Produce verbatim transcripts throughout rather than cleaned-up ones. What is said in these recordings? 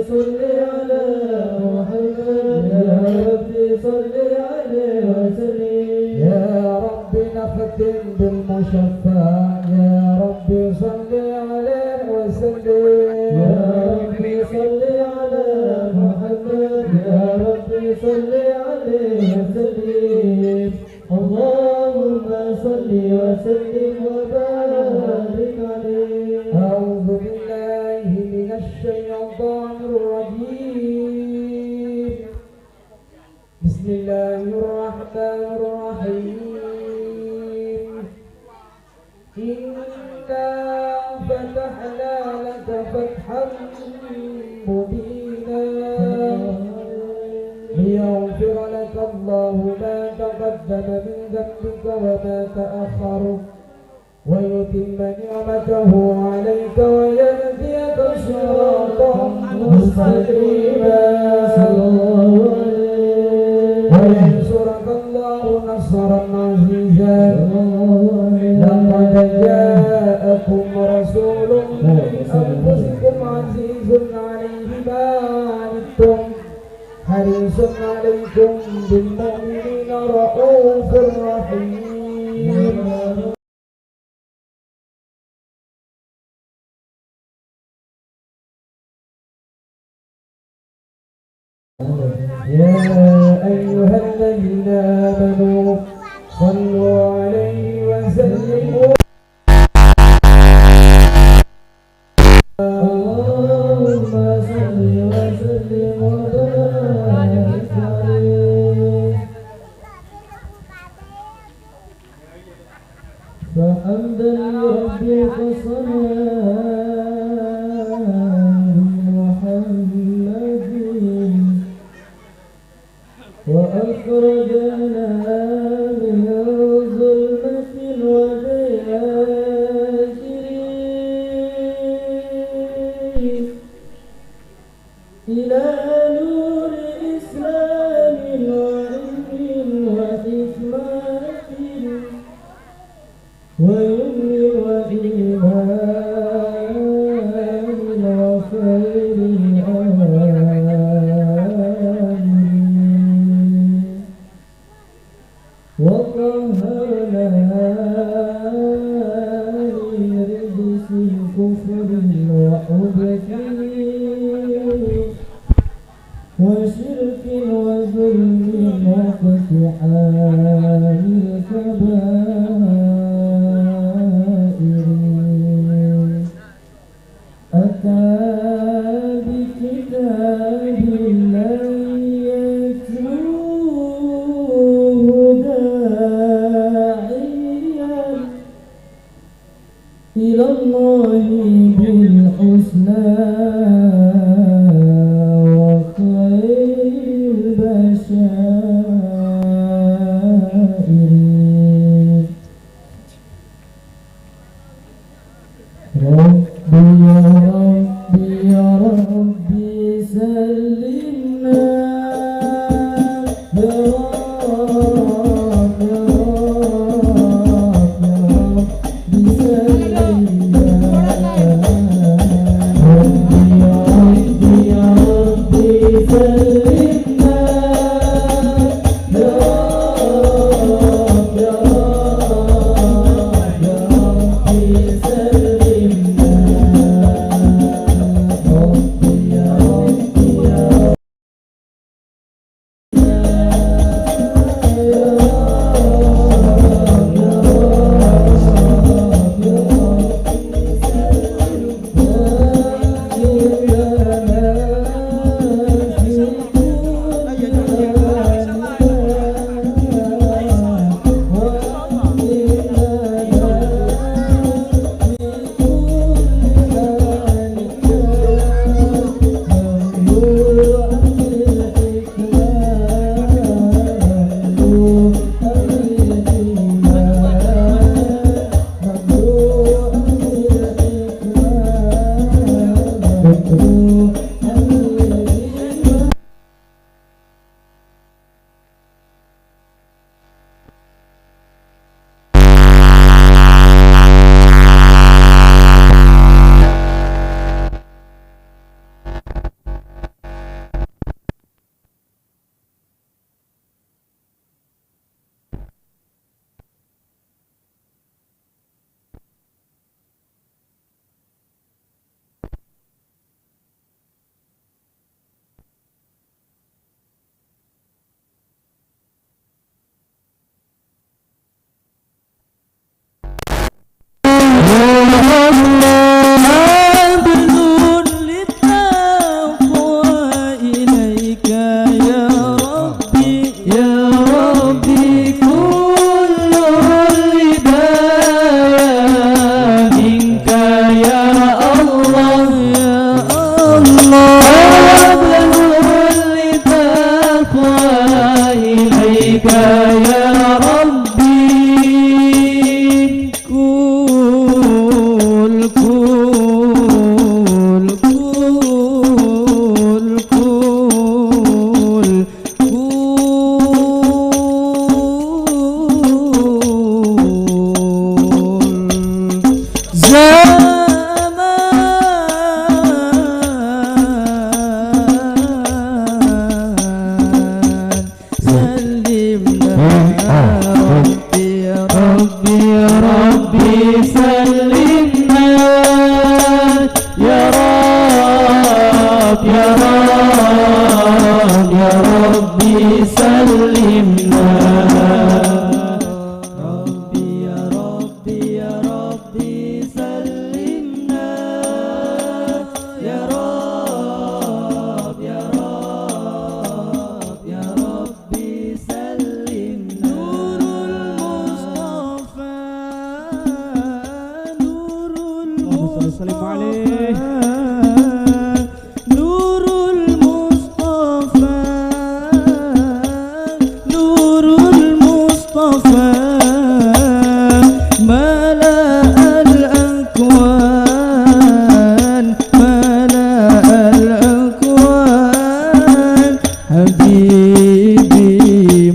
صل على محمد، يا رب صل عليه وسلم. يا رب نختم بالمشفع، يا رب صل عليه وسلم. يا رب صل على محمد، يا رب صل عليه وسلم. اللهم صل وسلم وبارك عليه. أعوذ بالله من الشيطان الرجيم. بسم الله الرحمن الرحيم. إنا فتحنا لك فتحا مبينا ليغفر لك الله ما تقدم من ذنبك وما تأخر ويتم نعمته عليك ويهديك صراطا مستقيما. صلى الله عليه. وينصرك الله نصرا عزيزا. صلى الله عليه. لقد جاءكم رسول من أنفسكم عزيز عليه ما عنتم حريص عليكم بالمؤمنين رءوف رحيم. يا أيها الذين آمنوا صلوا عليه وسلموا. اللهم صل وسلم وبارك عليه. فحمدا لربي قصدنا بمحمد وأخرجنا من ظلمة الوداع إلى نور إسلام وعلم وحكمة ويمن وإيمان وخير الأمر. وطهرنا من رجس الكفر والحبث وشرك وظلم واقتحام الكبائر. أتى بكتاب الله يتلوه داعيا إلى الله بالحسنى وخير البشائر. ربي يا ربي يا ربي سلمنا. يا رب يا رب يا رب سلمنا. ربي يا ربي يا ربي سلمنا. الله. حبل للتقوى إليك يا ربي، يا ربي، كل الهدايا منك يا الله، يا الله. حبل للتقوى إليك يا ربي. كل، كل، كل، كل، كل. زمان. سلمنا يا ربي، يا ربي، يا ربي، سلمنا. يا رب، يا رب، يا ربي، سلمنا. ربي، يا ربي، يا ربي، سلمنا. يا رب، يا رب، يا ربي، سلمنا. نور المصطفى، نور اللهم صل وسلم عليه. المصطفى، نور المصطفى، نور المصطفى، ملأ الأكوان، ملأ الأكوان، حبيبي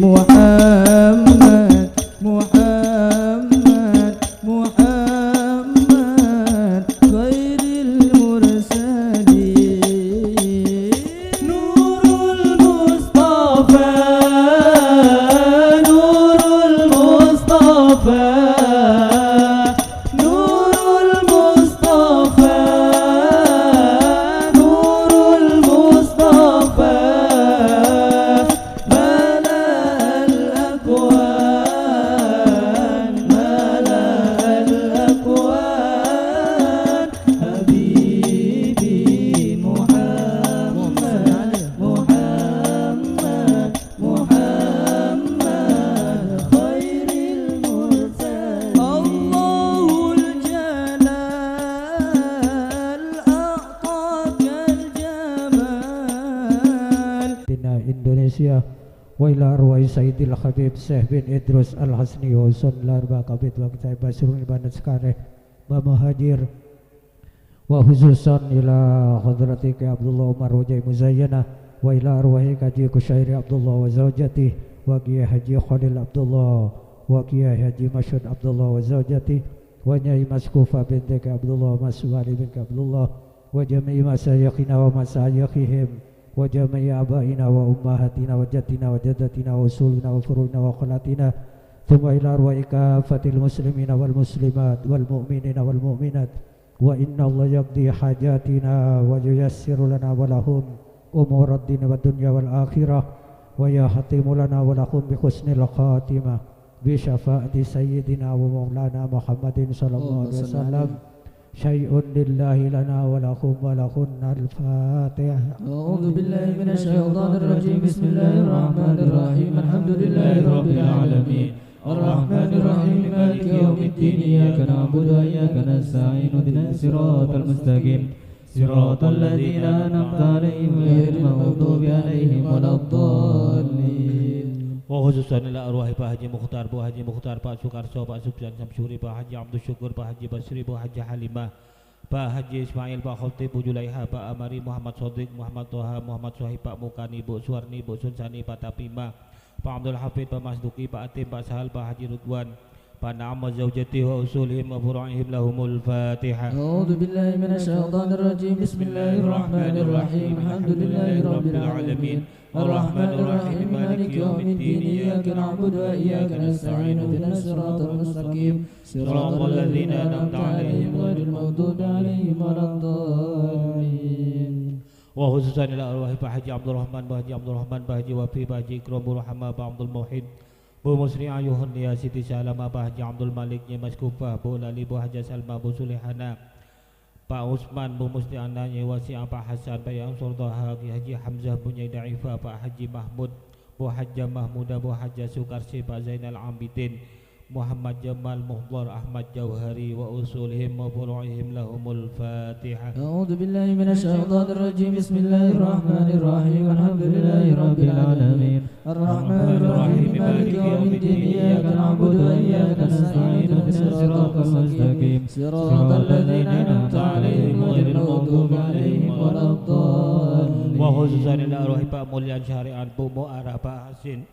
محمد، محمد، محمد خير المرسلين. نور المصطفى، نور المصطفى، نور المصطفى، نور المصطفى. ملأ الأكوان، ملأ الأكوان، حبيبي محمد، محمد، محمد خير المرسلين. الله الجلال أعطاك الجمال. Indonesia. Wa ila arwahi Sayyidil Habib Syekh bin Idrus Al-Hasni wa usul larba kabid wa kitai basrun ibadat sekare ba muhajir. Wa khususan ila hadrati Kiai Abdullah Umar Wajai Muzayyana, wa ila arwahi Kaji Kusyairi Abdullah wa zaujati, wa Kiai Haji Khalil Abdullah, wa Kiai Haji Masyud Abdullah wa zaujati, wa Nyai Maskufa binti Kiai Abdullah, Mas Wali bin Kiai Abdullah, wa jami'i masyayikhina wa masyayikhihim, wa jami'i abaina wa ummahatina wa jaddina wa jaddatina wa usulina wa furu'ina wa khalatina, thumma ila arwahi kaffatil muslimina wal muslimat wal mu'minina wal mu'minat, wa inna Allah yaqdi hajatina wa yuyassiru lana wa lahum umurad din wa dunya wal akhirah, wa yahtimu lana wa lahum bi husnil khatimah bi syafaati sayyidina wa maulana Muhammadin sallallahu alaihi wasallam. Syai'un lillahi lana wa lakum wa lahunnal Fatihah. أعوذ بالله من الشيطان الرجيم. بسم الله الرحمن الرحيم. الحمد لله رب العالمين. الرحمن الرحيم. مالك يوم الدين. إياك نعبد وإياك نستعين. اهدنا الصراط المستقيم. صراط الذين أنعمت عليهم غير المغضوب عليهم ولا الضالين. Wa khususan ila arwahi Pak Haji Mukhtar, Bu Haji Mukhtar, Pak Sukarso, Pak Subsan Samsuri, Pak Haji Abdul Syukur, Pak Haji Basri, Bu Haji Halimah, Pak Haji Ismail, Pak Khotib, Bu Julaiha, Pak Amari, Muhammad Sodik, Muhammad Toha, Muhammad Sohib, Pak Mukani, Bu Suwarni, Bu Sunsani, Pak Tapima, Pak Abdul Hafid, Pak Masduki, Pak Atim, Pak Sahal, Pak Haji Ridwan, Pak Naam wa zaujatihi wa usulihim wa furu'ihim lahumul Fatihah. أعوذ بالله من الشيطان الرجيم. بسم الله الرحمن الرحيم. الحمد لله رب العالمين. الرحمن الرحيم. مالك يوم الدين. إياك نعبد وإياك نستعين. اهدنا الصراط المستقيم. صراط الذين أنعمت عليهم غير المغضوب عليهم ولا الضالين. Wa khususan ila arwahi Pak Haji Abdul Rahman, Pak Haji Abdul Rahman, Pak Haji Wafi, Pak Haji Ikram, Bu Rahma, Pak Abdul Muhid, Bu Musri Ayuhun Lia Siti Salama, Pa' Haji Abdul Malik Nyai Mas Kufa, Bu Lali, Bu Haja Salma, Bu Sulehana, Pa' Usman, Bu Musri Ana Nyai Wasi'a, Pa' Hasan, Pa' Ansor Toha, Ki Haji Hamzah, Bu Nyai Da'ifa, Pa' Haji Mahmud, Bu Haja Mahmuda, Bu Haja Sukarsi, Pa' Zainal Abidin, Muhammad Jamal Muhdhar, Ahmad Jauhari, wa usulihim wa furu'ihim lahumul Fatihah. أعوذ بالله من الشيطان الرجيم. بسم الله الرحمن الرحيم. الحمد لله رب العالمين. الرحمن الرحيم. مالك يوم الدين. إياك نعبد وإياك نستعين. اهدنا الصراط المستقيم. صراط الذين أنعمت عليهم غير المغضوب عليهم ولا الضالين. Wa khususan ila arwahi Pa' Mulyan Syariat, Bu Mu'ara, Pa' Hasin,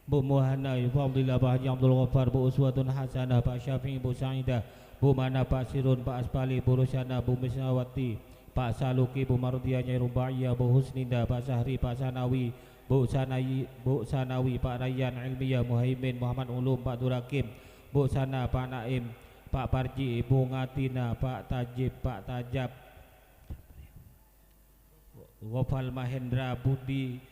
Bu Muhana, Fadila, Pa' Haji Abdul Ghaffar, Bu Uswatun Hasanah, Pa' Syafi'i, Bu Sa'idah, Bu Mana, Pa' Sirun, Pa' Aspali, Bu Rusana, Bu Misnawati, Pa' Saluki, Bu Mardiya, Nyai Rubaiyah, Bu Husninda, Pa' Sahri, Pa' Sanawi, Bu Sanayi-, Bu Sanawi, Pa' Rayyan, Ilmiya, Muhaimin, Muhammad Ulum, Pa' Durakim, Bu Sana, Pa' Naim, Pa' Parji, Bu Ngatina, Pa' Tajib, Pa' Tajab, Gofal Mahendra, Budi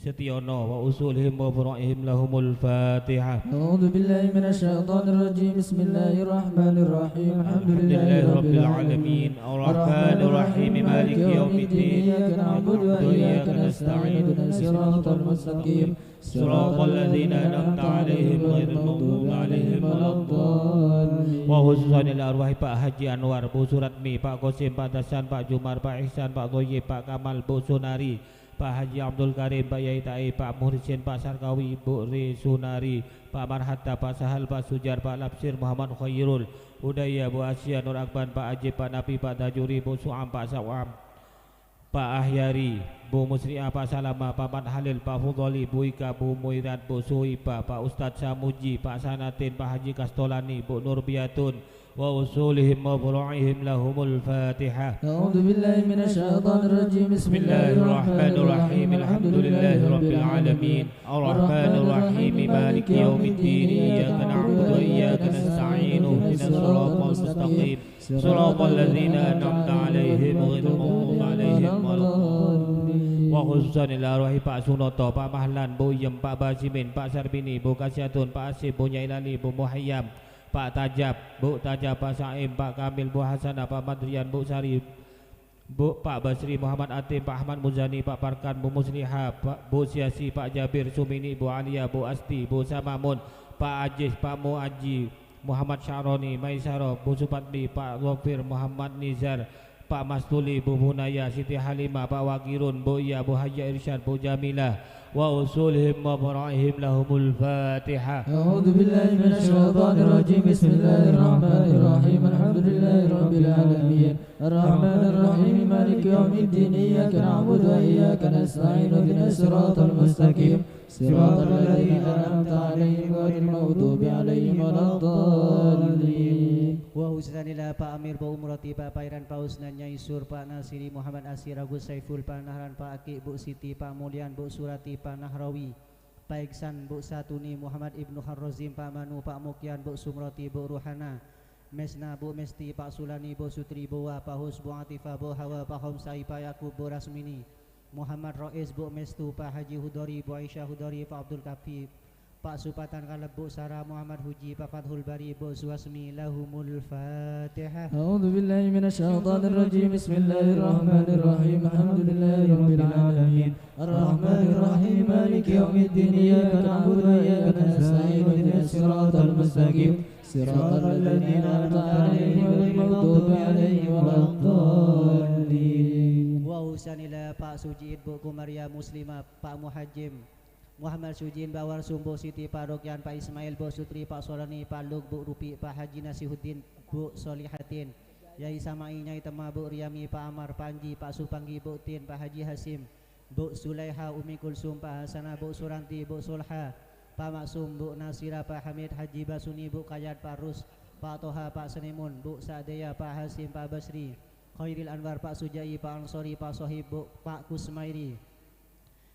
Setiono, wa usulihim wa furu'ihim lahumul Fatihah. أعوذ بالله من الشيطان الرجيم. بسم الله الرحمن الرحيم. الحمد لله رب العالمين. الرحمن الرحيم. مالك يوم الدين. إياك نعبد وإياك نستعين. اهدنا الصراط المستقيم. صراط الذين أنعمت عليهم غير المغضوب عليهم ولا الضالين. Wa khususan ila arwahi Pa' Haji Anwar, Bu Suratmi, Pa' Kosim, Pa' Dasan, Pa' Jumar, Pa' Ihsan, Pa' Toyib, Pa' Kamal, Bu Sunari, Pa' Haji Abdul Karim, Pa' Yai Taib, Pa' Muhrisin, Pa' Sarkawi, Bu Ri Sunari, Pa' Marhatta, Pa' Sahal, Pa' Sujar, Pa' Lapsir, Muhammad Khairul, Hudaya, Bu Asia, Nur Akbar, Pa' Ajib, Pa' Nabi, Pa' Dajuri, Bu Su'am, Pa' Sawam, Pa' Ahyari, Bu Musri'a, Pa' Salama, Pa' Mat Halil, Pa' Fudoli, Bu Ika, Bu Muirat, Bu Suhipa, Pa' Ustadz Samuji, Pa' Sanatin, Pa' Haji Kastolani, Bu Nurbiatun, wa usulihim wa furu'ihim lahumul Fatihah. أعوذ بالله من الشيطان الرجيم. بسم الله الرحمن الرحيم. الحمد لله رب العالمين. الرحمن الرحيم. مالك يوم الدين. إياك نعبد وإياك نستعين. اهدنا الصراط المستقيم. صراط الذين أنعمت عليهم غير المغضوب عليهم ولا الضالين. Wa khususan ila arwahi Pa' Sunoto, Pa' Mahlan, Bu Iyem, Pa' Basimin, Pa' Sarbini, Bu Kasyatun, Pa' Asib, Bu Nyai Lali, Bu Muhayyam, Pa' Tajab, Bu Tajab, Pa' Saim, Pa' Kamil, Bu Hasanah, Pa' Madrian, Bu Sari, Bu, Pa' Basri, Muhammad Atim, Pa' Ahmad Muzani, Pa' Parkan, Bu Musliha, Pa', Bu Siasi, Pa' Jabir, Sumini, Bu Alia, Bu Asti, Bu Samamun, Pa' Ajis, Pa' Muaji, Muhammad Sya'roni, Maisaro, Bu Supatmi, Pa' Dhofir, Muhammad Nizar, Pa' Mastuli, Bu Bunaya, Siti Halimah, Pa' Wagirun, Bu Iya, Bu Haja Irsyad, Bu Jamilah, wa usulihim wa furu'ihim lahumul Fatihah. أعوذ بالله من الشيطان الرجيم. بسم الله الرحمن الرحيم. الحمد لله رب العالمين. الرحمن الرحيم. مالك يوم الدين. إياك نعبد وإياك نستعين. اهدنا الصراط المستقيم. صراط الذين أنعمت عليهم غير المغضوب عليهم ولا الضالين. Wa khususan ila Pa' Amir, Bu Umroti, Pa' Pairan, Pa' Usnan, Nyai Sur, Pa' Nasiri, Muhammad Asir, Agus Saiful, Pa' Nahran, Pa' Aki, Bu Siti, Pa' Mulyan, Bu Surati, Pa' Nahrawi, Pa' Iksan, Bu Satuni, Muhammad Ibnu Harrozim, Pa' Manu, Pa' Mukyan, Bu Sumroti, Bu Ruhana, Mesna, Bu Mesti, Pa' Sulani, Bu Sutri, Bu Wa, Pa' Hus, Bu Atifah, Bu Hawa, Pa' Homsai, Pa' Yakub, Bu Rasmini, Muhammad Rois, Bu Mestu, Pa' Haji Hudori, Bu Aisyah Hudori, Pa' Abdul Kafi, Pa' Supatan Kaleb, Bu Sara, Muhammad Huji, Pa' Fathul Bari, Bu Suwasmi, lahumul Fatihah. أعوذ بالله من الشيطان الرجيم. بسم الله الرحمن الرحيم. الحمد لله رب العالمين. الرحمن الرحيم. مالك يوم الدين. إياك نعبد وإياك نستعين. اهدنا الصراط المستقيم. صراط الذين أنعمت عليهم غير المغضوب عليهم ولا الضالين. Wa khususan ila Pa' Suji'in, Bu Kumaria Muslima, Pa' Muhajim, Muhammad Suji'in, Bawar Sumbu, Siti Pa' Rokyan, Pa' Ismail, Bu Sutri, Pa' Solani, Pa' Luk, Bu Rupi, Pa' Haji Nasihuddin, Bu Solihatin, Yai Sama'i, Nyai Tema, Bu Riyami, Pa' Amar, Panji, Pa' Supanggi, Bu Tin, Pa' Haji Hasim, Bu Sulaiha, Umi Kulsum, Pa' Hasanah, Bu Suranti, Bu Sulha, Pa' Maksum, Bu Nasira, Pa' Hamid, Haji Basuni, Bu Kayat, Pa' Rus, Pa' Toha, Pa' Senimun, Bu Sa'diyah, Pa' Hasim, Pa' Basri, Khairil Anwar, Pa' Suja'i, Pa' Ansori, Pa' Sohib, Bu, Pa' Kusmairi,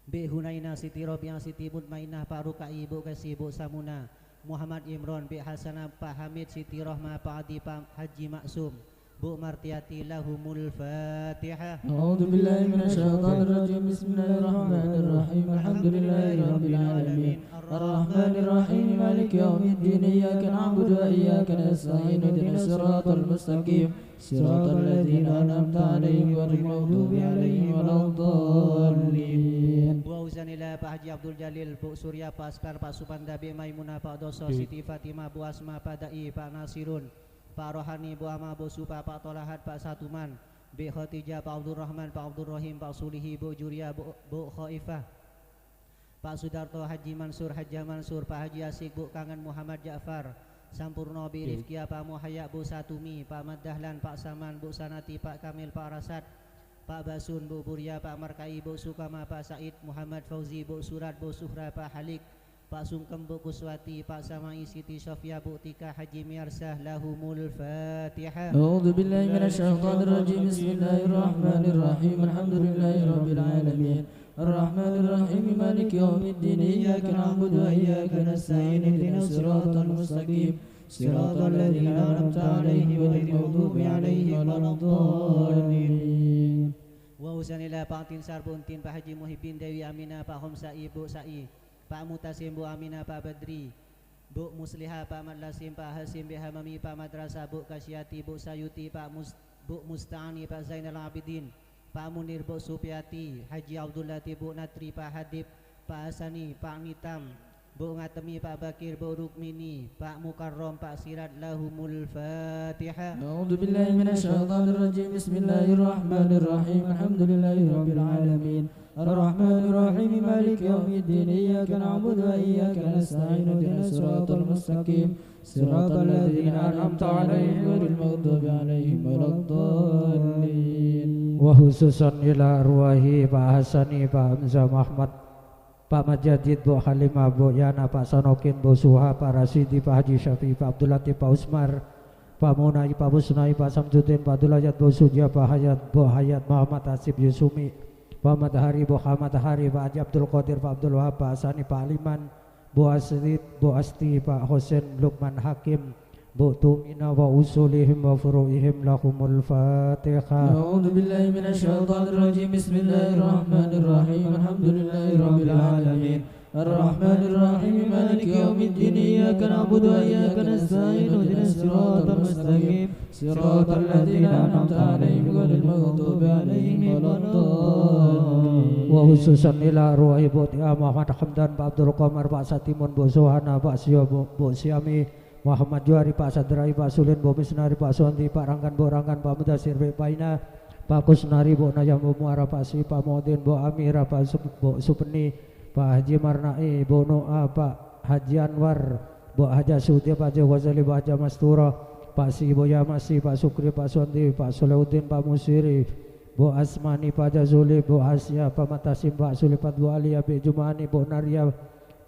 Bi' Hunaina, Siti Robiah, Siti Mutmainnah, Pa' Ruka'i, Bu Kesi, Bu Samuna, Muhammad Imron, Bi' Hasanah, Pa' Hamid, Siti Rohma, Pa' Adi, Pa' Haji Maksum, Bu' Martiyati lahumul Fatihah. أعوذ بالله من الشيطان الرجيم. بسم الله الرحمن الرحيم. الحمد لله رب العالمين. الرحمن الرحيم. مالك يوم الدين. إياك نعبد وإياك نستعين. اهدنا الصراط المستقيم. صراط الذين أنعمت عليهم غير المغضوب عليهم ولا الضالين. Wa usanila Pa' Haji Abdul Jalil, Bu' Surya, Pa' Askar, Pa' Supanda, Bi' Maimunah, Pa' Doso, Siti Fatimah, Bu' Asma, Pa' Da'i, Pa' Nasirun, Pa' Rohani, Bu' Ama, Bu' Supa, Pa' Tolahat, Pa' Satuman, Bi' Khadijah, Pa' Abdurrahman, Pa' Abdurrahim, Pa' Sulihi, Bu' Juriya, Bu', Bu' Khaifah, Pa' Sudarto, Haji Mansur, Hajjah Mansur, Pa' Haji Asik, Bu' Kangen, Muhammad Ja'far, Sampurno, Bi' Rifkia, Pa' Muhayya, Bu' Satumi, Pa' Madahlan, Pa' Saman, Bu' Sanati, Pa' Kamil, Pa' Rasad, Pa' Basun, Bu' Burya, Pa' Markai, Bu' Sukama, Pa' Said, Muhammad Fauzi, Bu' Surat, Bu' Suhra, Pa' Halik, Pa' Sungkem, Bu' Kuswati, Pa' Samai, Siti Sofia, Bu' Tika, Haji Miarsah, lahumul Fatihah. أعوذ بالله من الشيطان الرجيم. بسم الله الرحمن الرحيم. الحمد لله رب العالمين. الرحمن الرحيم. مالك يوم الدين. إياك نعبد وإياك نستعين. اهدنا الصراط المستقيم. صراط الذين أنعمت عليهم غير المغضوب عليهم ولا الضالين. Wa usanila Pa' Tinsar, Bu' Entin, Pa' Haji Muhibbin, Dewi Aminah, Pa' Homsai, Bu' Sa'i, Pa' Mutasim, Bu' Aminah, Pa' Badri, Bu' Musliha, Pa' Madlasim, Pa' Hasim, Bi' Hamami, Pa' Madrasah, Bu' Kasyati, Bu' Sayuti, Pa' Mus-, Bu' Musta'ani, Pa' Zainal Abidin, Pa' Munir, Bu' Supiyati, Haji Abdul Latif, Bu' Natri, Pa' Hadib, Pa' Hasani, Pa' Nitam, Bu' Ngatemi, Pa' Bakir, Bu' Rukmini, Pa' Mukarram, Pa' Sirat, lahumul Fatihah. أعوذ بالله من الشيطان الرجيم. بسم الله الرحمن الرحيم. الحمد لله رب العالمين. الرحمن الرحيم. مالك يوم الدين. إياك نعبد وإياك نستعين. اهدنا الصراط المستقيم. صراط الذين أنعمت عليهم غير المغضوب عليهم ولا الضالين. Wa khususan ila arwahi Pa' Hasani, Pa' Hamzah Muhammad, Pa' Majadid, Bu' Halimah, Bu' Yana, Pa' Sanokin, Bu' Suha, Pa' Rasidi, Pa' Haji Syafi'i, Pa' Abdul Latif, Pa' Usmar, Pa' Munai, Pa' Musnai, Pa' Samsudin, Pa' Abdul Hayat, Bu' Suja, Pa' Hayat, Bu' Hayat, Muhammad Hasib Yusumi, Pa' Matahari, Bu' Hamad Hari, Pa' Haji Abdul Qadir, Pa' Abdul Wahab, Pa' Sani, Pa' Liman, Bu' Asrid, Bu' Asti, Pa' Hosen, Lukman Hakim, Bu' Tumina, wa usulihim wa furu'ihim, lahumul Fatihah. أعوذ بالله من الشيطان الرجيم. بسم الله الرحمن الرحيم. الحمد لله رب العالمين. الرحمن الرحيم. مالك يوم الدين. إياك نعبد وإياك نستعين. اهدنا الصراط المستقيم. صراط الذين أنعمت عليهم غير المغضوب عليهم ولا الضالين. Wa khususan ila arwahi Bu' Tia Muhammad Hamdan, Pa' Abdul Qamar, Pa' Satimun, Bu' Suhana, Pa' Sio, Bu', Bu' Siami, Muhammad Juwari, Pa' Sadrai, Pa' Sulin, Bu' Misnari, Pa' Suwandi, Pa' Ranggan, Bu' Ranggan, Pa' Mudasir, Bi' Paina, Pa' Kusnari, Bu' Nayam, Bu' Muara, Pa' Si, Pa' Mu'din, Bu' Amira, Pa' Sup-, Bu' Supenni, Pa' Haji Marna'i, Bu' No'a, Pa' Haji Anwar, Bu' Haja Sudi, Pa' Haja Ghazali, Bu' Haja Mastura, Pa' Si, Bu' Yamasi, Pa' Sukri, Pa' Suwandi, Pa' Solehudin, Pa' Musiri, Bu' Asmani, Pa' Jazuli, Bu' Hasya, Pa' Matasim, Pa' Sulipat, Bu' Alia, Bi' Jumani, Bu' Naria,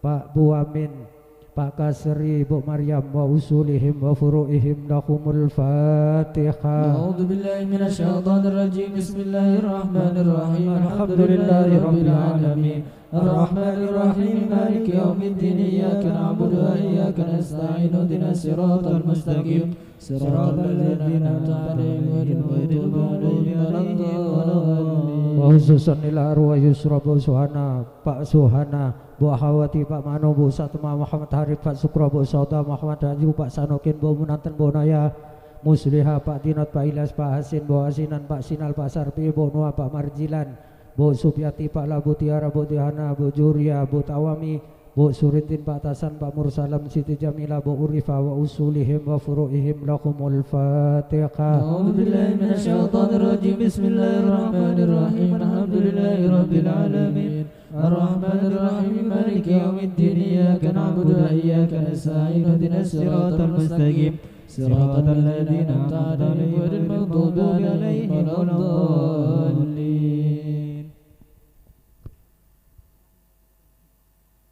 Pa' Buamin, Pa' Kasri, Bu' Maryam, wa usulihim wa furu'ihim, lahumul Fatihah. أعوذ بالله من الشيطان الرجيم. بسم الله الرحمن الرحيم. الحمد لله رب العالمين. الرحمن الرحيم. مالك يوم الدين. إياك نعبد وإياك نستعين. اهدنا الصراط المستقيم. صراط الذين أنعمت عليهم غير المغضوب عليهم ولا الضالين. Wa khususan ila arwah Yusra, Bu' Suhana, Pa' Suhana, Bu' Hawati, Pa' Mano, Bu' Satma, Muhammad Harif, Pa' Sukra, Bu' Sauda, Muhammad Haju, Pa' Sanokin, Bu' Munanten, Bu' Naya, Musliha, Pa' Dinot, Pa' Ilyas, Pa' Hasin, Bu' Hasinan, Pa' Sinal, Pa' Sarpi, Bu' Noa, Pa' Marjilan, Bu' Supiati, Pa' Labu Tiara, Bu' Dihana, Bu' Juria, Bu' Tawami, Bu' Surintin, Pa' Tasan, Pa' Mursalam, Siti Jamila, Bu' Urifa, wa usulihim wa furu'ihim, lahumul Fatihah. أعوذ بالله من الشيطان الرجيم. بسم الله الرحمن الرحيم. الحمد لله رب العالمين. الرحمن الرحيم. مالك يوم الدين. إياك نعبد وإياك نستعين. اهدنا الصراط المستقيم. صراط الذين أنعمت عليهم غير المغضوب عليهم ولا الضالين.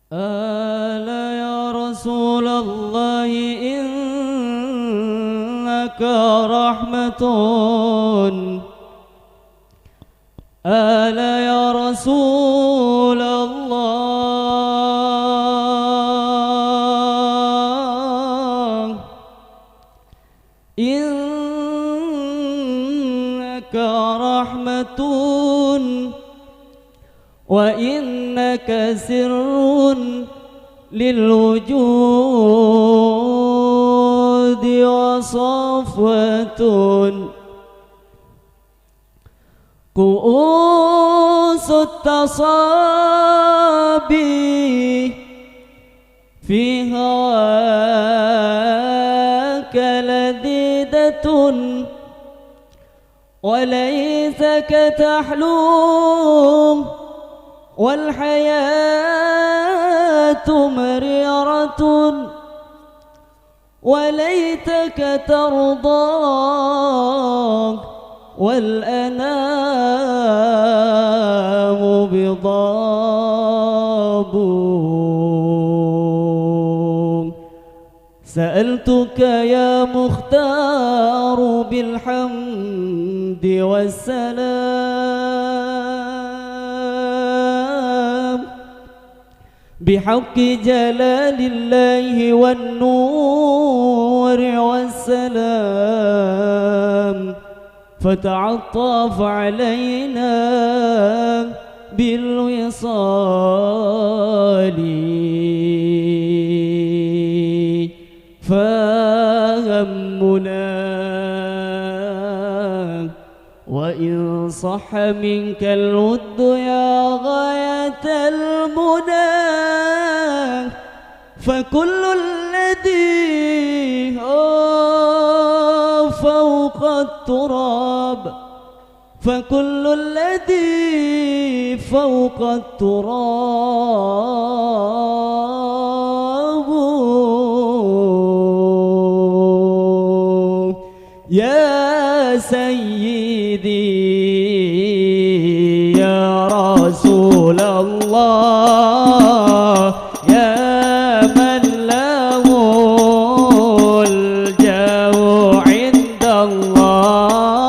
ألا يا رسول الله إنك رحمة. ألا يا رسول الله إن وإنك سر للوجود وصفوة. كؤوس التصابي في هواك لذيذة، وليتك تحلو والحياة مريرة، وليتك ترضى والأنام بضاب. سألتك يا مختار بالحمد والسلام، بحق جلال الله والنور والسلام، فتعطف علينا بالوصال، فهمنا وإن صح منك الود يا غاية المنى، فكل الذي هو فوق التراب، فكل الذي فوق التراب. يا سيدي، يا رسول الله، يا من له الجاه عند الله،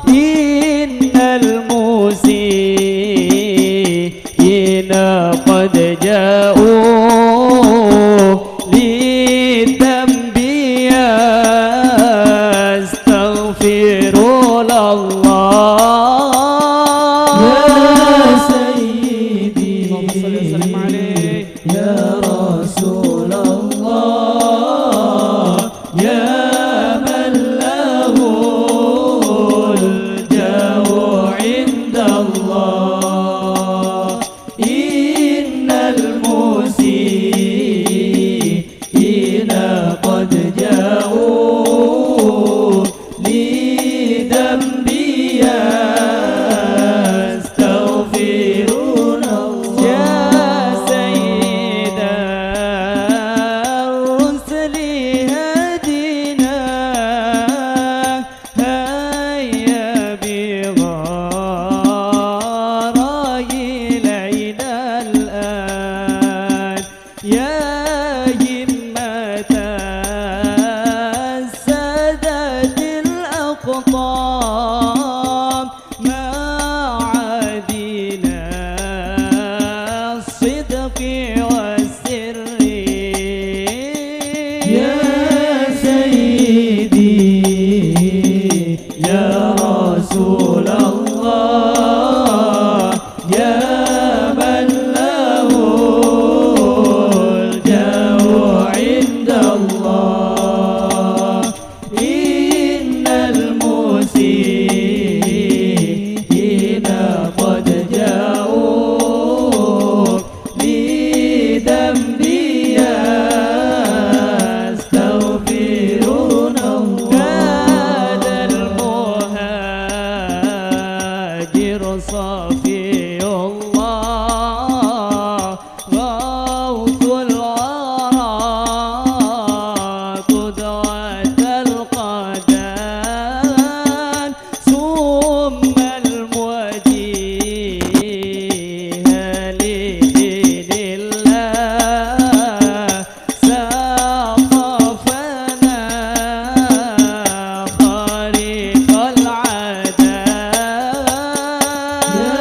إن المسيء إن قد جاءوا للذنب يستغفرون الله. يا سيدي، اللهم صل وسلم عليه. يا رسول الله، يا من له الجاه عند الله، إن المسيء إن قد جاءوا لذنبي يستغفرون الله. يا سيد الرسل هدنا، هيا بغرائي ليلى الآن. يا همة السادات الأقطاب، معادن الصدق والسر. يا سيدي، يا رسول الله، يا من له الجاه عند الله، إن المسيء قد جاءوا لذنبي يستغفرون الله. هذا المهاجر صفي الله، غوث الورى، قدوة القدر، ثم الموجه لدين الله، ساق فنا خارق العادات. يا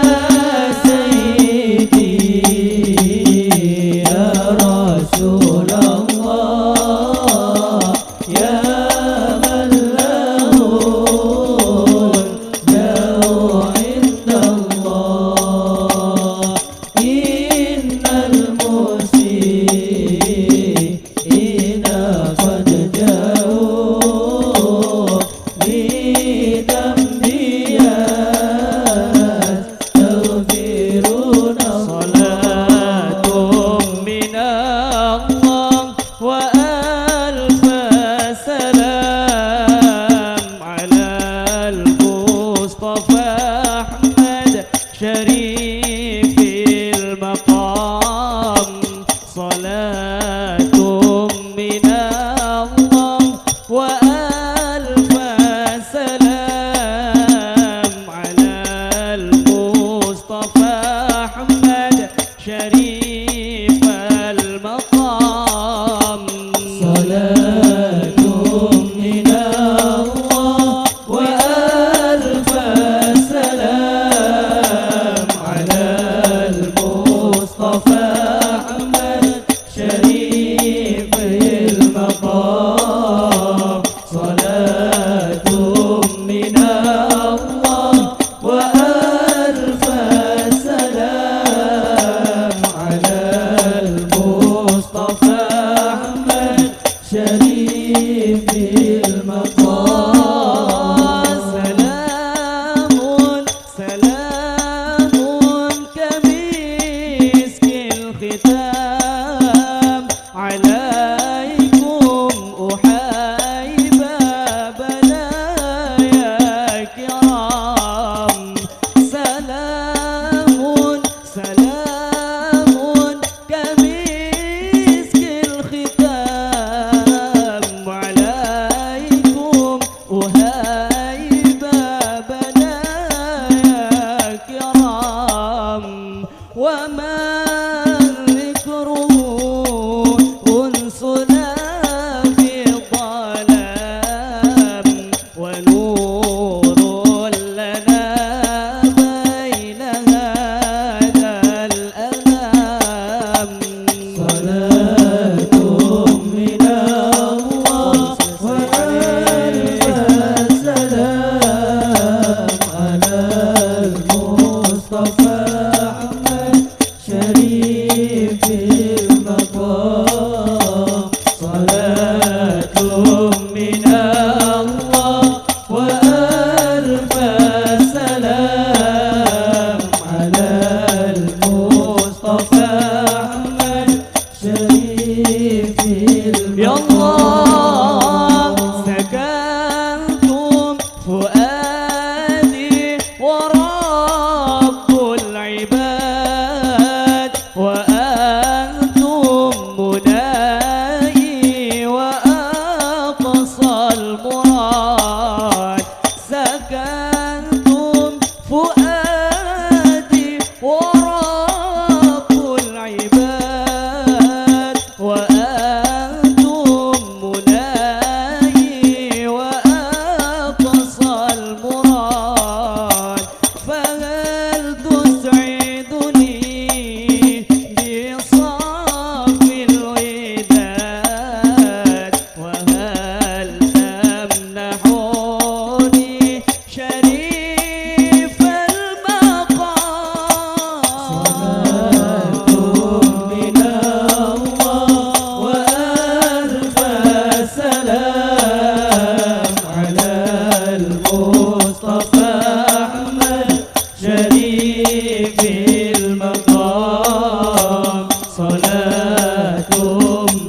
في المقام صلاة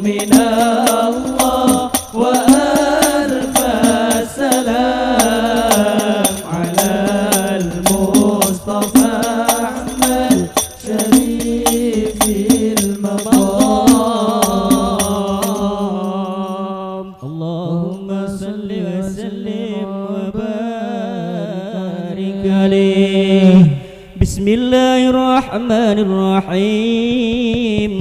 من الله وألف سلام على المصطفى أحمد شريف المقام. اللهم صل وسلم وبارك عليه. بسم الله الرحمن الرحيم.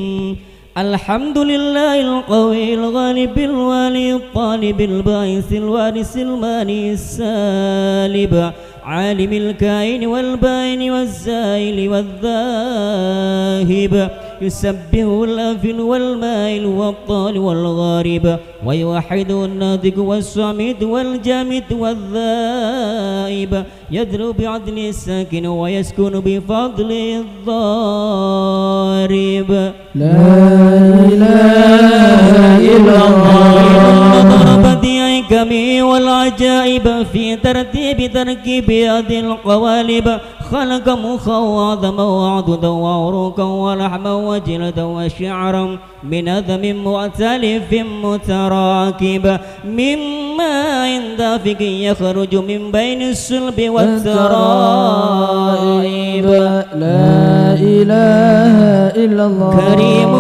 الحمد لله القوي الغالب الوالي الطالب الباعث الوارث المانع السالب، عالم الكائن والبائن والزائل والذاهب، يسبح الغافل والمائل والضال والغارب، ويوحد الناطق والصامت والجامد والذائب، يدرب بعدل الساكن ويسكن بفضل الضارب. لا إله إلا الله. نظر بديع الحكم والعجائب في ترتيب تركيب هذه القوالب، خلقا مخا وعظما وعضدا وعروقا ولحما وجلدا وشعرا من عظم مؤتلف متراكب، من ماء دافق يخرج من بين الصلب والترائب. لا إله إلا الله. كريم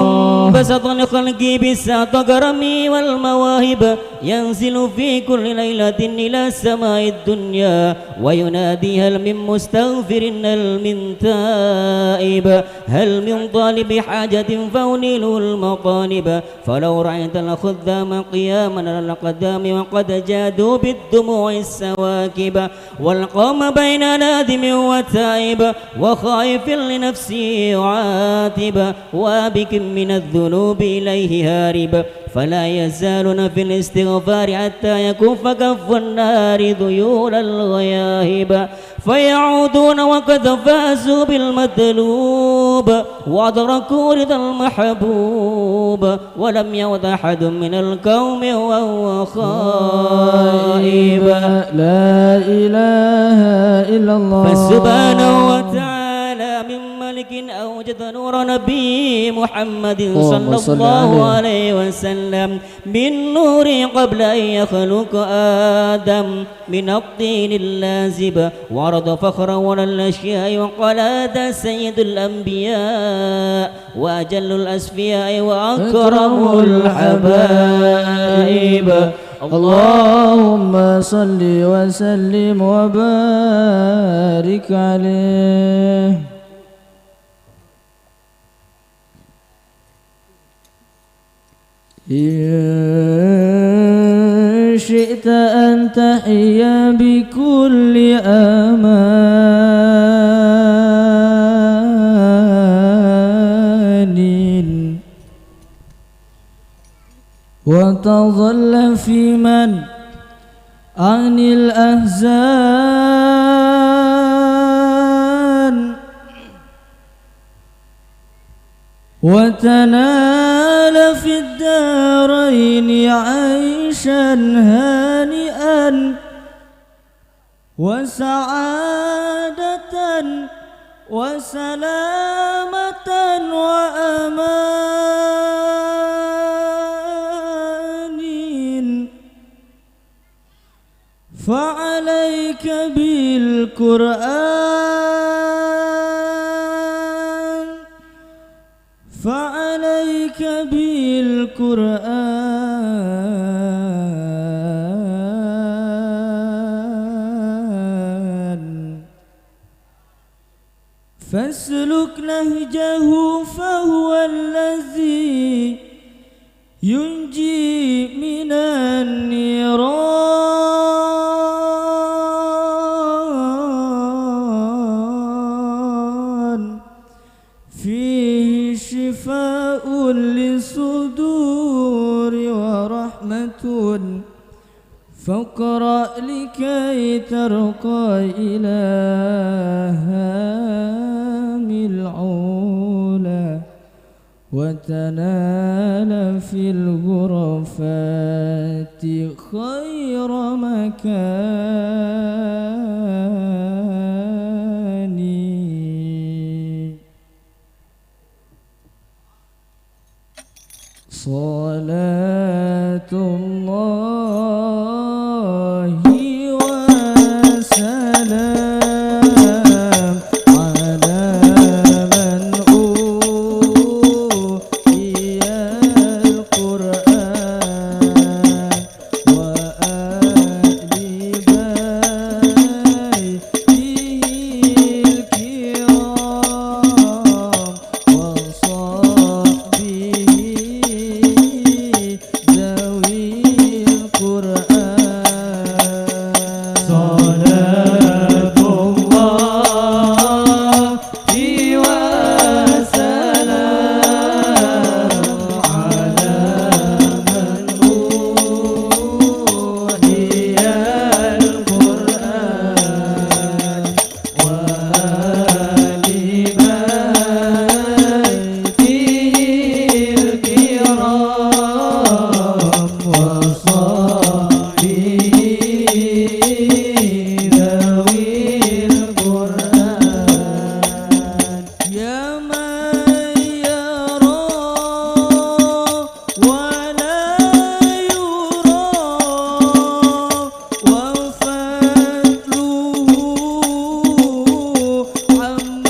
بسط الخلق بساط كرمه والمواهب، ينزل في كل ليلة إلى سماء الدنيا وينادي: هل من مستغفر، هل من تائب، هل من طالب حاجة فأنيله المطالب. فلو رأيت الخدام قياما على الأقدام وقد جادوا بالدموع السواكب، والقوم بين نادم وتائب، وخائف لنفسه يعاتب، وآبق من الذنوب إليه هارب، فلا يزالون في الاستغفار حتى يكف كف النار ذيول الغياهب، فيعودون وقد فازوا بالمطلوب وأدركوا رضا المحبوب، ولم يعد أحد من القوم وهو خائب. لا إله إلا الله. فسبحانه وتعالى من ملك أوجد نور نبي محمد اللهم صلى صل الله عليه. عليه وسلم من نوره قبل أن يخلق آدم من الطين اللازب، وعرض فخره على الأشياء وقال: هذا سيد الأنبياء وأجل الأصفياء وأكرم الحبائب. اللهم صل وسلم وبارك عليه. إن شئت أن تحيا بكل أمان وتظل في من عن الأحزان وتنال في الدارين عيشا هانئا وسعادة وسلامة وأمان. فعليك بالقرآن، فعليك بالقرآن. فاسلك نهجه فهو الذي ينجي من النيران، فيه شفاء للصدور ورحمة فاقرأ لكي ترقى إلى هام العلا، وتنال في الغرفات خير مكان. صلاة الله وسلام على من أوحي القرآن وآل بيته الكرام وصحبه ذوي القرآن. صلاة الله وسلام على من أوحي القرآن وآل بيته الكرام وصحبه ذوي القرآن. يا من يرى ولا يرى وفضله عم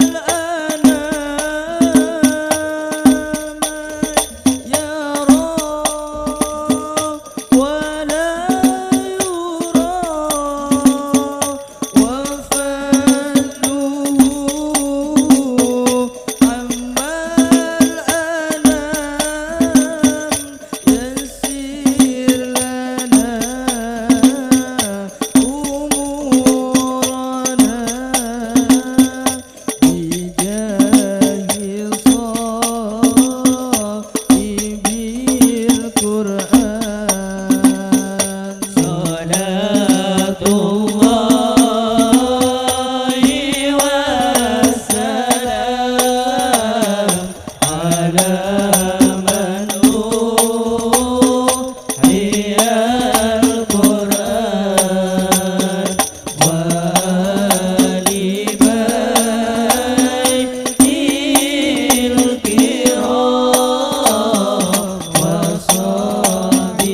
الأنام. يرى ولا يرى وفضله عم الأنام. يسر لنا أمورنا بجاه صاحب القرآن. صلاة الله والسلام على من أوحي القرآن وآل بيته الكرام وصحبه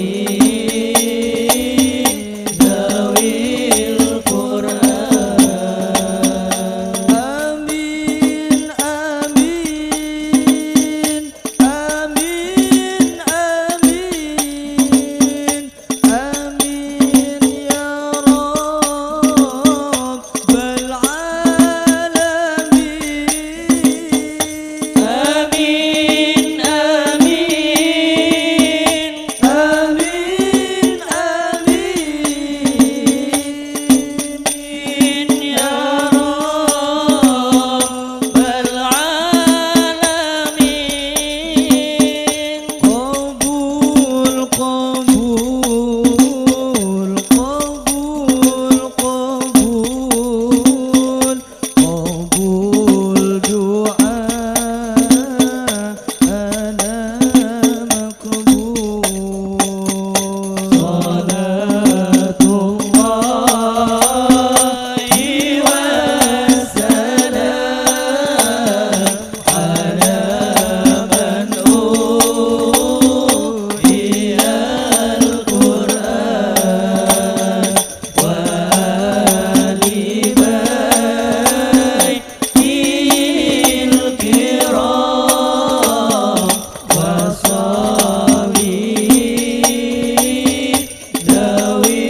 ذوي القرآن. آمين، آمين، آمين، آمين. آمين يا رب العالمين. آمين، آمين، آمين، آمين. آمين يا رب العالمين. قبول، قبول، قبول، قبول، قبول دعاء. أنا مقبول. صلاة الله والسلام على من أوحي القرآن وآل بيته الكرام وصحبه ذوي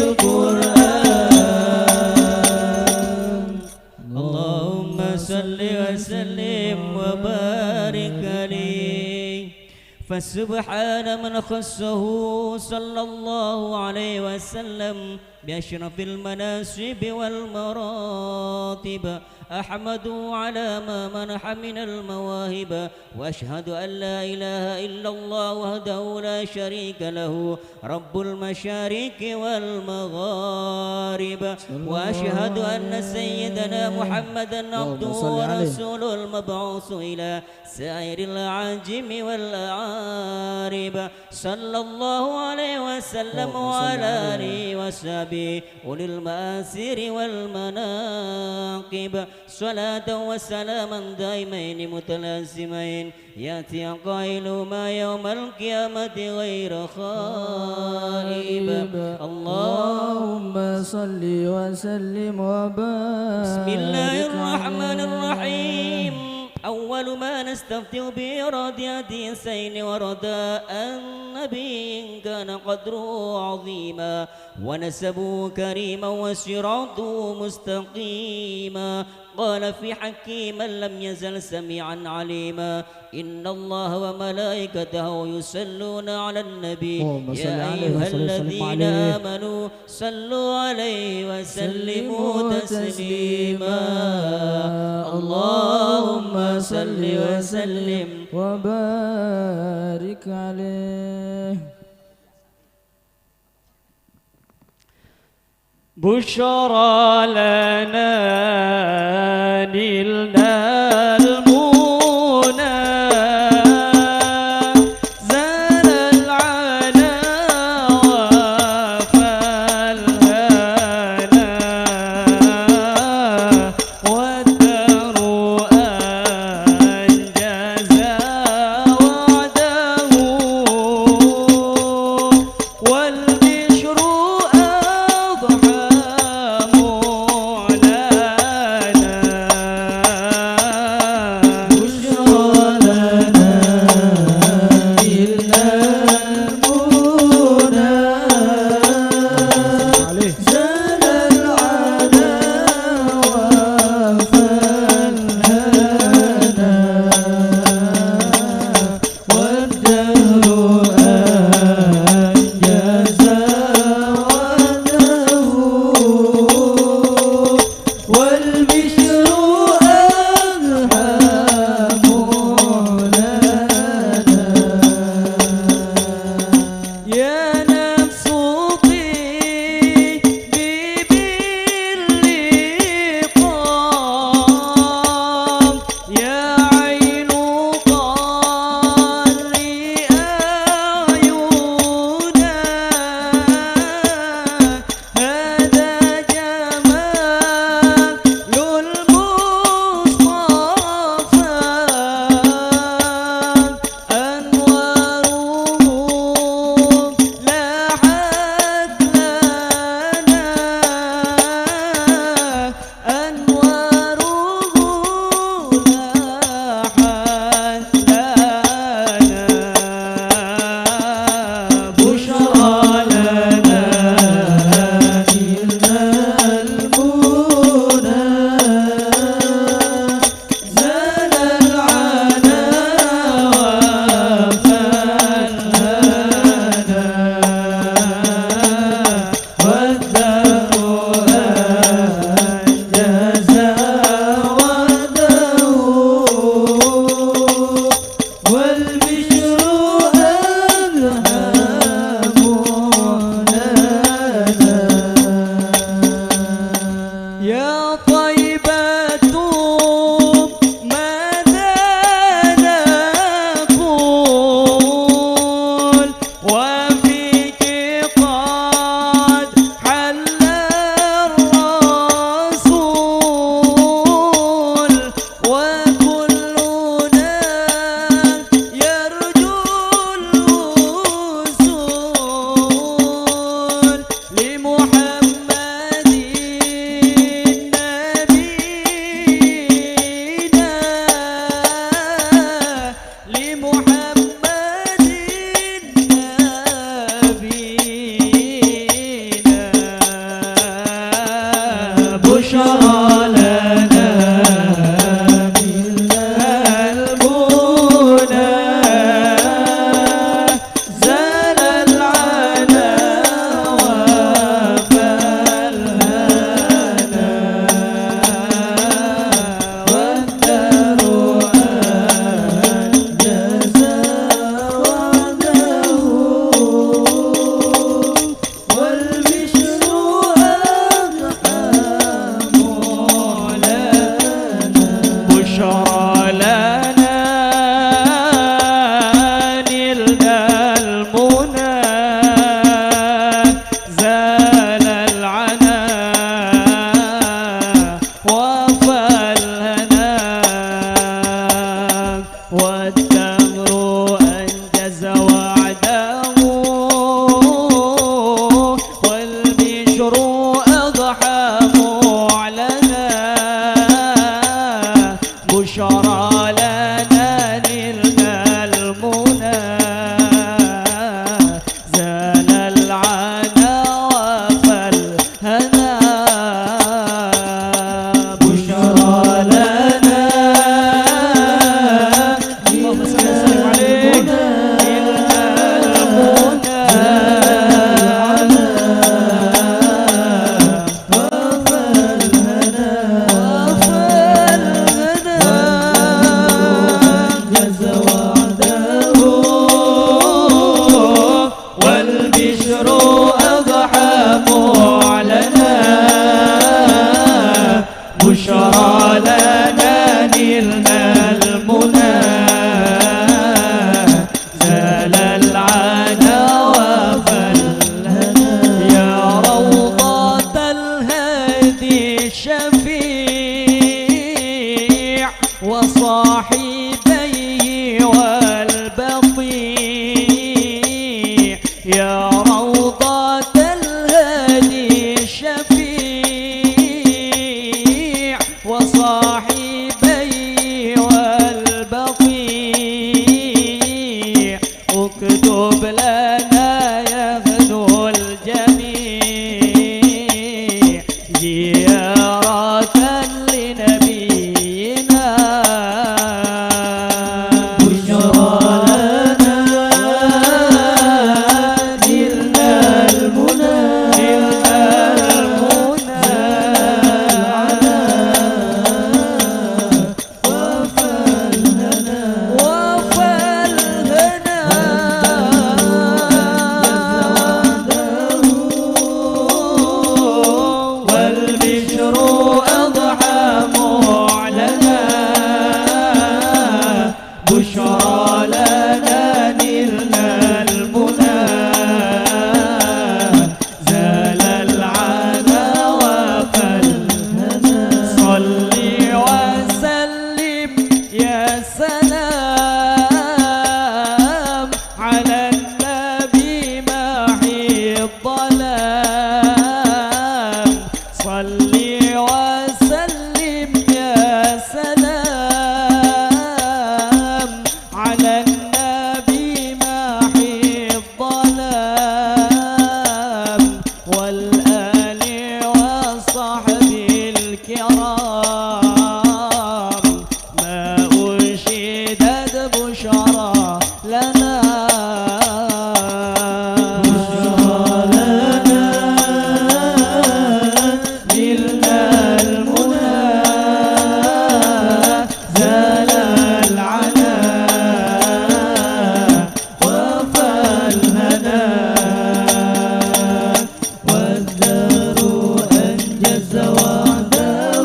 القرآن. اللهم صل وسلم وبارك عليه. فسبحان من خصه صلى الله عليه وسلم بأشرف المناصب والمراتب. أحمده على ما منح من المواهب، وأشهد أن لا إله إلا الله وحده لا شريك له، رب المشارق والمغارب، وأشهد أن سيدنا محمدا عبده ورسوله المبعوث إلى سائر العجم والأعارب، صلى الله عليه وسلم وعلى آله وصحبه أولي المآثر والمناقب، صلاة وسلاما دائمين متلازمين، يأتي قائلهما يوم القيامة غير خائب. اللهم صل وسلم وبارك بسم الله الرحمن عليه. الرحيم. أول ما نستفتح به رد حديثين ورد النبي إن كان قدره عظيما ونسبه كريما وصراطه مستقيما. قال في حقه من لم يزل سميعا عليما. إن الله وملائكته يصلون على النبي. اللهم صل يا عليه أيها وسلم الذين عليه. آمنوا صلوا عليه وسلموا تسليما. اللهم صل وسلم وبارك عليه. بشرى لنا نلنا المنى، زال العنا وفى الهنا، والدهر أنجز وعده، والبشر أضحى معلنا. وصاحبيه والبقيع، يا روضة الهادي الشفيع، وصاحبيه والبقيع، اكتب لنا يا ابن الجميع زيارة لنبينا. بشرى لنا، نلنا المنى، نلنا المنى. وفى الهنا، وفى الهنا. والبشر أضحى معلنا، بشرى لنا نلنا المنى. زال العنا وفى الهنا. صل وسلم يا سلام على النبي محي الظلام. صل وسلم يا سلام على النبي محي الظلام، والآل والصحب الكرام. ما أنشدت بشرى لنا. بشرى لنا، نلنا المنى، زال العنا، وفى الهنا. والدهر أنجز وعده،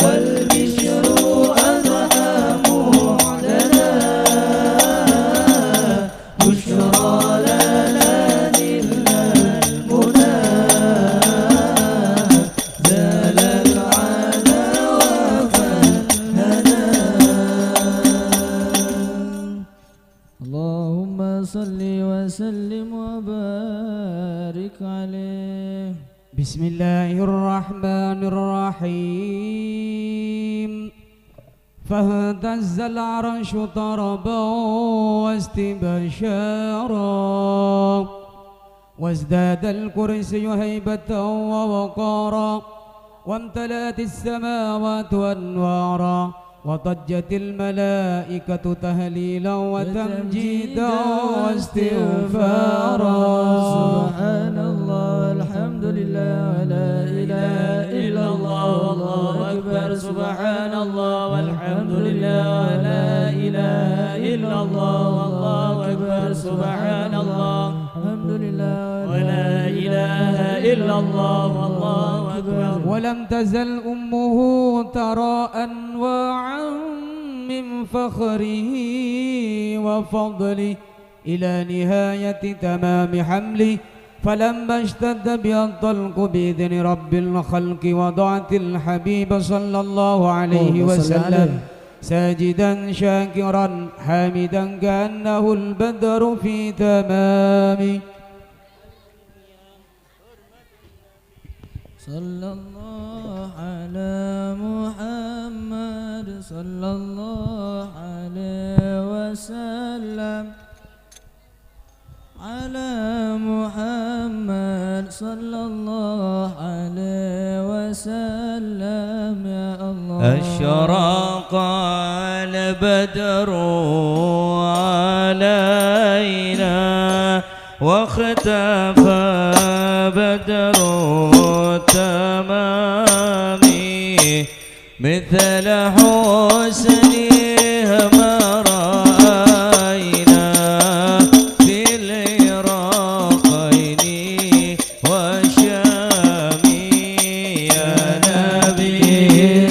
والبشر أضحى معلنا. بشرى لنا نلنا المنى، زال العنا وفى الهنا. اللهم صل وسلم وبارك عليه. بسم الله الرحمن الرحيم. فاهتز العرش طربا واستبشارا، وازداد الكرسي هيبة ووقارا، وامتلأت السماوات أنوارا، وضجت الملائكة تهليلا وتمجيدا واستغفارا. سبحان الله والحمد لله ولا إله إلا الله والله أكبر. سبحان الله والحمد لله ولا إله إلا الله والله أكبر. سبحان الله والحمد لله ولا إله إلا الله والله أكبر. ولم تزل أمه ترى أنواعا من فخره وفضله إلى نهاية تمام حمله، فلما اشتد بها الطلق بإذن رب الخلق وضعت الحبيب صلى الله عليه وسلم ساجدا شاكرا حامدا كأنه البدر في تمامه. صلى الله على محمد، صلى الله عليه وسلم. على محمد، صلى الله عليه وسلم. يا الله. أشرق البدر علينا واختفى بدر التمام، مثل حسنه ما رأينا في العراقين والشام. يا نبي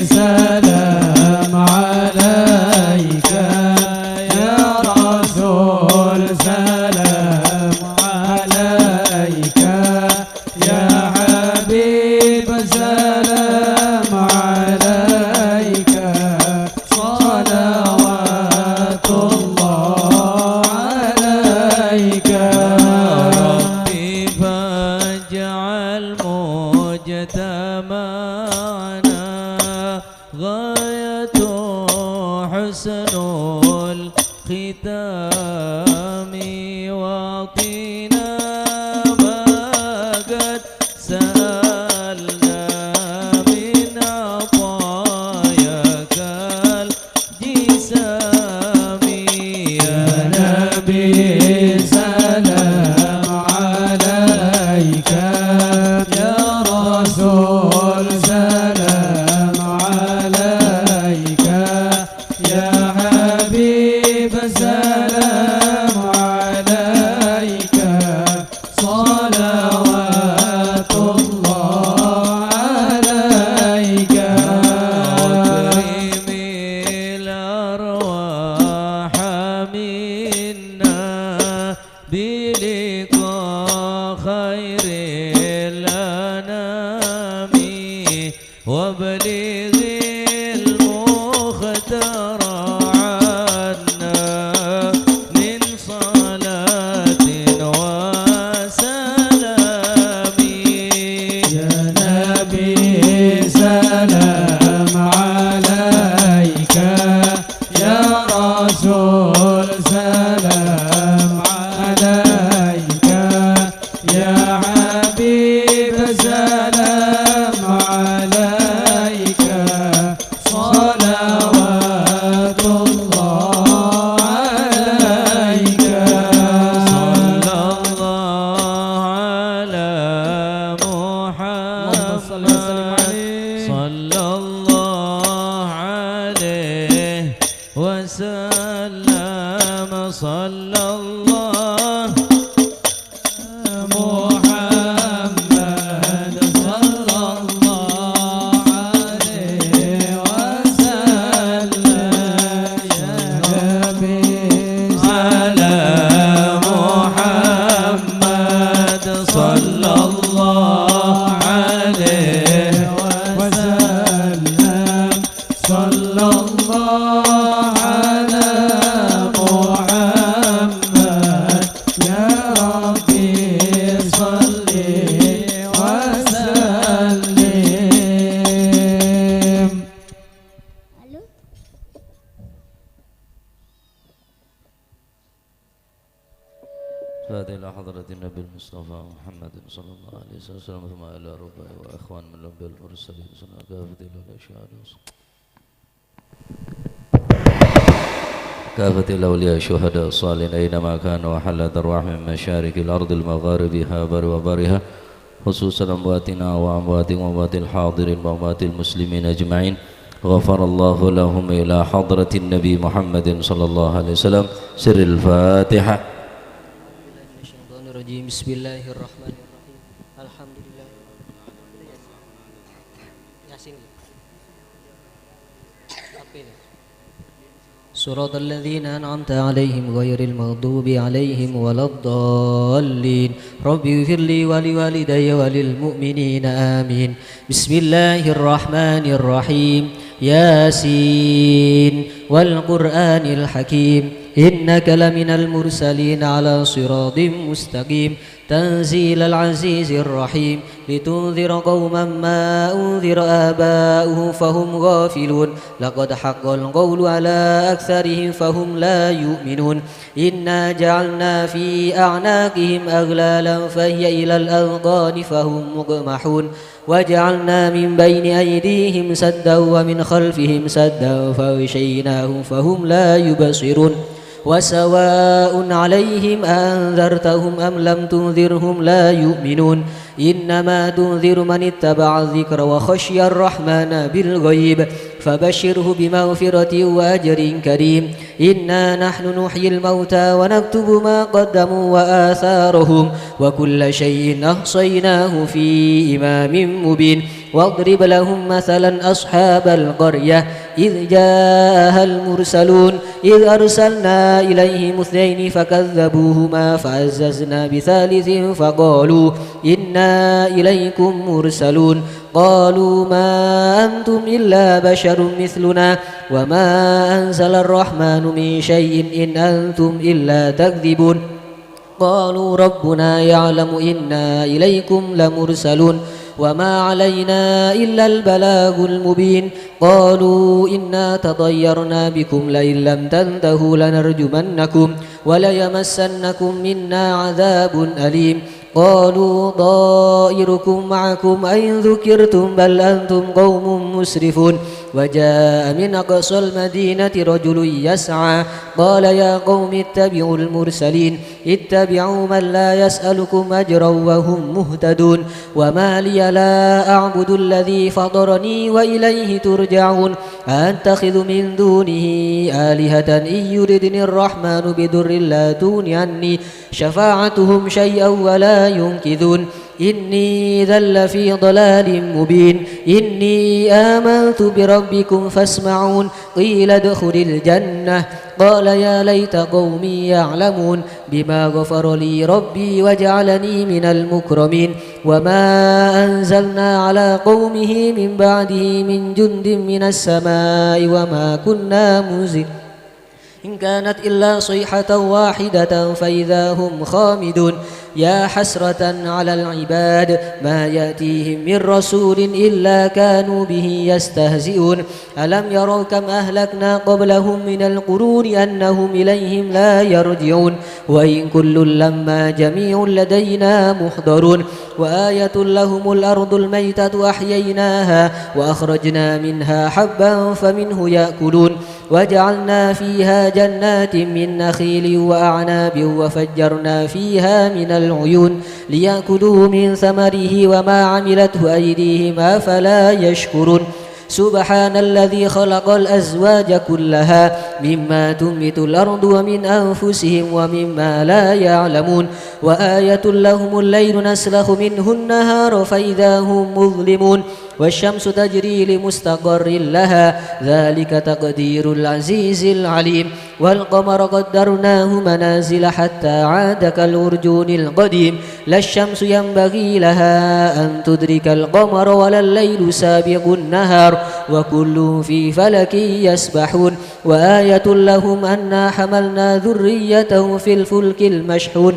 سلام عليك، يا رسول سلام عليك، يا حبيب سلام عليك. غاية حسن الختام وطينا ما قد سألنا من عطاياك الجسام. يا نبي سلام عليك، يا رسول سلام عليك، يا حبيب سلام عليك، صلوات الله عليك. أكرم الأرواح منا بلقاء خير الأنام، وابلغ المختار عنا من صلاة وسلام. يا نبي سلام عليك، يا رسول سلام عليك، يا حبيب سلام عليك، صلوات الله عليك. صلى الله على اللهم صل وسلم محمد. عليه. صلى الله عليه وسلم. صلى الله محمد صلى الله عليه وسلم. يا نبي على محمد صلى الله عليه وسلم. صلى الله على محمد. يا ربي صل وسلم. الفاتحة إلى حضرة النبي المصطفى محمد صلى الله عليه وسلم، ثم إلى ربه وإخوان من الأنبياء والمرسلين، ثم كافة الأولياء والشهداء. كافة الأولياء الشهداء الصالحين أينما كانوا وحلت أرواحهم من مشارق الأرض لمغاربها وبرها وبحرها، خصوصا أمواتنا وأمواتكم وأموات الحاضرين وأموات المسلمين أجمعين. غفر الله لهم إلى حضرة النبي محمد صلى الله عليه وسلم. سر الفاتحة. بسم الله الرحمن الرحيم. الحمد لله. Yasin. Apa ini? صراط الذين أنعمت عليهم غير المغضوب عليهم ولا الضالين. رب اغفر لي ولوالدي وللمؤمنين آمين. بسم الله الرحمن الرحيم. ياسين والقرآن الحكيم. إنك لمن المرسلين على صراط مستقيم. تنزيل العزيز الرحيم. لتنذر قوما ما أنذر آباؤهم فهم غافلون. لقد حق القول على أكثرهم فهم لا يؤمنون. إنا جعلنا في أعناقهم أغلالا فهي إلى الأذقان فهم مقمحون. وجعلنا من بين أيديهم سدا ومن خلفهم سدا فأغشيناهم فهم لا يبصرون. وسواء عليهم أأنذرتهم أم لم تنذرهم لا يؤمنون. إنما تنذر من اتبع الذكر وخشي الرحمن بالغيب فبشره بمغفرة وأجر كريم. إنا نحن نحيي الموتى ونكتب ما قدموا وآثارهم وكل شيء أحصيناه في إمام مبين. واضرب لهم مثلا أصحاب القرية إذ جاءها المرسلون إذ أرسلنا إليهم اثنين فكذبوهما فعززنا بثالث فقالوا إنا إليكم مرسلون. قالوا ما أنتم إلا بشر مثلنا وما أنزل الرحمن من شيء إن أنتم إلا تكذبون. قالوا ربنا يعلم إنا إليكم لمرسلون. وما علينا إلا البلاغ المبين. قالوا إنا تطيرنا بكم لئن لم تنتهوا لنرجمنكم وليمسنكم منا عذاب أليم. قالوا طائركم معكم أئن ذكرتم بل أنتم قوم مسرفون. وجاء من أقصى المدينة رجل يسعى قال يا قوم اتبعوا المرسلين. اتبعوا من لا يسألكم أجرا وهم مهتدون. وما لي لا أعبد الذي فطرني وإليه ترجعون. أأتخذ من دونه آلهة إن يردن الرحمن بضر لا تغن عني شفاعتهم شيئا ولا ينقذون. إني إذا لفي ضلال مبين. إني آمنت بربكم فاسمعون. قيل ادخل الجنة. قال يا ليت قومي يعلمون. بما غفر لي ربي وجعلني من المكرمين. وما أنزلنا على قومه من بعده من جند من السماء وما كنا منزلين. إن كانت إلا صيحة واحدة فإذا هم خامدون. يا حسرة على العباد ما يأتيهم من رسول إلا كانوا به يستهزئون. ألم يروا كم أهلكنا قبلهم من القرون أنهم إليهم لا يرجعون. وإن كل لما جميع لدينا محضرون. وآية لهم الأرض الميتة أحييناها وأخرجنا منها حبا فمنه يأكلون. وجعلنا فيها جنات من نخيل وأعناب وفجرنا فيها من العيون ليأكلوا من ثمره وما عملته أيديهم أفلا يشكرون. سبحان الذي خلق الأزواج كلها مما تنبت الأرض ومن أنفسهم ومما لا يعلمون. وآية لهم الليل نسلخ منه النهار فإذا هم مظلمون. والشمس تجري لمستقر لها ذلك تقدير العزيز العليم. والقمر قدرناه منازل حتى عاد كالعرجون القديم. لا الشمس ينبغي لها أن تدرك القمر ولا الليل سابق النهار وكل في فلك يسبحون. وآية لهم أنا حملنا ذريتهم في الفلك المشحون.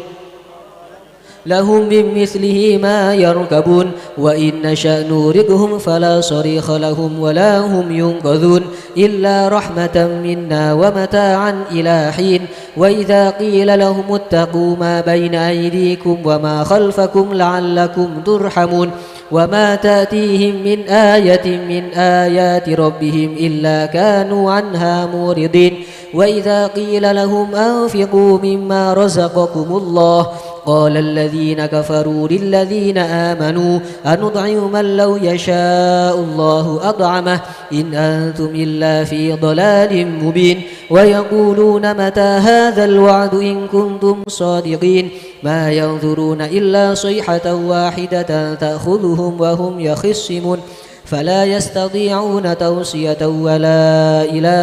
لهم من مثله ما يركبون وإن نشأ نغرقهم فلا صريخ لهم ولا هم ينقذون إلا رحمة منا ومتاعا إلى حين. وإذا قيل لهم اتقوا ما بين أيديكم وما خلفكم لعلكم ترحمون. وما تأتيهم من آية من آيات ربهم إلا كانوا عنها معرضين. وإذا قيل لهم أنفقوا مما رزقكم الله قال الذين كفروا للذين آمنوا أنطعم من لو يشاء الله أطعمه إن أنتم إلا في ضلال مبين. ويقولون متى هذا الوعد إن كنتم صادقين. ما ينظرون إلا صيحة واحدة تأخذهم وهم يخصمون. فلا يستطيعون توصية ولا إلى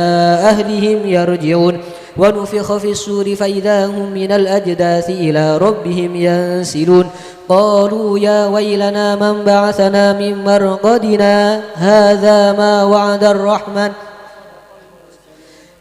أهلهم يرجعون. ونفخ في الصور فإذا هم من الأجداث إلى ربهم ينسلون. قالوا يا ويلنا من بعثنا من مرقدنا هذا ما وعد الرحمن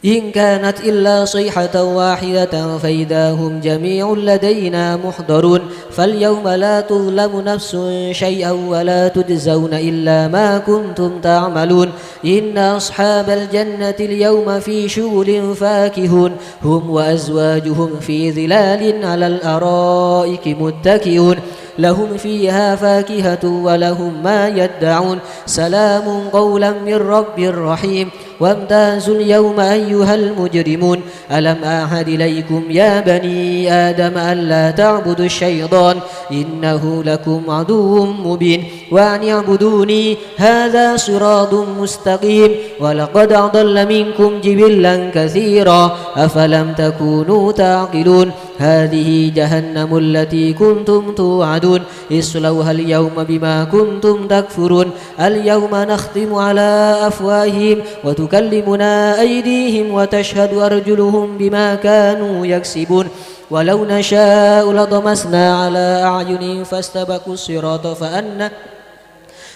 إن كانت إلا صيحة واحدة فإذا هم جميع لدينا محضرون. فاليوم لا تظلم نفس شيئا ولا تجزون إلا ما كنتم تعملون. إن أصحاب الجنة اليوم في شغل فاكهون. هم وأزواجهم في ظلال على الأرائك متكئون. لهم فيها فاكهة ولهم ما يدعون. سلام قولا من رب رحيم. وامتازوا اليوم أيها المجرمون. ألم أعهد إليكم يا بني آدم ألا تعبدوا الشيطان إنه لكم عدو مبين. وأن اعبدوني هذا صراط مستقيم. ولقد أضل منكم جبلا كثيرا أفلم تكونوا تعقلون. هذه جهنم التي كنتم توعدون اصلوها اليوم بما كنتم تكفرون. اليوم نختم على أفواههم وتكلمنا أيديهم وتشهد أرجلهم بما كانوا يكسبون. ولو نشاء لطمسنا على أعينهم فاستبقوا الصراط فأنى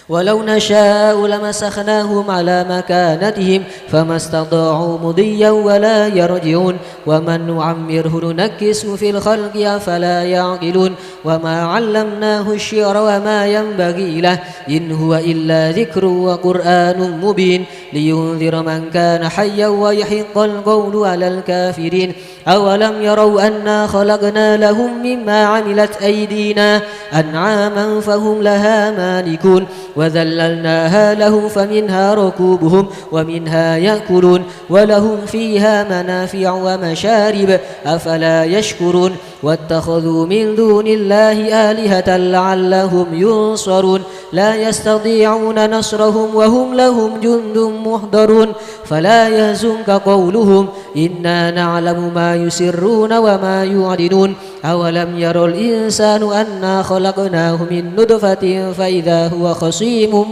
ولو نشاء لمسخناهم على مكانتهم فما استطاعوا مضيا ولا يرجعون ومن نعمره ننكسه في الخلق أفلا يعقلون وما علمناه الشعر وما ينبغي له إن هو إلا ذكر وقرآن مبين لينذر من كان حيا ويحق القول على الكافرين أولم يروا أنا خلقنا لهم مما عملت أيدينا أنعاما فهم لها مالكون وذللناها لهم فمنها ركوبهم ومنها يأكلون ولهم فيها منافع ومشارب أفلا يشكرون واتخذوا من دون الله آلهة لعلهم ينصرون لا يستطيعون نصرهم وهم لهم جند محضرون فلا يحزنك قولهم إنا نعلم ما يسرون وما يعلنون أولم ير الإنسان أنا خلقناه من نطفة فإذا هو خصيم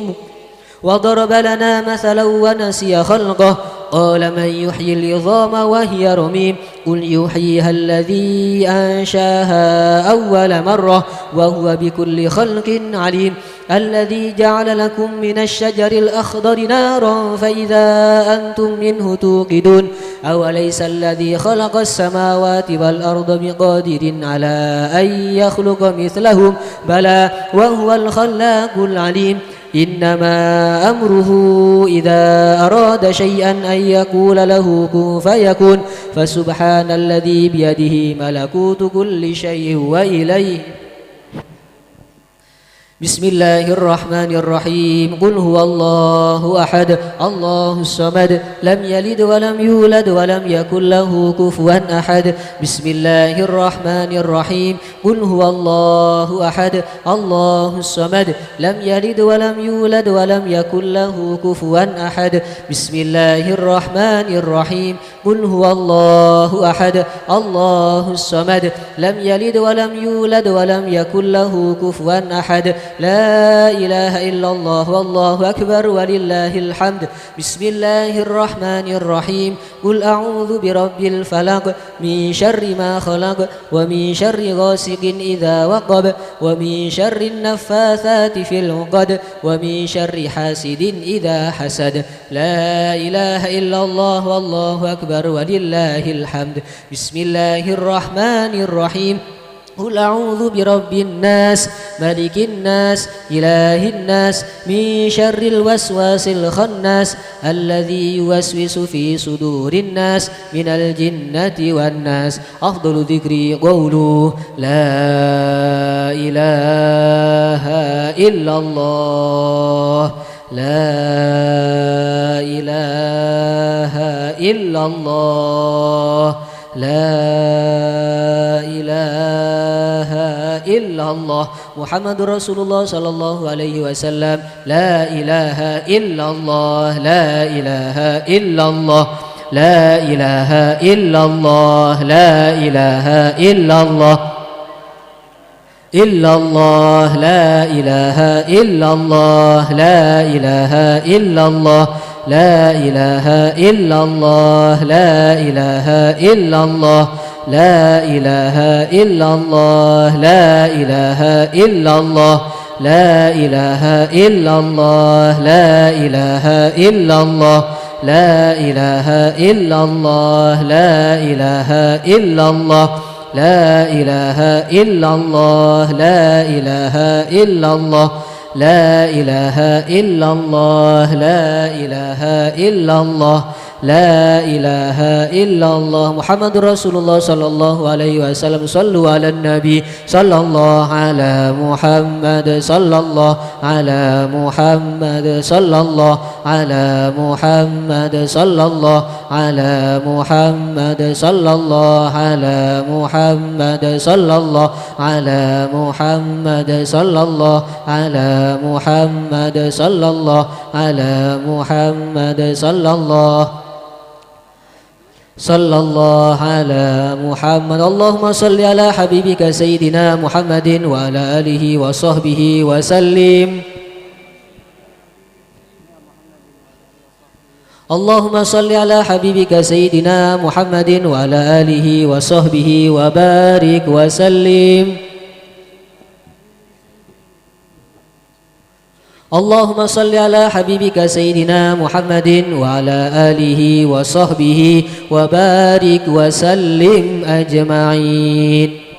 وضرب لنا مثلا ونسي خلقه قال من يحيي العظام وهي رميم قل يحييها الذي أنشاها أول مرة وهو بكل خلق عليم الذي جعل لكم من الشجر الأخضر نارا فإذا أنتم منه توقدون أوليس الذي خلق السماوات والأرض بقادر على أن يخلق مثلهم بلى وهو الخلاق العليم إنما أمره إذا أراد شيئا أن يقول له كن فيكون فسبحان الذي بيده ملكوت كل شيء وإليه بسم الله الرحمن الرحيم قل هو الله أحد الله الصمد لم يلد ولم يولد ولم يكن له كفوا أحد بسم الله الرحمن الرحيم قل هو الله أحد الله الصمد لم يلد ولم يولد ولم يكن له كفوا أحد بسم الله الرحمن الرحيم قل هو الله أحد الله الصمد لم يلد ولم يولد ولم يكن له كفوا أحد لا إله إلا الله والله أكبر ولله الحمد بسم الله الرحمن الرحيم قل أعوذ برب الفلق من شر ما خلق ومن شر غاسق إذا وقب ومن شر النفاثات في العقد ومن شر حاسد إذا حسد لا إله إلا الله والله أكبر ولله الحمد بسم الله الرحمن الرحيم قل أعوذ برب الناس ملك الناس إله الناس من شر الوسواس الخناس الذي يوسوس في صدور الناس من الجنة والناس أفضل الذكر قول لا إله إلا الله لا إله إلا الله لا إله إلا الله محمد رسول الله صلى الله عليه وسلم لا إله إلا الله لا إله إلا الله لا إله إلا الله لا إله إلا الله إلا الله لا إله إلا الله لا إله إلا الله لا إله إلا الله لا إله إلا الله لا إله إلا الله لا إله إلا الله لا إله إلا الله لا إله إلا الله لا إله إلا الله لا إله إلا الله لا إله إلا الله لا إله إلا الله لا إله إلا الله لا إله إلا الله لا إله إلا الله محمد رسول الله صلى الله عليه وسلم صلوا على النبي صلى الله على محمد صلى الله على محمد صلى الله على محمد صلى الله على محمد صلى الله على محمد صلى الله على محمد صلى الله على محمد صلى الله على محمد صلى الله صلى الله على محمد. اللهم صل على حبيبك سيدنا محمد وعلى آله وصحبه وسلم. اللهم صل على حبيبك سيدنا محمد وعلى آله وصحبه وبارك وسلم. اللهم صل على حبيبك سيدنا محمد وعلى آله وصحبه وبارك وسلم أجمعين.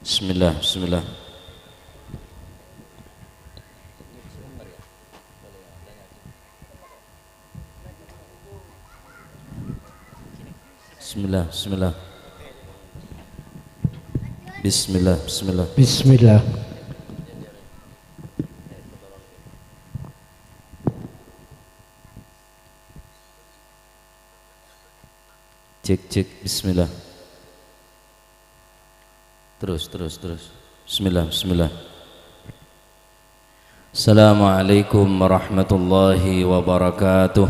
Bismillah, bismillah. Bismillah, bismillah. Bismillah, bismillah. Bismillah. Cek, cek, bismillah. Terus, terus, terus. Bismillah, bismillah. Assalamualaikum warahmatullahi wabarakatuh.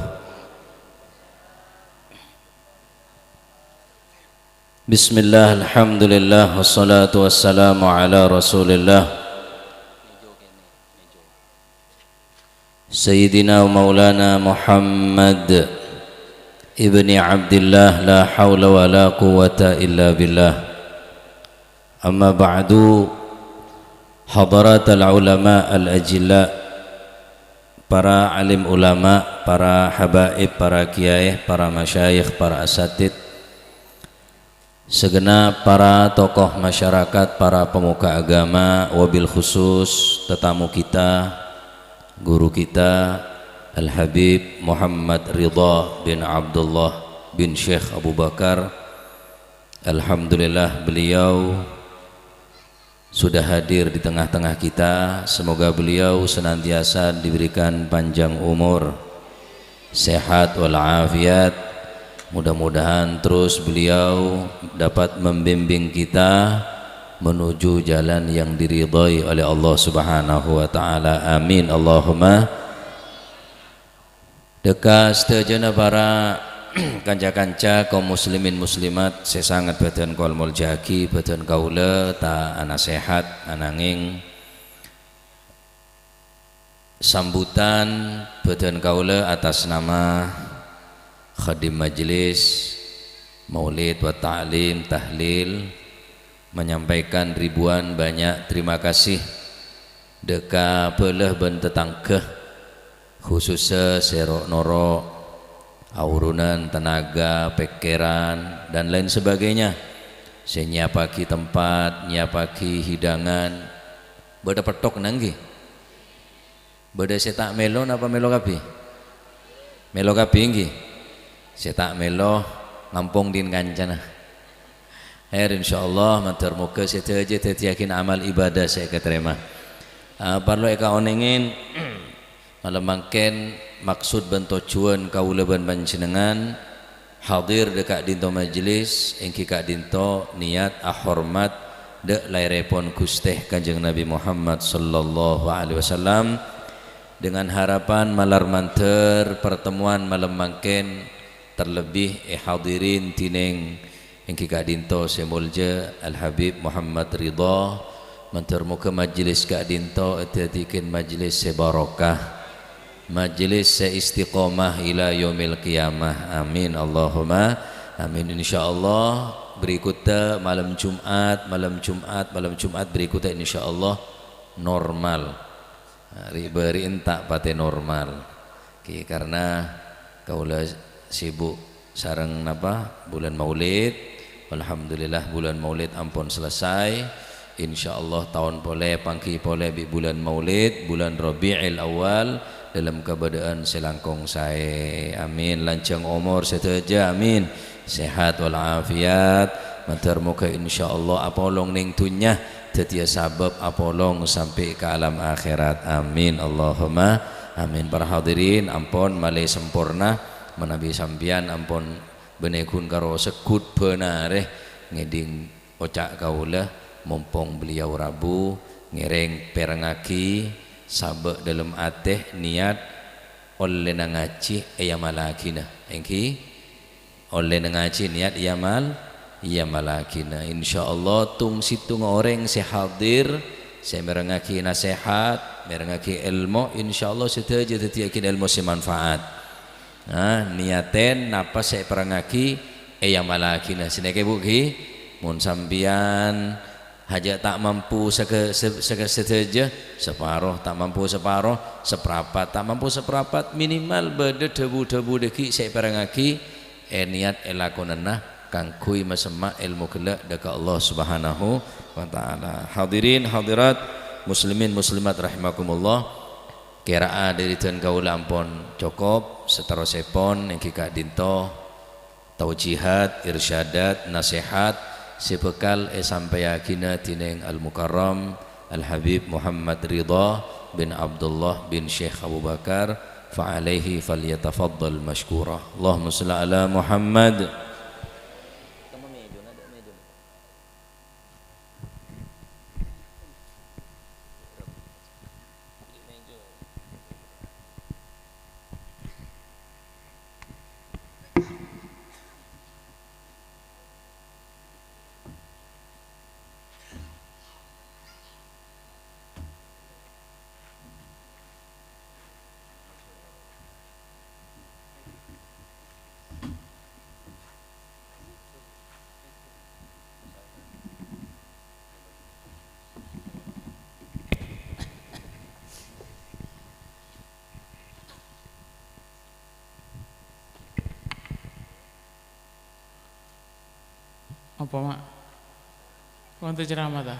Bismillah, alhamdulillah, wassalatu wassalamu ala Rasulillah. Sayyidina wa Maulana Muhammad ibni Abdillah, la haula wa la quwwata illa billah. Amma ba'du, hadaratal ulama al ajilla, para alim ulama, para habaib, para kiai, para masyayikh, para asatid, segenap para tokoh masyarakat, para pemuka agama, wabil khusus tetamu kita, guru kita, Al-Habib Muhammad Ridha bin Abdullah bin Syekh Abu Bakar. Alhamdulillah, beliau sudah hadir di tengah-tengah kita. Semoga beliau senantiasa diberikan panjang umur, sehat walafiat. Mudah-mudahan terus beliau dapat membimbing kita menuju jalan yang diridhai oleh Allah Subhanahu wa Ta'ala. Amin, Allahumma. Dhâ' ka sadhâjâna para ca-kanca kaum muslimin muslimat sè sanget bâdhân kaulâ molja'aghi, bâdhân kaulâ ta' ana sehat, ananging sambutan bâdhân kaulâ atas nama Khadim Majelis Maulid wa Ta'lim Tahlil menyampaikan ribuan banyak terima kasih dhâ' ka bhâlâ bân tatangghâ, khusussa sè ro'-noro', aurunan, tenaga, pèkkèran, dan lain sebagainya, sè nyiapaghi tempat, nyiapaghi hidangan. Bâdâ pèttok, nangghâ? Bâdâ sè ta' mèlo napa mèlo kabbhi? Mèlo kabbhi, ènggi? Sè ta' mèlo ngampong dhin kancana. Khair, insyaallah, mandhâr moghâ sadhâjâ dhâddhiyâghin amal ibadah sè èkatarèma. Ah, parlo èkaonèngè, malem mangkèn maksud bân tojjhuwân kaulâ bân panjhennengngan hadir dhâ' ka'dinto majelis, ènggi ka'dinto niyat ahormat dhâ' laèrèpon Ghustè Kanjeng Nabi Muhammad sallallahu alaihi wasallam, dengan harapan malar mandhâr pertemuan malem mangkèn terlebih èhadirin dhinèng ènggi ka'dinto sè molja Al-Habib Muhammad Ridha, mandhâr moghâ majelis ka'dinto èdhâddhiyâghin majelis sè barokah. Majelis sè istiqomah ila yaumil qiyamah. Amin, Allahumma amin. Insyaallah, berikutta malem Jumat, malem Jumat, malem Jumat berikutta insyaallah normal. Ri'-bâri'en ta' patè normal. Ki, karena kaulâ sibuk sareng napa? Bulân Maulid. Alhamdulillah, bulân Maulid ampon selesai. Insyaallah taon polè, pangghi polè bi' bulân Maulid, bulân Rabiul Awal, dâlem kabâdâ'ân sè langkong saè. Amin. Lanjhâng omor sadhâjâ. Amin. Sehat walafiat. Mandhâr moghâ insyaallah apolong nèng dhunnya. dhâddhiyâ sabâb apolong sampè' ka alam akhèrat. Amin, Allahumma amin. Para hadirin, ampon malè samporna manabi sampèyan ampon bânnè ghun karo segghut bân arè ngèdhing oca' kaulâ, mompong beliau rabu, ngèrèng pèrengngaghi sabâ' dâlem atè niyat ollèna ngajhi èyamalaghina. Èngghi? Ollèna ngajhi niyat èyamal-, èyamalaghina. Insyaallah, tong-sèttonga orèng sè hadir, sè mèrengngaghi nasèhat, mèrengngaghi èlmo, insyaallah sadhâjâ dhâddhiyâghin èlmo sè manfaat. Nah, niyatèn napa sè èpèrengngaghi èyamalaghina. Sanèka, Bu, ghi? Mon sampèyan Hajâ' ta' mampu saka-, sa-, saka-, sadhâjâ, saparo ta' mampu saparo, saprapat ta' mampu saprapat, minimal bâdâ dhâbu-dhâbu dhâggi' sè èpèrengngaghi, èniyat èlakonana kaangghuy masemma' èlmo ghellâ' dâ' ka Allah Subhanahu wa Ta'ala. Hadirin hadirat, muslimin muslimat rahimakumullah, kèra'a dhâri dhân kaulâ ampon cokop, saterrossèpon èngghi ka'dinto. Taujihat, irsyadat, nasèhat sè bhâkal èsampèyaghinâ dhinèng Al-Mukarram Al-Habib Muhammad Ridha bin Abdullah bin Syekh Abu Bakar, fa alaihi falyatafaddal masykura. Allahumma shalli ala Muhammad. Apa, Mak? Wonten ceramah, ta?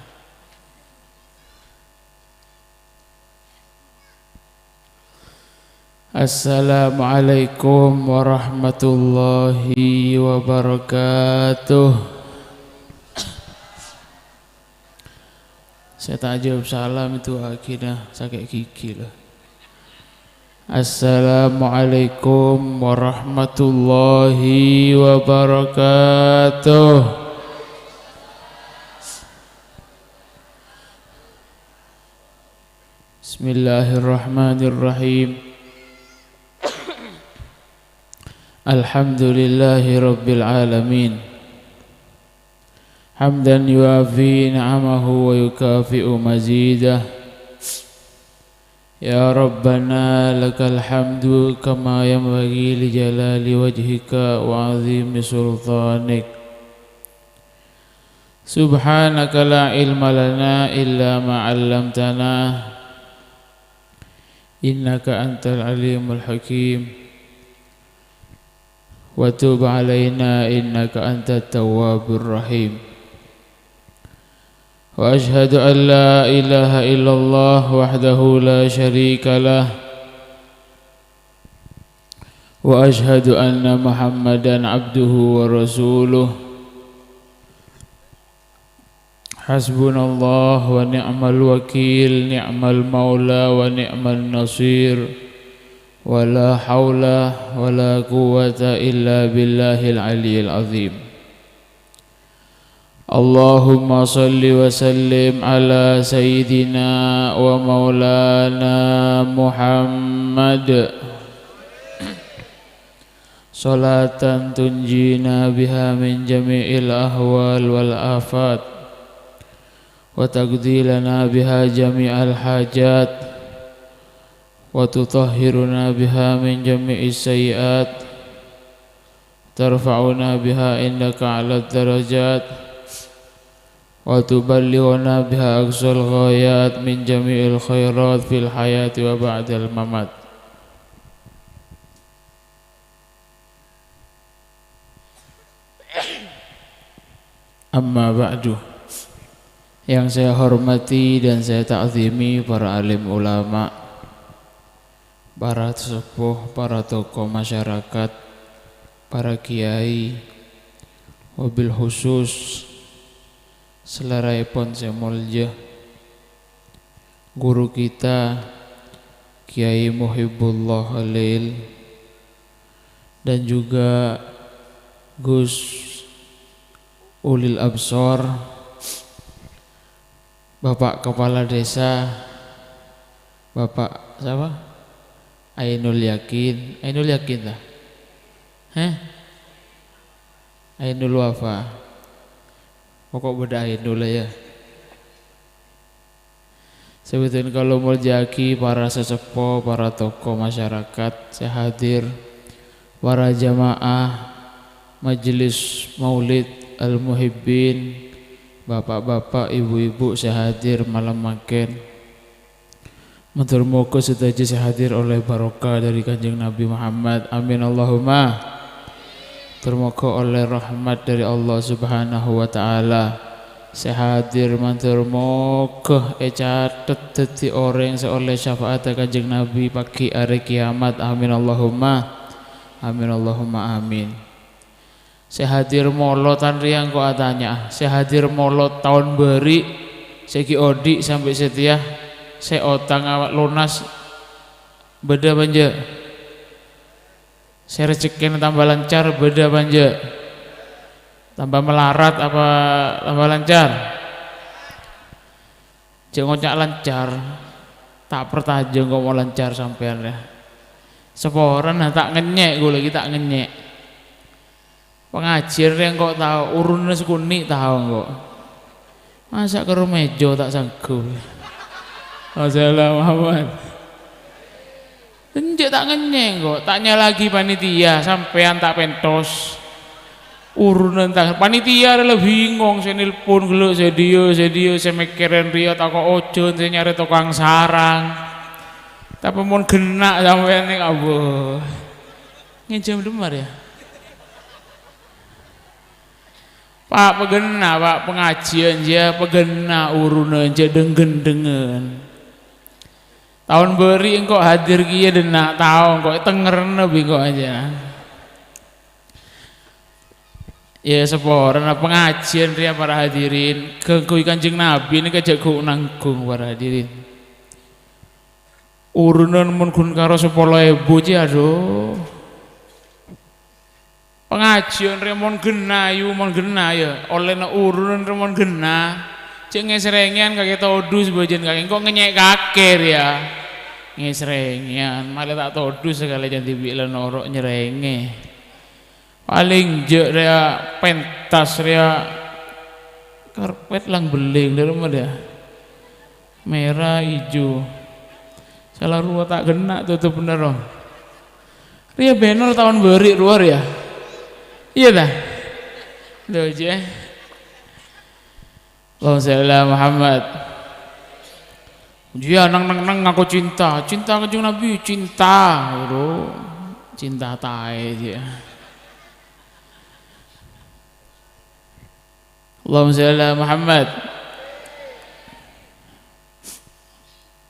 Assalamualaikum warahmatullahi wabarakatuh. Sè ta' ajâwâb salam èdu'aaghinâ sakè' ghighi, lho. Assalamualaikum warahmatullahi wabarakatuh. Bismillahirrahmanirrahim. Alhamdulillahi rabbil alamin. Hamdan yuwafi ni'amahu wa yukafi'u mazidah. Ya Rabbana, lakal hamdu kama yanbaghi li jalali wajhika wa 'azimi sultanik. Subhanaka la ilma lana illa ma 'allamtana, innaka antal alimul hakim. Wa tub 'alaina innaka antat tawwabur rahim. Wa asyhadu an la ilaha illallah wahdahu la syarika lah. Wa asyhadu anna Muhammadan abduhu wa rasuluh. Hasbunallah wa ni'mal wakil, ni'mal maula wa ni'man nasir. Wa la haula wa la quwwata illa billahil aliyyil azim. Allahumma shalli wa sallim ala sayyidina wa maulana Muhammad. Sholatan tunjina biha min jami'il ahwal wal afat, wa taqdi lana biha jami'al hajat, wa tutahhiruna biha min jami'is sayyi'at, tarfa'una biha indaka a'lad darajat, wa tuballighuna biha aqsal ghayat min jami'il khairat fil hayati wa ba'dal mamat. Amma ba'du. Yang saya hormati dan saya ta'zimi para alim ulama, para sesepuh, para tokoh masyarakat, para kiai, wabil khusus Salèraèpon sè molja, guru kita, Kiai Muhibullah Khalil, dan juga Gus Ulil Absor, Bapak Kepala Desa, Bapak sapa? Ainul Yakin. Ainul Yakin, ta? Heh? Ainul Wafa. Pokok bâdâ Ainul, ya. Sè bhâdhân kaulâ molja'aghi para saseppo, para tokoh masyarakat sè hadir, para jamaah Majelis Maulid Al-Muhibbin, bapak-bapak, ibu-ibu sè hadir malem mangkèn. Mator moghâ sadhâjâ sè hadir ollè barokah dâri Kanjeng Nabi Muhammad. Amin, Allahumma. Mator moghâ ollè rahmat dâri Allah Subhanahu wa Ta'ala. Sè hadir mator moghâ ècatet dhâddhi orèng sè ollè syafa'atta Kanjeng Nabi paghi' arè kiamat. Amin, Allahumma. Amin, Allahumma amin. Sè hadir molotan rèya engko' atanya'a, sè hadir molot taon bâri', sè ghi' odi' sampè' satèya, sè otangnga lonas, bâdâ apa enjâ'? Sè rejekkèna tamba lancar, bâdâ apa enjâ'? Tamba malarat apa tamba lancar? Jhâ' ngoca' lancar, ta' partajâ engko' mon lancar sampèyan rèya. Saporana ta' ngènyè', ghulâ ghi' ta' ngènyè'. Pangajhiyân rèya engko' tao, urunna sakonè' tao engko'. Masa' karo mèjâ ta' sangghup. Masalah Muhammad. Enjâ' ta' ngènyè' engko', ta' nyala'aghi panitia, sampèyan ta' pèntos. Urunan ta', panitia rèya la bingong, sè nelpon ghellâ' sè dhiyâ, sè dhiyâ, sè mèkkèrè rèya tako' ojhân, sè nyarè tokang sarang. Tapè mon ghenna' sampèyan nèng, abbâ. Ngènjhâm dhâmmar, ya. Pa' paghenna, Pa', pangajhiyân jiyâ paghenna, urunan jiyâ dheng-ghendhengan. Taon bâri' engko' hadir kèya dhinna' tao engko' ètengngerrâna bi' engko' ajâ. Ya, saporana pangajhiyân rèya para hadirin, ghangghuy Kanjeng Nabi nèka jhâ' ghu-, nangghung para hadirin. Urunan mon ghun karo sapolo èbu jiyâ, adhu. Pangajhiyân rèya mon ghenna, yu, mon ghenna, ya. Ollèna urunan rèya mon ghenna. Jhâ' ngèsrèngèyan kakè todus bâjâna kakè. Engko' ngènyè' kakè rèya. Ngèsrèngèyan. Malè ta' todus sakalè jhân dhibi' la noro' nyèrèngè. Palèng jhâ' rèya pentas rèya. Karpet lang-bellèng dâ' remma, ya. Mèra, ijhu. Sala rowa ta' ghenna' totop bhender, oh. Rèya bhender taon bâri' rowa rèya. Iyâ, ta? Lho, jiyâ. Allahumma shalli ala Muhammad. Jiyâ neng-neng-neng ngaku cinta. Cinta Kanjeng Nabi, cinta. Waduh, cinta taè, jiyâ. Allahumma shalli ala Muhammad.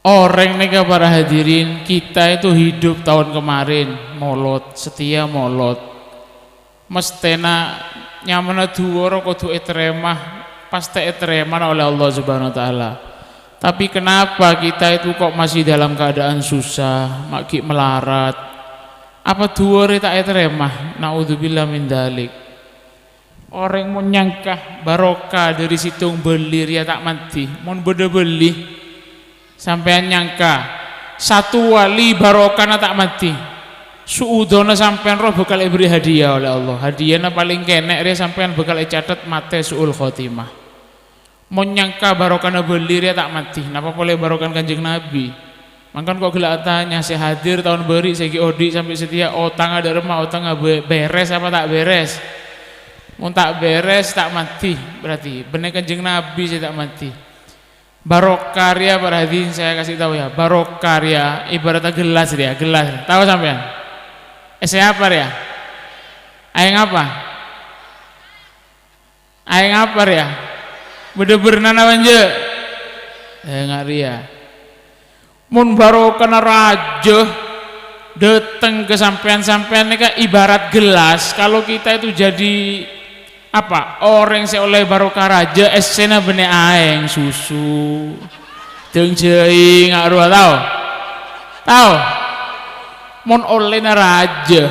Orèng nèka, para hadirin, kita itu hidup tahun kemarin, molot, setia molot. Mesthèna nyamana dhuwârâ kodhu ètarèma, pastè ètarèmana oleh Allah Subhanahu wa Ta'ala. Tapi kenapa kita itu kok masih dalam keadaan susah, ma' ghi' malarat? Apa dhuwârâ ta' ètarèma? Naudzubillah min dzalik. Orèng mon nyangka barokah dâri sèttong bâli rèya ta' mandhi. Mon bâdâ bâli, sampèyan nyangka, satu wali barokahna ta' mandhi. Suudhonna sampèyan rowa bhâkal èbârri' hadiah oleh Allah. Hadiahna palèng kènè' rèya sampèyan bhâkal ècatet matè su'ul khotimah. Mon nyangka barokahna bâli rèya ta' mandhi, napa polè barokahna Kanjeng Nabi? Mangkana kok ghellâ' atanya, sè hadir taon bâri', sè ghi' odi' sampè' satèya, otangnga dâ' remma, otangnga bè-, bèrès apa ta' bèrès? Mon ta' bèrès, ta' mandhi, berarti bânnè Kanjeng Nabi sè ta' mandhi. Barokah rèya, para hadirin, saya kasih tahu ya, barokah rèya ibaratnya gelas rèya, gelas. Tahu sampèyan? Eh, sè apa rèya? Aèng apa? Aèng apa rèya? Bâdâ bârnana apa enjâ'? Enga' rèya. Mon barokahna rajâ dâteng ka sampèyan, sampèyan nèka ibarat gelas. Kalau kita itu jadi Apa? Orèng sè ollè barokah rajâ, èssèna bânnè aèng, susu, dâng jhâi, nga' rowa, tao? Tao? Mon ollèna rajâ.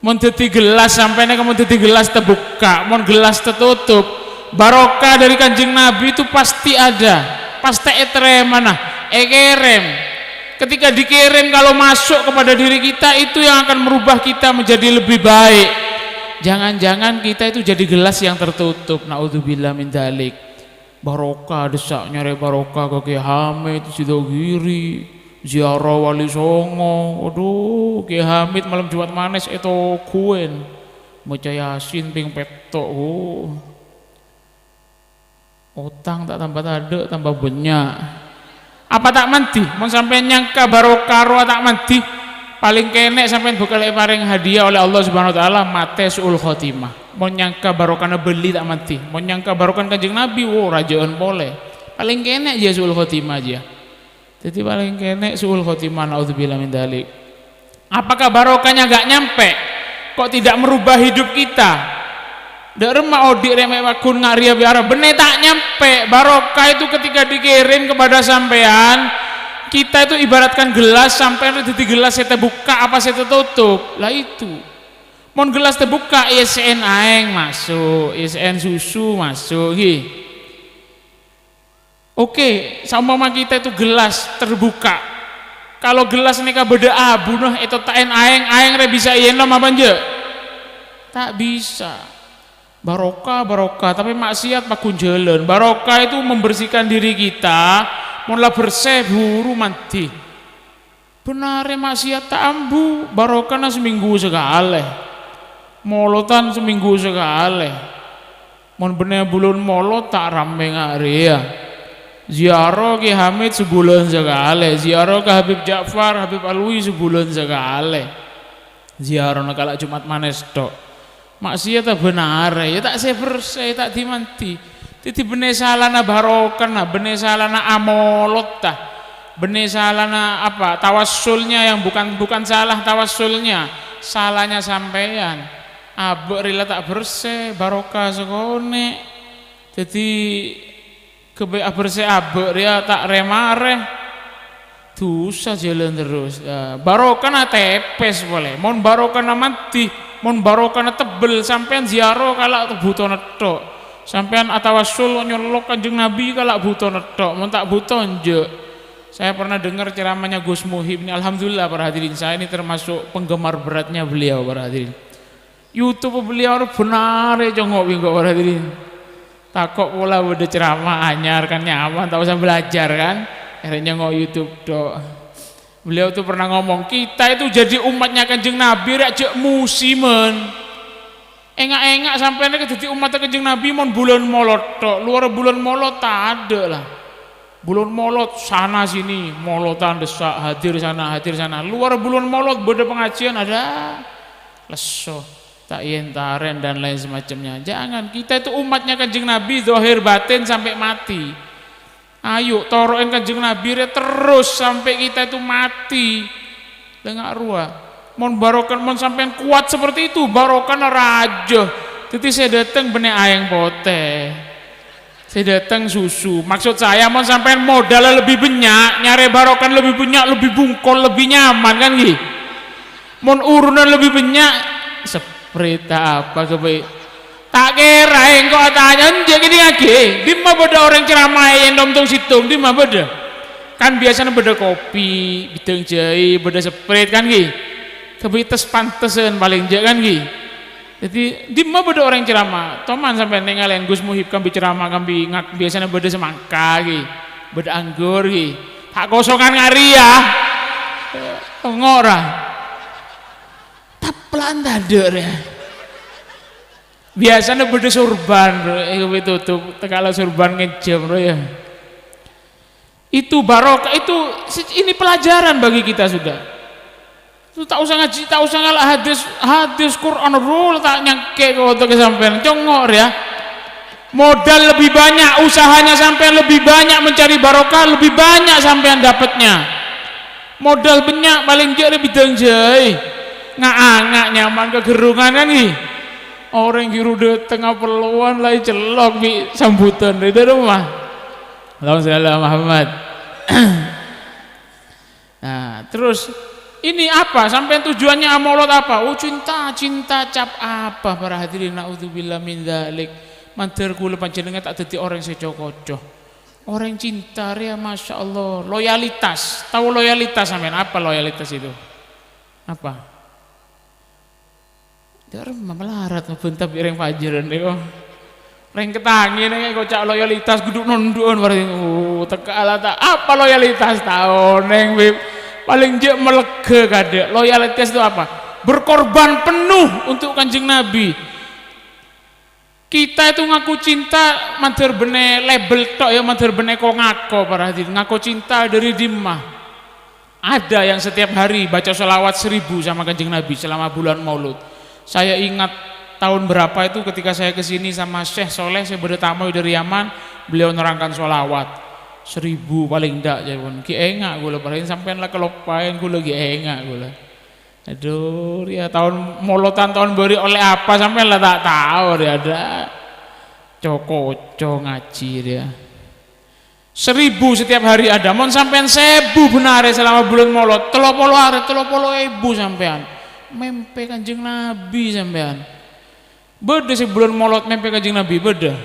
Mon dhâddhi gelas, sampèyan nèka mon dhâddhi gelas tabukka', mon gelas tatutup. Barokah dari Kanjeng Nabi itu pasti ada, pasti ètarèmana, èkèrèm. Ketika dikirim, kalau masuk kepada diri kita, itu yang akan merubah kita menjadi lebih baik. Jangan-jangan kita itu jadi gelas yang tertutup. Naudzubillah min dzalik. Barokah, dessa' nyarè barokah ka Kè Hamid Sidogiri, ziarah Wali Songo. Aduh, Kè Hamid malem Jumat Manès ètoghuen. Maca Yasin pèng pètto', oh. Otang ta' tambâ tadâ', tambâ bânnya'. Apa ta' mandhi? Mon sampèyan nyangka barokah rowa ta' mandhi, palèng kènè' sampèyan bhâkal èparèng hadiah oleh Allah Subhanahu wa Ta'ala, matè su'ul khotimah. Mon nyangka barokana bâli ta' mandhi, mon nyangka barokana Kanjeng Nabi, wo, rajâ'ân polè. Palèng kènè' jiyâ su'ul khotimah jiyâ. Dhâddhi palèng kènè' su'ul khotimah, naudzubillah min dzalik. Apakah barokahnya nggak nyampe? Kok tidak merubah hidup kita? Dâ' remma odi' rè mè' pagghun nga' rèya bi' ara, bânnè ta' nyampe. Barokah itu ketika dikirim kepada sampèyan, kita itu ibaratkan gelas, sampèyan itu dhâddhi gelas sè tabukka' apa sè tatutup. Lah itu. Mon gelas tabukka', èssèna aèng maso', èssèna susu maso', ghi. Oke, saompama kita itu gelas terbuka. Kalau gelas nèka bâdâ abuna, ètotta'è aèng, aèng rè bisa èènom apa enjâ'? Ta' bisa. Barokah, barokah, tapè maksiat pagghun jhâlân. Barokah itu membersihkan diri kita, mon la bersè buru mandhi. Bân arè maksiat ta' ambu, barokana samènggu sakalè. Molodhân samènggu sakalè. Mon bânnè bulân Molod ta' ramè nga' rèya. Ziarah Kè Hamid sabulân sakalè, ziarah ka Habib Ja'far, Habib Alwi sabulân sakalè. Ziarana kala' Jumat Manès tok. Maksiatta bân arè, ya ta' sè-bersè, ta' di-mandhi. Dhâddhi bânnè salana barokana, bânnè salana amolodda. Bânnè salana apa? Tawassulnya yang bukan, bukan salah tawassulnya. Salahnya sampèyan. Abâ' rè la ta' bersè, barokah sakonè'. Dhâddhi, ghâbây abersè abâ' rèya ta' rè-marè. Dhusa jhâlân terros. Ah, barokana tèpès polè. Mon barokana mandhi, mon barokana tebbel, sampèyan ziarah kala' bhutona tok. Sampèyan atawassul nyolok Kanjeng Nabi kala' bhutona tok. Mon ta' bhuto, enjâ'. Saya pernah dengar ceramahnya Gus Muhib ini. Alhamdulillah, para hadirin. Saya ini termasuk penggemar beratnya beliau, para hadirin. YouTube beliau bân arè congo' bi' engko', para hadirin. Tako' pola bâdâ ceramah anyar kan nyaman, ta' osa belajar kan. Akhirnya nyongo' YouTube tok. Beliau tuh pernah ngomong, "Kita itu jadi umatnya Kanjeng Nabi rè jhâ' musiman." Enga'-enga' sampèyan rè dhâddhi umatta Kanjeng Nabi mon bulân Molod tok. Luar bulân Molod tadâ' la. Bulân Molod sana sini, molodhân dessa', hadir sana, hadir sana. Luar bulân Molod bâdâ pangajiân, ada lesso, ta' èyentarè dan lain semacamnya. Jangan, kita itu umatnya Kanjeng Nabi, zahir batin sampai mati. Ayo, toro'è Kanjeng Nabi rè terros sampai kita itu mati. Dengar rowa. Mon barokah, mon sampèyan kuat seperti itu, barokana rajâ. Dhâddhi sè dâteng bânnè aèng potè. Sè dâteng susu. Maksud saya, mon sampèyan modal lebih bânnya', nyarè barokana lebih bânnya', lebih bungkol, lebih nyaman, kan, ghi? Mon urunan lebih bânnya', Sprite ta' apa, ghâbây. Ta' kèra, engko' atanya, enjâ' kèdingngaghi. Dimma bâdâ orèng ceramah è nom tong-sèttong, dimma bâdâ? Kan biasana bâdâ kopi, bidâng jhâi, bâdâ Sprite, kan, ghi? Ghâbây tes-pantesan palèng, jâ', kan, ghi? Dhâddhi, dimma bâdâ orèng ceramah? Toman sampèyan nèngalè Gus Muhib kambi ceramah, kambi ngak-, biasana bâdâ semangka, ghi. Bâdâ anggur, ghi. Ta' kosongan nga' rèya. Tongo' ra. Tapla'an tadâ' rèya. Biasana bâdâ sorban, bro. Eh, ghâbây totop. Takala sorban ngènjhâm, bro, ya. Itu barokah, itu, ini pelajaran bagi kita, sudah. Itu ta' osa ngajhi, ta' osa ngala' hadis, hadis Quran, bro, ta' nyangkè ka otakka sampèyan. Congo' rèya. Modal lebih banyak, usahanya sampèyan lebih banyak mencari barokah, lebih banyak sampèyan dapatnya. Modal bânnya', palèng jâ' rè bidâng jhâi. Nga'-anga' nyaman ka ghârrungan, kan, ghi? Orèng ghi' ru dâteng apellowan la ècellok bi' sambutan dâri roma. Allahumma shalli ala Muhammad. Nah, terus ini apa? Sampèyan tujuannya amolot apa? Oh, cinta, cinta cap apa, para hadirin? Naudzubillah min dzalik. Mandhâr kaulâ panjhennengngan ta' dhâddhi orèng sè co-koco. Orèng cinta rèya, masya Allah, loyalitas. Tahu loyalitas sampèyan? Apa loyalitas itu? Apa? Dâ' remma malarat mabânta bi' rèng pajhârân rèko. Rèng ketangè nèng ngoca' loyalitas kudu nondhu'ân, berarti, oh, tekka' la ta', apa loyalitas? Ta' onèng, Bib. Palèng jhâ' malega kadhâ'. Loyalitas itu apa? Berkorban penuh untuk Kanjeng Nabi. Kita itu ngaku cinta mandhâr bânnè label tok ya, mandhâr bânnè ko-ngako, para hadirin. Ngaku cinta dari dimma? Ada yang setiap hari baca sholawat seribu sama Kanjeng Nabi selama bulan Maulud. Saya ingat tahun berapa itu ketika saya ke sini sama Syekh Soleh, saya bâdâ tamu dari Yaman, beliau nerangkan sholawat. Seribu palèng ta', jârèya pon. Ghi' enga' kaulâ, palèng sampèyan la kaloppaèn kaulâ, ghi' enga' kaulâ. Aduh, rèya taon molotan taon bâri' ollè apa sampèyan la ta' tao rèya, adâ'. Co-koco ngajhi rèya. Seribu setiap hari ada. Mon sampèyan sèbu bân arè selama bulân molot, tello polo arè, tello polo èbu sampèyan. Mèmpè Kanjeng Nabi sampèyan. Bâdâ sè bulân molot mèmpè Kanjeng Nabi? Bâdâ.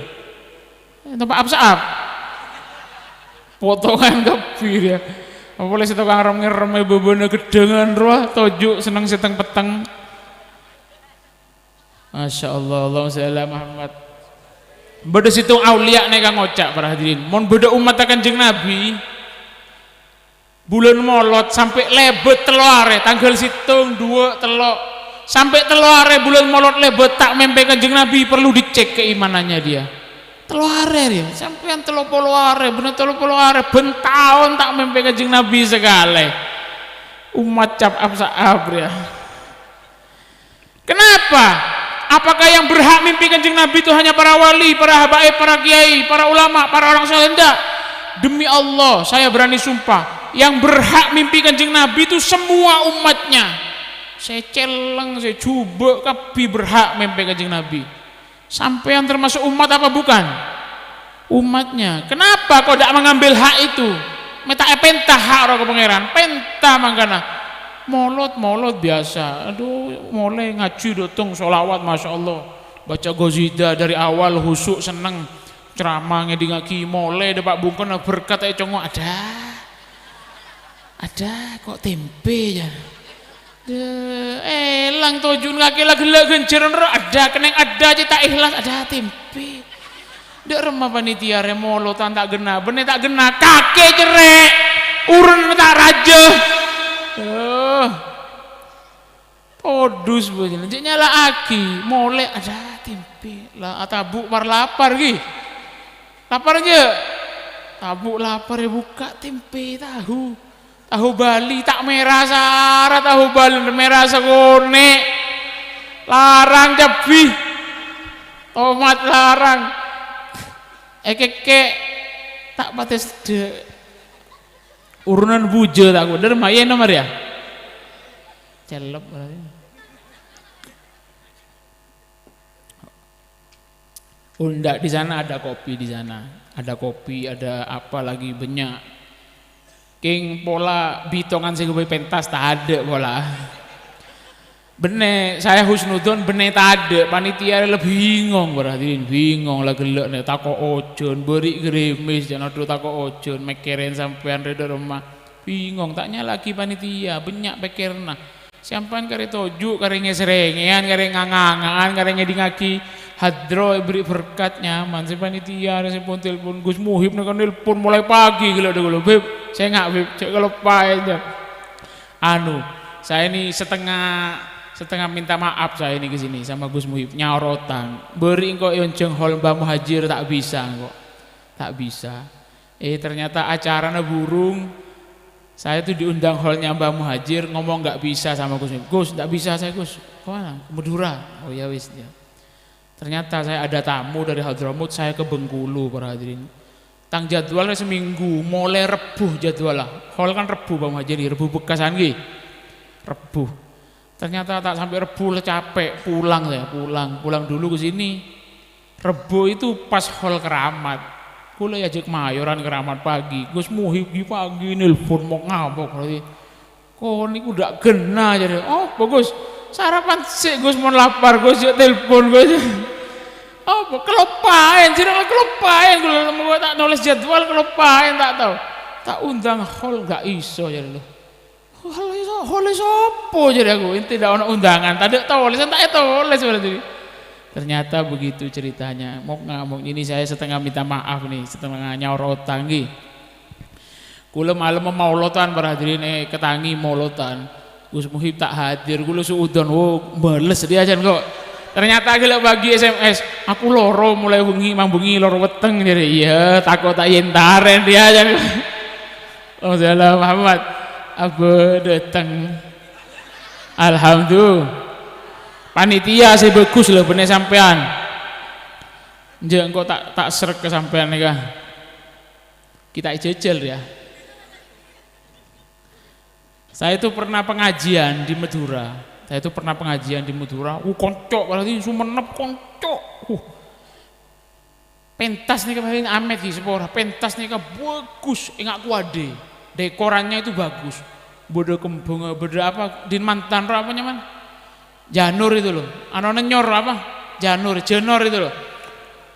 Tempa' ap-sa'ap. Potongan kabbhi, ya. Apa polè sè tokang rem-ngerrem è bâbâna ghedhângan rowa, toju' senneng sè teng-petteng. Masya Allah, Allahumma shalli ala Muhammad. Bâdâ sèttong auliya nèka ngoca', para hadirin, "Mon bâdâ ommatta Kanjeng Nabi, bulân molot sampè' lèbât tello arè, tangghâl sèttong, duwâ', tello', sampè' tello arè bulân molot lèbât ta' mèmpè Kanjeng Nabi, perlu dicek keimanannya dia." Tello arè rèya, sampèyan tello polo arè, bânnè tello polo arè, bân taon ta' mèmpè Kanjeng Nabi sakalè. Ommat cap ap-sa'ap rèya. Kenapa? Apakah yang berhak mimpi Kanjeng Nabi itu hanya para wali, para habaib, para kiai, para ulama, para orang soleh? Enggak. Demi Allah, saya berani sumpah, yang berhak mimpi Kanjeng Nabi itu semua umatnya. Sè celleng, sè jhubâ', kabbhi berhak mèmpè Kanjeng Nabi. Sampèyan termasuk umat apa bukan? Umatnya. Kenapa kau tidak mengambil hak itu? Mè' ta' èpènta hak rowa ka Pangèran? Pènta mangkana. Molot, molot biasa. Aduh, molè ngajhi dâteng sholawat, masya Allah. Baca qasidah dari awal, khusyuk, senneng. Ceramah ngèdingaghi, molè dâpa' bungkona berkat ècongngo'. Adâ'. Adâ', kok tempe, ya? Dâ', èlang toju'na kakè la ghellâ' ghânjhârân rowa. Adâ', kennèng adâ' jhâ' ta' èhlas. Adâ', tempe. Dâ' remma panitia rè molotan ta' ghenna, bânnè ta' ghenna, kakè cerrè', uren ta' rajâ. Oh. Todus bâjâna, jhâ' nyala'aghi, molè, adâ' tempe. La atabu' par-lapar ghi. Lapar jhâ'? Tabu' lapar èbukka' tempe tahu. Tahu Bali ta' mèra sara, tahu Bali mèra sakonè'. Larang cabbhi. Tomat larang. Èkèkkè' ta' patè seddhâ'. Urunan bujâ ta' kodhâr maèn nomor ya. Cellep berarti. Oh, enggak, di sana ada kopi, di sana. Ada kopi, ada apa lagi, banyak. Kèng pola bitongan sè ghâbây pentas, tadâ' pola. Bânnè, saya husnudzon, bânnè tadâ'. Panitia la bingong, para hadirin, bingong, la ghellâ' nè, tako' ojhân, bâri' gerimis, jhâ' nodhu tako' ojhân, mèkkèrèn sampèyan rè dâ' remma. Bingong, ta' nyala'aghi panitia, bânnya' pèkkèranna. Sampèyan karè toju', karè ngè-sèrèngèyan, karè nganga-nganga'an, karè ngèdingaghi hadro èberri' berkat nyaman. Sè panitia rè sè pon-telpon, Gus Muhib nèka nelpon mulai pagi ghellâ' dâ' kaulâ, "Bib, sènga', Bib, jhâ' kaloppaè, jhâ'." Anu, saya ini setengah, setengah minta maaf saya ini ke sini sama Gus Muhib, nyaor otang. Bâri' engko' èonjhâng hol Mbah Muhajir, ta' bisa engko'. Ta' bisa. Eh, ternyata acarana burung. Saya tuh diundang holnya Mbah Muhajir, ngomong nggak bisa sama Gus. "Gus, nggak bisa saya, Gus." "Kemana?" "Ke Madura." "Oh ya wis, ya." Ternyata saya ada tamu dari Hadramaut, saya ke Bengkulu, para hadirin. Tang jadwalnya seminggu, mulai Rebu jadwalnya. Hol kan Rebu, Mbah Muhajir, Rebu bekasan ghi. Rebu. Ternyata ta' sampè' Rebbhu la capè', pulang saya, pulang, pulang dulu ke sini. Rebbhu itu pas hol Keramat. Kaulâ èajhâk mayoran Keramat pagi. Gus Muhib ghi' pagi nelpon mok-ngamok. "Kon niku ndak ghenna," jârèya. "Apa, Gus? Sarapan sè', Gus, mon lapar, Gus, jhâ' telpon, Gus." "Apa? Keloppaèn, jârèya keloppaèn, kaulâ ta' nolès jadwal, keloppaèn, ta' tao." "Ta' undang hol ndak iso," jârèya. "Hol iso, hol sapa?" jârèya aku. "Ente ndak ana undangan, tadâ' tolèsan, ta' ètolès berarti." Ternyata begitu ceritanya. Mok-ngamok, ini saya setengah minta maaf nih, setengah nyaor otang ngghi. Kaulâ malem maolotan, para hadirin, eh, ketangi maolotan. Gus Muhib ta' hadir, kaulâ suudon, oh, bales dia jan kok. Ternyata ghi' la pagi S M S, "Aku loro mulai wengi, mang bengi loro weteng," jârèya. "Iyâ, tako' ta' èentarè dia jan." Allahumma shalli ala Muhammad. Abâ' dâteng. Alhamdulillah. Panitia sè bagus lho, bânnè sampèyan. Enjâ' engko' ta', ta' srek ka sampèyan nèka. Kita jajal ya. Saya itu pernah pengajian di Madura. Saya itu pernah pengajian di Madura. Uh, konco, berarti Sumenep konco. Uh, pentas nèka kemarin amèt ghi, sapora. Pentas nèka bagus, enga' kuadè. Dekorannya itu bagus. Bâdâ kembhâng, bâdâ apa? Din mantan, apa nyaman? Janur itu loh. Anu nenyor apa? Janur, janur itu loh.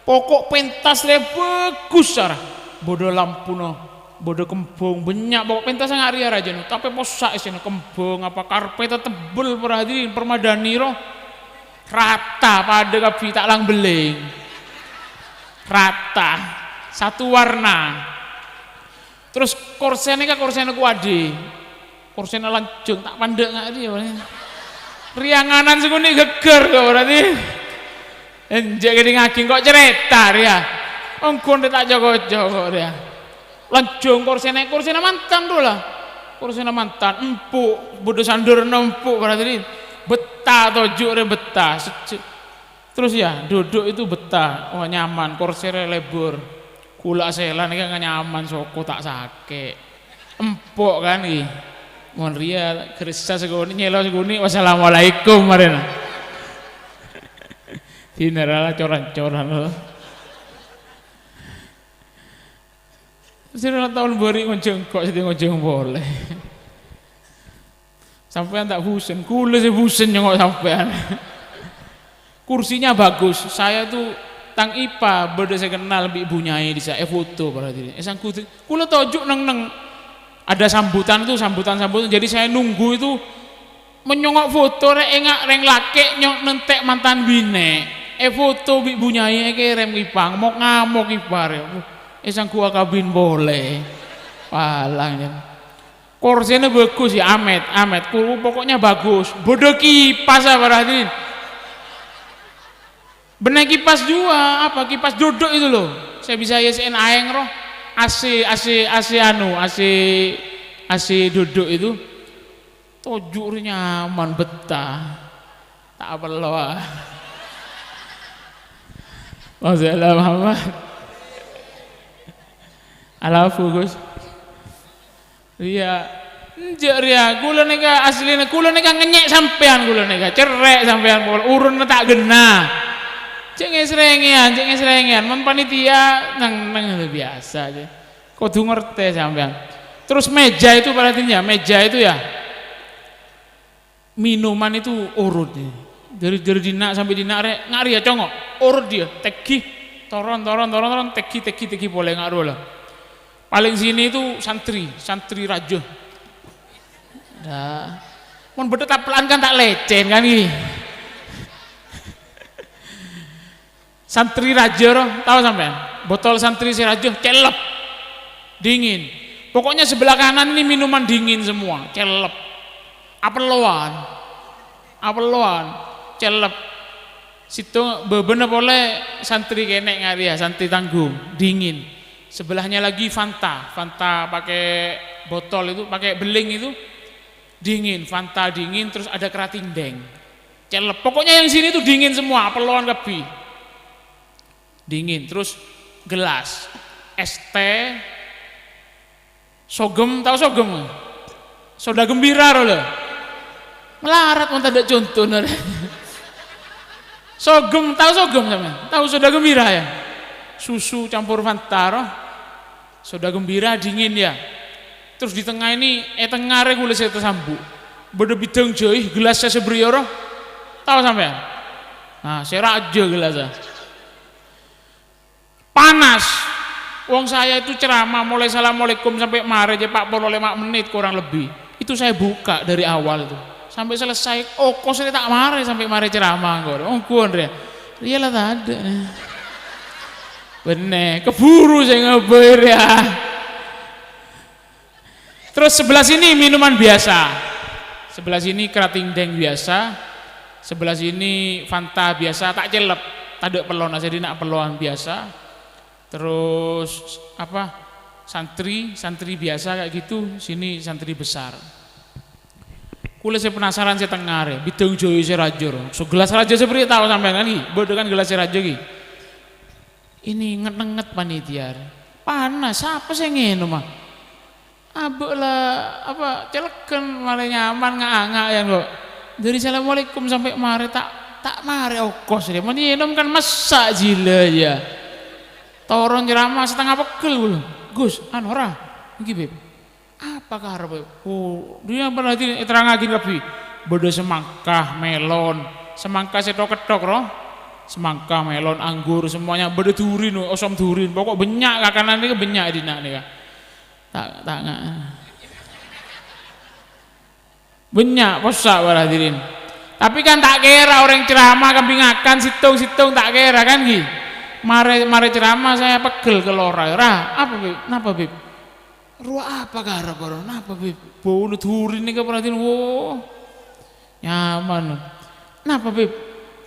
Pokok pentas le bagus, sara. Bâdâ lampuna, bâdâ kembhâng, bânnya' pokok pentas nga' rèya rajâna. Tapè possa' essèna kembhâng, apa karpètta tebbel, para hadirin, permadani ro. Rata, padâ kabbhi, ta' lang-belleng. Rata, satu warna. Terros korsèna ka korsèna kuadè. Korsèna lanjhâng, ta' pandâ' nga' rèya. Rèyanganan sè ngonè' ghâgghâr kok, berarti. Enjâ' kèdingngaghi kok carèta rèya. Ongghu ta' coko'-coko' rèya. Lanjhâng korsèna, korsèna mantan, do la. Korsèna mantan, empuk, bâdâ sandhârânna empuk, berarti. Bettah toju' rè bettah. Sejjhâ'. Terros, ya, duduk itu bettah, oh, nyaman, korsèna lebur. Kaulâ asèlan kan nyaman, soko ta' sakè'. Empok kan, ghi. Mon rèya, geressa sè ngonè', nyèlo sè ngonè', "Wassalamualaikum," marèna. Dinarala coran-coran, loh. Sè rong taon bâri' ngonjhâng kok sè ngonjhâng polè. Sampèyan ta' busen, kaulâ sè busen nyengok sampèyan. Kursinya bagus, saya tuh tang ipa bâdâ sè kennal bi' Bu Nyai dissa', èfoto berarti. Èsangghu, kaulâ toju' neng-neng. Ada sambutan tuh, sambutan-sambutan. Jadi saya nunggu itu Menyongok foto rè, enga' rèng lakè' nyok nentè' mantan binè'. Èfoto bi' Bu Nyai èkèrèm ki pang, mok-ngamok ki pare. Èsangghu akabin polè. Palang, ya. Korsèna bagus, ya, amèt, amèt. Ku-, pokoknya bagus. Bâdâ kipas, ya, para hadirin. Bânnè kipas jua, apa, kipas duduk itu loh. Saya bisa A C-na aèng roh. A C, A C, A C anu, A C, A C duduk itu. Toju' rè nyaman, bettah. Ta' apello, ah. Masya Allah, Muhammad. Alafu, Gus. Iyâ. Enjâ' rèya, kaulâ nèka aslina, kaulâ nèka ngènyè' sampèyan, kaulâ nèka cerrè' sampèyan, pokol urunna ta' ghenna. Jhâ' ngèsrèngèyan, jhâ' ngèsrèngèyan. Mon panitia, neng-neng biyasa jhâ'. Kodhu ngartè sampèyan. Terros meja itu, perhatian ya, meja itu ya. Minuman itu urut ya. Dari, dari dinna' sampè' dinna' rè, nga' rèya congok. Urut dia, tèngghi, toron, toron, toron, toron, tèngghi, tèngghi, tèngghi polè nga' rowa la. Paling sini itu santri, santri rajâ. Dah. Mon bâdâ tapla'an kan ta' lècèn kan ghi. Santri rajâ, roh, tao sampèyan? Botol santri sè rajâ, cellep. Dingin. Pokoknya sebelah kanan ini minuman dingin semua, cellep. Apellowan. Apellowan, cellep. Sèttong bâbâna polè santri kènè' nga' rèya, santri tanggung, dingin. Sebelahnya lagi Fanta, Fanta pakai botol itu, pakai beling itu, dingin, Fanta dingin, terus ada Kratingdaeng. Cellep. Pokoknya yang sini tuh dingin semua, apellowan kabbhi. Dingin. Terus gelas. Es teh. Sogem, tao sogem? Soda gembira, roh, lho. Malarat mon tadâ' contona. Sogem, tao sogem sampèyan? Tao soda gembira, ya? Susu campur Fanta, roh. Soda gembira dingin, ya. Terus di tengah ini, è tengnga rè ghulâ sè tasambu'. Bâdâ bidâng jhâi, gelas sè sabriyâ, roh. Tao sampèyan? Nah, sè rajâ gelassa. Panas. Wong saya itu ceramah mulai assalamualaikum sampai marè jhâ' empat puluh lima menit kurang lebih. Itu saya buka dari awal tuh. Sampai selesai, okos rè ta' marè sampai marè ceramah engko'. Ongghuwân rè. Rèya la tadâ'. Bânnè, keburu saya ngebir ya. Terus sebelah sini minuman biasa. Sebelah sini kerating deng biasa. Sebelah sini Fanta biasa, ta' cellep. Tadâ' pellona, jadi na' pellowan biasa. Terus, apa, santri, santri biasa kayak gitu, sini santri besar. Ghulâ sè penasaran sè tengnga rè, bidâng jhâi sè rajâ, roh. So gelas rajâ sabriyâ tao sampèyan kan, ghi? Bâdâ kan gelas sè rajâ, ghi? Ini nget-nenget panitia. Panas, sapa sè ngènom, ah? Abâ' la, apa, cèlèghân, marè nyaman, nga'-anga' ya, kok. Dari assalamualaikum sampai marè ta', ta' marè okos, ya. Mon ngènom kan messa' jhilâ, ya. Toron ceramah setengah pegghel, ghulâ. "Gus, anu, ra, ènggi, Bib." "Apa karebbhâ?" Oh, dia berarti terangaghi kabbhi. Bâdâ semangka, melon, semangka sè thok-ketthok, roh. Semangka, melon, anggur, semuanya bâdâ durin, osom durin. Pokok bânnya' kakanan nèka bânnya' è dinna' nèka. Ta', ta' nga-, bânnya', possa' para hadirin. Tapi kan ta' kèra orèng ceramah kambing akan, sèttong-sèttong ta' kèra kan, ghi? Marè, marè ceramah saya pegghel ka lora. "Ra, apa, Bib? Napa, Bib?" "Rowa apa karebbhâ, rowa? Napa, Bib?" Bâuna durin nèka, perhatiin, wo. Nyaman. "Napa, Bib?"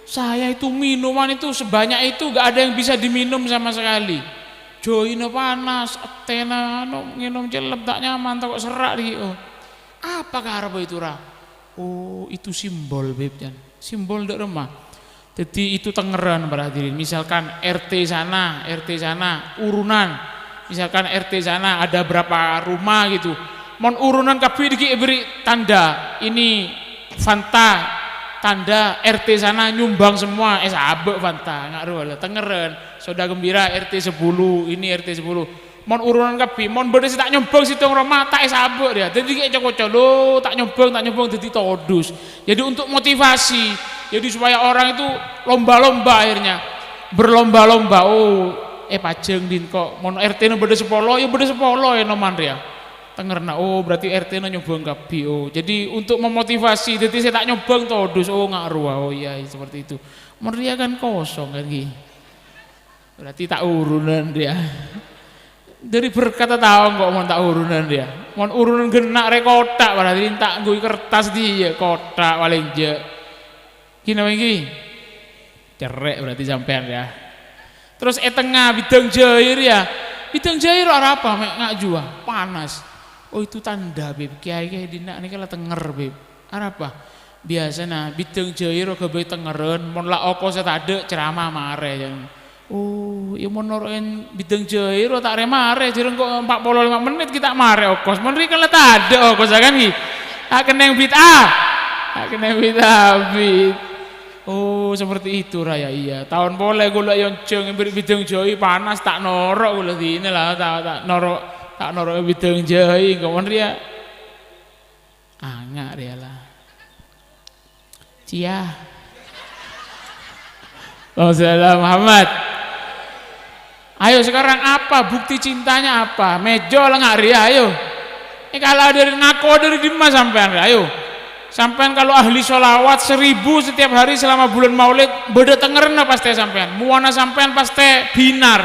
"Saya itu minuman itu sebanyak itu gak ada yang bisa diminum sama sekali. Jhâina panas, ètèna, anu, ngènom cellep, ta' nyaman, tako' serra', ghi, oh." "Apa karebbhâ itu, ra?" "Oh, itu simbol, Bib, can. Simbol dâ' remma." Jadi itu tengngerrân, para hadirin. Misalkan R T sana, R T sana, urunan. Misalkan R T sana ada berapa rumah gitu. Mon urunan kabbhi dhiggi' èbèrri' tanda. Ini Fanta, tanda R T sana nyumbang semua. Èsabâ' Fanta, nga' rowa la, tengngerrân. Soda Gembira R T sepuluh, ini R T sepuluh. Mon urunan kabbhi, mon bâdâ sè ta' nyombang sèttong roma, ta' èsabâ' rèya. Dhâddhi ghi' co-ngoco, "Lo, ta' nyombang, ta' nyombang," dhâddhi todus. Jadi untuk motivasi, jadi supaya orang itu lomba-lomba akhirnya, berlomba-lomba. "Oh, èpajâng dhin kok. Mon R T-na bâdâ sapolo, ya bâdâ sapolo ènoman rèya." Tengngerrâna, "Oh, berarti R T-na nyombang kabbhi." Oh, jadi untuk memotivasi, dhâddhi sè ta' nyombang todus, "Oh, nga' rowa. Oh, iya, iya, seperti itu." Mon rèya kan kosong kan, ghi. Berarti ta' urunan rèya. Dhâri berkat tao engko' mon ta' urunan rèya. Mon urunan ghenna' rè kothak, berarti ta' ngghuy kertas dhiyâ, kothak palèng jhâ'. Ghi napa ènggi? Cerrè' berarti sampèyan rèya. Terus è tengnga bidâng jhâi rèya. Bidâng jhâi ro arapa, mè' nga' jhuwâ, panas. Oh, itu tanda, Bib. Kiai-kiai dinna' nèka la tenger, Bib. Arapa? Biyasana bidâng jhâi ro ghâbây tengngerrân, mon la okos sè tadâ', ceramah marè, jhân. Oh, iyâ mon noro'è bidâng jhâi ro ta' rè-marè, jhârâng kok empat puluh lima menit ghi' ta' marè okos. Mon rèya kan la tadâ' okos, ya kan, ghi? Ta' kennèng bid'ah. Ta' kennèng bid'ah, bid. Oh, seperti itu, Raya. Iya, taon polè ghulâ èonjhâng èbèrri' bidâng jhâi panas, ta' noro' ghulâ dinah la, ta', ta' noro', ta' noro'è bidâng jhâi, kok mon rèya. Anga' rèya la. Cia. Allahumma shalli ala Muhammad. Ayo sekarang apa? Bukti cintanya apa? Mèjâ la nga' rèya, ayo. Eh, kalau dari ngako dari dimma sampèyan, ayo. Sampèyan kalau ahli sholawat seribu setiap hari selama bulan Maulid, bâdâ tengngerrâna pastè sampèyan. Muwana sampèyan pastè binar.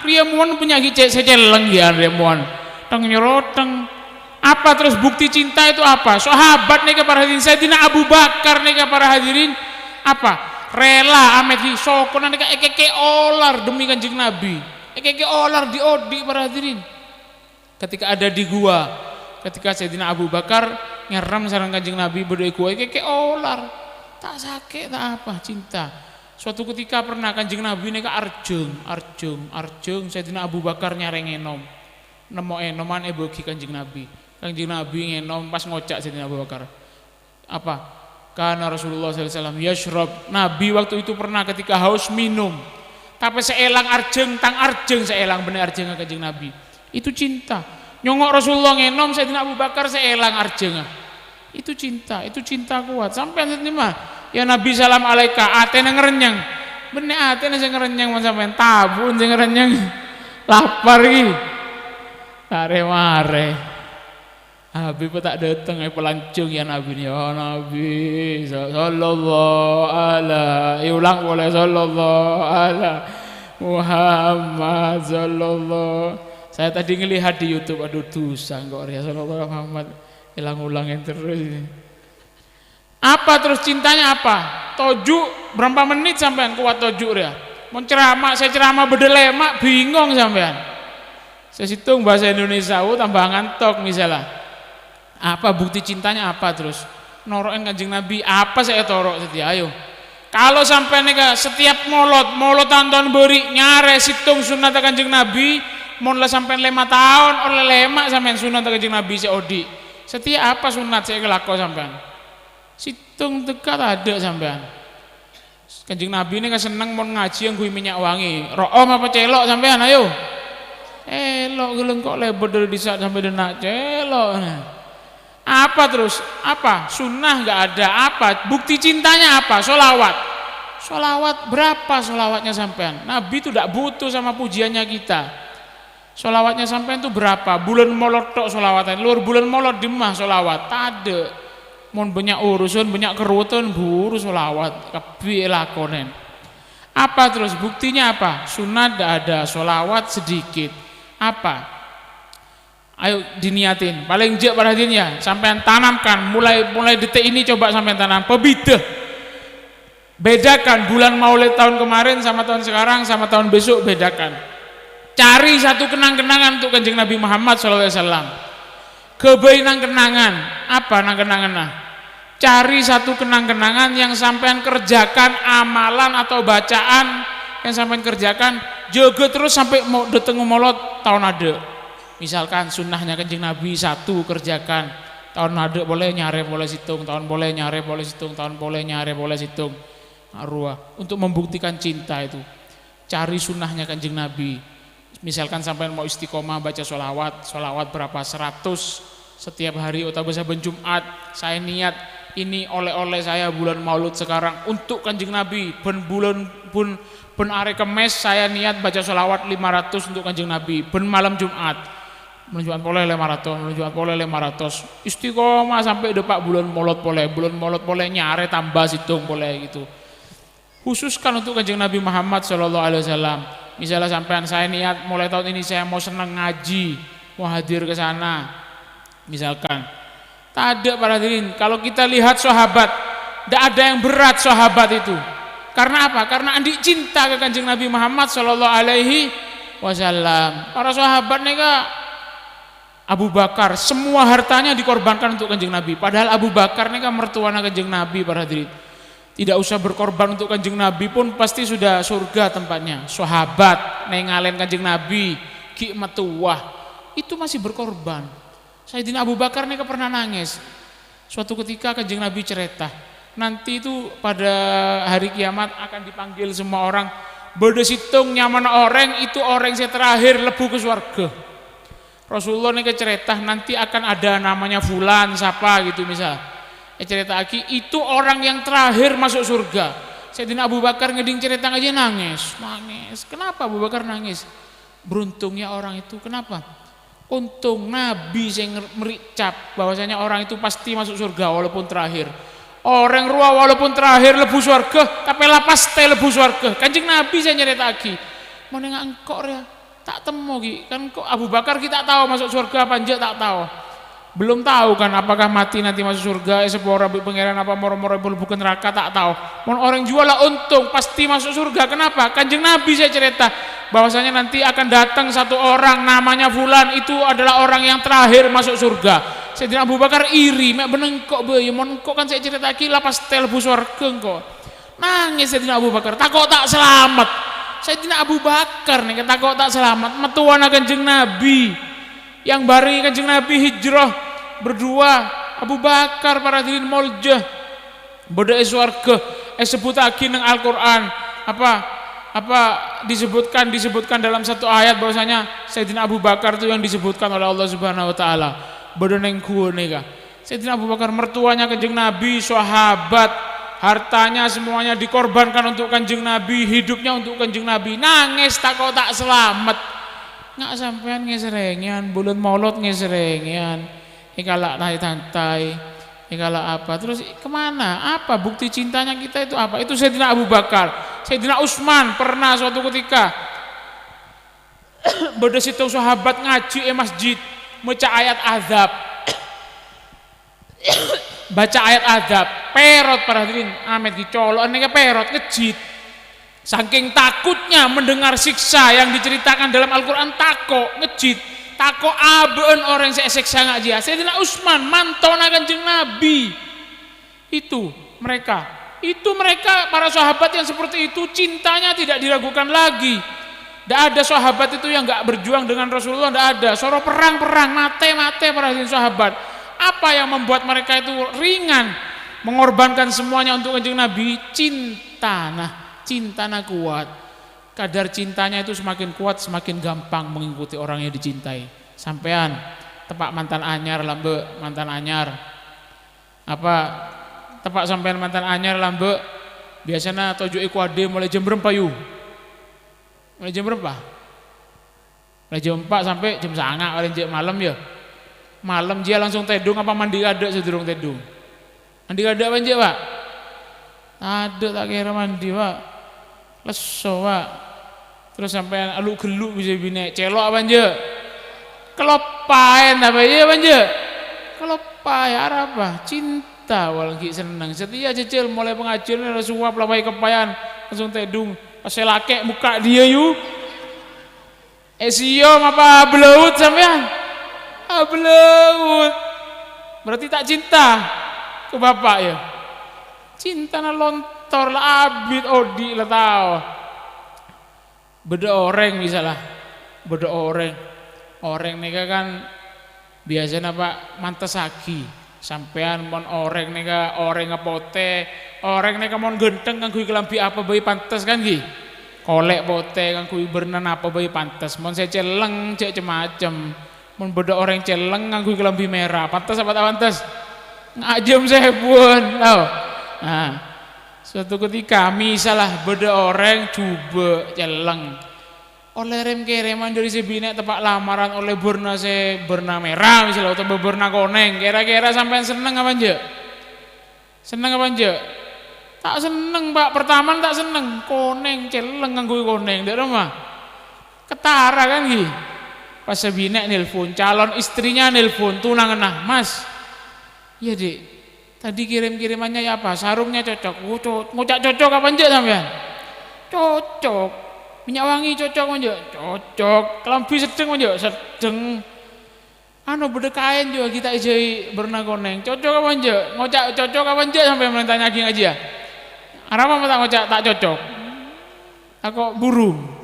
Rèya muwan panyakèt cè' sè celleng, ya, rèya muwan. Teng nyoroteng. Apa terus bukti cinta itu apa? Sahabat nèka, para hadirin, Sayyidina Abu Bakar nèka, para hadirin, apa? Rela amèt ghi sokona nèka èkèkè olar demi Kanjeng Nabi. Èkèkè olar dhi'-odhi', para hadirin. Ketika ada di gua, ketika Sayyidina Abu Bakar ngèrèm sareng Kanjeng Nabi bâdâ è gua, èkèkè olar. Ta' sakè', ta' apa, cinta. Suatu ketika pernah Kanjeng Nabi nèka arjhâng, arjhâng, arjhâng, Sayyidina Abu Bakar nyarè ngènom. Nemmo ènoman èbâghi Kanjeng Nabi. Kanjeng Nabi ngènom pas ngoca' Sayyidina Abu Bakar, "Apa? Kana Rasulullah sallallahu alaihi wasallam yasyrab. Nabi waktu itu pernah ketika haus minum. Tapè sè èlang arjhâng, tang arjhâng sè èlang, bânnè arjhângnga Kanjeng Nabi. Itu cinta. Nyongngo' Rasulullah ngènom, Sayyidina Abu Bakar sè èlang arjhângnga. Itu cinta, itu cinta kuat. Sampèyan sè terima. "Ya Nabi, salam alaika," atèna ngarennyeng. Bânnè atèna sè ngarennyeng mon sampèyan, tabu'en sè ngarennyeng. Lapar iki. Arè-marè. Habib ta' dâteng, èpalancong ya Nabi, "Ya Nabi, sa-, sallallahu ala," èulang polè, "Sallallahu ala Muhammad, sallallahu." Saya tadi ngelihat di YouTube, aduh, dusa engko' rèya, "Sallallahu ala Muhammad," èlang-ulangè terus ini. Apa terus cintanya apa? Toju' berapa menit sampèyan kuat toju' rèya? Mon ceramah, saya ceramah bâdâ lèma', bingung sampèyan. Sè sèttong bahasa Indonesia, oh, tambah ngantok misalnya. Apa bukti cintanya apa terus? Noro'en Kanjeng Nabi, apa sè ètoro' satèya? Ayo. Kalau sampèyan nèka setiap molod, molod taon-taon bâri' nyarè sèttong sunnatta Kanjeng Nabi, mon la sampèyan lèma taon, ollè lèma' sampèyan sunnatta Kanjeng Nabi sè odi'. Satèya apa sunnat sè èkalako sampèyan? Sèttong tekka tadâ' sampèyan. Kanjeng Nabi nèka senneng mon ngajhi ngangghuy mènnya' wangi. Ro'om apa cèlo' sampèyan, ayo? Cèlo', ghellâ' engko' lèbât dâri dissa' sampè' dhinna', cèlo'. Apa terus? Apa? Sunnah nggak ada. Apa? Bukti cintanya apa? Sholawat. Sholawat, berapa sholawatnya sampèyan? Nabi itu ndak butuh sama pujiannya kita. Sholawatnya sampèyan tuh berapa? Bulân molod tok sholawatan. Lor bulân molod dimma sholawat? Tadâ'. Mon bânnya' urusan, bânnya' kerrowotan, buru sholawat. Kabbhi èlakonèn. Apa terus? Buktinya apa? Sunat ndak ada, sholawat sedikit. Apa? Ayo diniatin. Paling jhâ' parhatian ya, sampèyan tanamkan. Mulai, mulai detik ini coba sampèyan tanam. Pabidhâ. Bedakan bulan Maulid tahun kemarin sama tahun sekarang sama tahun besok, bedakan. Cari satu kenang-kenangan untuk Kanjeng Nabi Muhammad sallallahu alaihi wasallam. Ghâbây nang-kenangan. Apa nang-kenanganna? Cari satu kenang-kenangan yang sampèyan kerjakan, amalan atau bacaan yang sampèyan kerjakan, jâgâ terus sampè' mo-, dâteng molod taon adâ'. Misalkan sunnahnya Kanjeng Nabi satu kerjakan, taon adâ' polè nyarè polè sèttong, taon polè nyarè polè sèttong, taon polè nyarè polè sèttong. Nah, rowa, untuk membuktikan cinta itu. Cari sunnahnya Kanjeng Nabi. Misalkan sampèyan mau istiqomah baca sholawat, sholawat berapa? Seratus setiap hari otabâ sabân Jumat, saya niat ini oleh-oleh saya bulan Maulud sekarang untuk Kanjeng Nabi, bân bulân, bân, bân arè Kemmès saya niat baca sholawat lima ratus untuk Kanjeng Nabi, bân malem Jumat. Malem Jumat polè lima ratus, malem Jumat polè lima ratus. Istiqomah sampè' dâpa' bulân Maulud polè, bulân Maulud polè nyarè tamba sèttong polè gitu. Khususkan untuk Kanjeng Nabi Muhammad sallallahu alaihi wasallam. Misalnya sampèyan, "Saya niat mulai tahun ini saya mau senang ngaji, mau hadir ke sana." Misalkan. Tadâ', para hadirin, kalau kita lihat sahabat, ndak ada yang berat sahabat itu. Karena apa? Karena andi' cinta ke Kanjeng Nabi Muhammad sallallahu alaihi wasallam. Para sahabat nèka Abu Bakar, semua hartanya dikorbankan untuk Kanjeng Nabi. Padahal Abu Bakar nèka mertuana Kanjeng Nabi, para hadirin. Tidak usah berkorban untuk Kanjeng Nabi pun pasti sudah surga tempatnya. Sahabat nèngalè Kanjeng Nabi, ghi' matowa, itu masih berkorban. Sayyidina Abu Bakar nèka pernah nangis. Suatu ketika Kanjeng Nabi cerita, "Nanti itu pada hari kiamat akan dipanggil semua orang. Bâdâ sèttong nyamana orèng, itu orèng sè terakhir lebbu ka sowarga." Rasulullah nèka cerita, "Nanti akan ada namanya fulan, sapa gitu misal." Ècarèta'aghi, "Itu orang yang terakhir masuk surga." Sayyidina Abu Bakar ngèdhing cerita ngajhi nangis, nangis. Kenapa Abu Bakar nangis? Beruntungnya orang itu. Kenapa? Untung Nabi sè nger-, mèrè' cap bahwasanya orang itu pasti masuk surga walaupun terakhir. Orèng rowa walaupun terakhir lebbu sowarga, tapè la pastè lebbu sowarga. Kanjeng Nabi sè nyarèta'aghi. Mon enga' engko' rèya, ta' temmo ghi'. Kan engko' Abu Bakar ghi' ta' tao masuk sowarga apa enjâ', ta' tao. Belum tahu kan apakah mati nanti masuk surga, èsapora bi' Pangèran apa moro-moro èpalebbu ka neraka, ta' tao. Mon orèng rowa la untung, pasti masuk surga. Kenapa? Kanjeng Nabi sè cerita bahwasanya nanti akan datang satu orang namanya fulan, itu adalah orang yang terakhir masuk surga. Sayyidina Abu Bakar iri, "Mè' bânnè engko' bhâi, mon engko' kan sè ècarèta'aghi la pastè lebbu sowarga engko'." Nangis Sayyidina Abu Bakar, tako' ta' salamet. Sayyidina Abu Bakar nèka tako' ta' salamet, matowana Kanjeng Nabi. Yang bareng Kanjeng Nabi hijrah berdua, Abu Bakar, para hadirin, molja. Bâdâ è sowarghâ, èsebbhuttaghi neng Al-Qur'an. Apa, apa disebutkan, disebutkan dalam satu ayat bahwasanya Sayyidina Abu Bakar itu yang disebutkan oleh Allah Subhanahu wa Ta'ala. Bâdâ neng ghuwâ nèka. Sayyidina Abu Bakar, mertuanya Kanjeng Nabi, sahabat, hartanya semuanya dikorbankan untuk Kanjeng Nabi, hidupnya untuk Kanjeng Nabi. Nangès tako' ta' salamet. Nga' sampèyan ngèsrèngèyan, bulân Molod ngèsrèngèyan. Èkala' tai-tantai, èkala' apa. Terus kemana? Apa bukti cintanya kita itu apa? Itu Sayyidina Abu Bakar. Sayyidina Utsman pernah suatu ketika bâdâ sèttong sahabat ngajhi è masjid, maca ayat azab. Baca ayat azab, pèrot para hadirin, amèt ghi colo'an nèka pèrot, ngejjit. Saking takutnya mendengar siksa yang diceritakan dalam Al-Qur'an, tako', ngejjit. Tako' abâ'ân orèng sè èsèksa nga' jiyâ. Sayyidina Utsman, mantona Kanjeng Nabi. Itu mereka. Itu mereka, para sahabat yang seperti itu, cintanya tidak diragukan lagi. Ndak ada sahabat itu yang nggak berjuang dengan Rasulullah, ndak ada. Soro perang-perang, mate-mate para hadirin sahabat. Apa yang membuat mereka itu ringan mengorbankan semuanya untuk Kanjeng Nabi? Cinta. Nah, cintana kuat. Kadar cintanya itu semakin kuat, semakin gampang mengikuti orang yang dicintai. Sampèyan, tepa' mantan anyar, lambâ' mantan anyar. Apa, tepa' sampèyan mantan anyar, lambâ', biyasana toju'è kowadhi molaè jam bârâmpa, yu? Molaè jam bârâmpa? Molaè jam empa' sampè' jam sanga' palèng jâ' malem, yâ. Malem jiyâ langsung tèdung apa mandi kaadâ' sadurung tèdung? Mandi kaadâ' apa enjâ', Pak? Tadâ', ta' kèra mandi, Pak. Lesso, Pak. Terus sampèyan alu-ghellu' bisa binè', cèlo' apa enjâ'? Kaloppaèn apa iyâ apa enjâ'? Kaloppaè, arapa? Cinta, wal ghi' senneng. Satèya jhâjhâl molaè pangajiân la suwap la paè-keppa'an, langsung tèdung. Pas sè lakè' bukka' dhiyâ, yu. Èsèyom apa ablaut sampèyan? Ablaut. Berarti ta' cinta ka bapa', yâ? Cintana lontor, la abit odi' la tao. Bâdâ orèng, misalla, bâdâ orèng. Orèng nèka kan biyasana, Pak, mantessaghi. Sampèyan mon orèng nèka orèngnga potè, orèng nèka mon ghântheng ngangghuy kalambhi apa bhâi pantes, kan, ghi? Kolè' potè ngangghuy bârna napa bhâi pantes. Mon sè celleng jâ' cem-macem. Mon bâdâ orèng celleng ngangghuy kalambhi mèra, pantes apa ta' pantes? Ngajâm sèbuwân, tao? Nah, suatu ketika, misalla bâdâ orèng jhubâ' celleng. Ollè rèm-kèrèman dâri sè binè' teppa' lamaran ollè bârna sè bârna mèra, misalla, otabâ bârna konèng. Kèra-kèra sampèyan senneng apa enjâ'? Senneng apa enjâ'? Ta' senneng, Pak. Pertama ta' senneng. Konèng, celleng ngangghuy konèng. Dâ' remma? Ketara, kan, ghi? Pas sè binè' nelpon, calon istrinya nelpon, tunanganna, "Mas." "Iya, Dik." "Tadi kirim-kirimannya ya apa? Sarungnya cocok." "Oh, co-, ngoca' cocok apa enjâ' sampèyan?" "Cocok." "Minyak wangi cocok apa enjâ'?" "Cocok." "Kalambhi seddheng apa enjâ'?" "Seddheng." "Anu, bâdâ kaèn jhuwa ghi' ta' èjhâi bârna konèng. Cocok apa enjâ'?" "Ngoca' cocok apa enjâ' sampèyan mèlè tanya'aghi ngajiyâ?" "Arapa ma' ta' ngoca' ta' cocok?" "Tako' buru."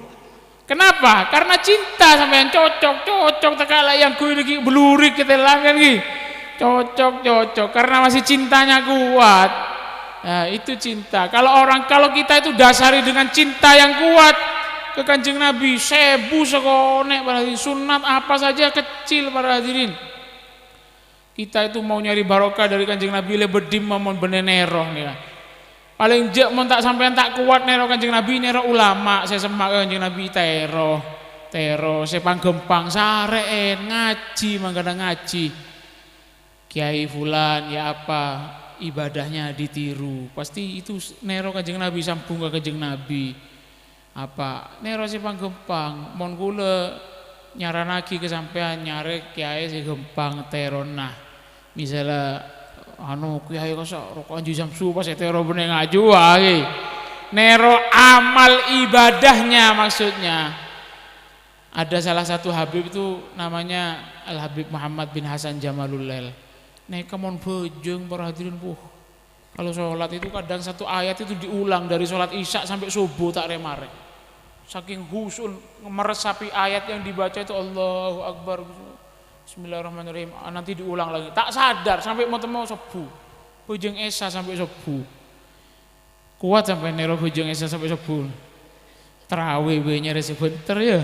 Kenapa? Karena cinta sampèyan, cocok, cocok, tèka' la èangghuy lagi belurik katèlan, kan, ghi? Cocok, cocok, karena masih cintanya kuat. Nah, itu cinta. Kalau orang, kalau kita itu dasari dengan cinta yang kuat ke Kanjeng Nabi, sèbu sakonè', para hadirin. Sunat apa saja kecil, para hadirin. Kita itu mau nyari barokah dari Kanjeng Nabi, lè bâdâ dimma mon bânnè nèro, nèka. Palèng jâ' mon ta' sampèyan ta' kowat nèro Kanjeng Nabi, nèro ulama sè semma' ka Kanjeng Nabi, tèro, tèro, sè pangghâmpang, sarè'èn, ngajhi, mangkana ngajhi. Kiai fulan, ya apa, ibadahnya ditiru. Pasti itu s-, nèro Kanjeng Nabi, sambung ka Kanjeng Nabi. Apa, nèro sè pangghâmpang. Mon kaulâ nyarannaghi ka sampèyan, nyarè kiai sè ghâmpang tèrona. Misalla, anu, kiai kasa' roko' Haji Samsu pas ètèro bânnè ngajhi, wah, ghi. Nèro amal ibadahnya maksudnya. Ada salah satu Habib itu namanya Al Habib Muhammad bin Hasan Jamalul Lail. Nèka mon bhâjâng, para hadirin, wuh. Kalau sholat itu kadang satu ayat itu diulang dari sholat Isya sampai subuh ta' rè-marè. Saking khusyuk meresapi ayat yang dibaca itu, Allahu Akbar. Bismillahirrahmanirrahim. Ah, nanti diulang lagi. Ta' sadar sampai mau temu subuh. Bhâjâng Isya sampè' sobbhu. Kowat sampèyan nèro bhâjâng Isya sampè' sobbhu. Tarawih bhâi nyarè sabhânter, yâ.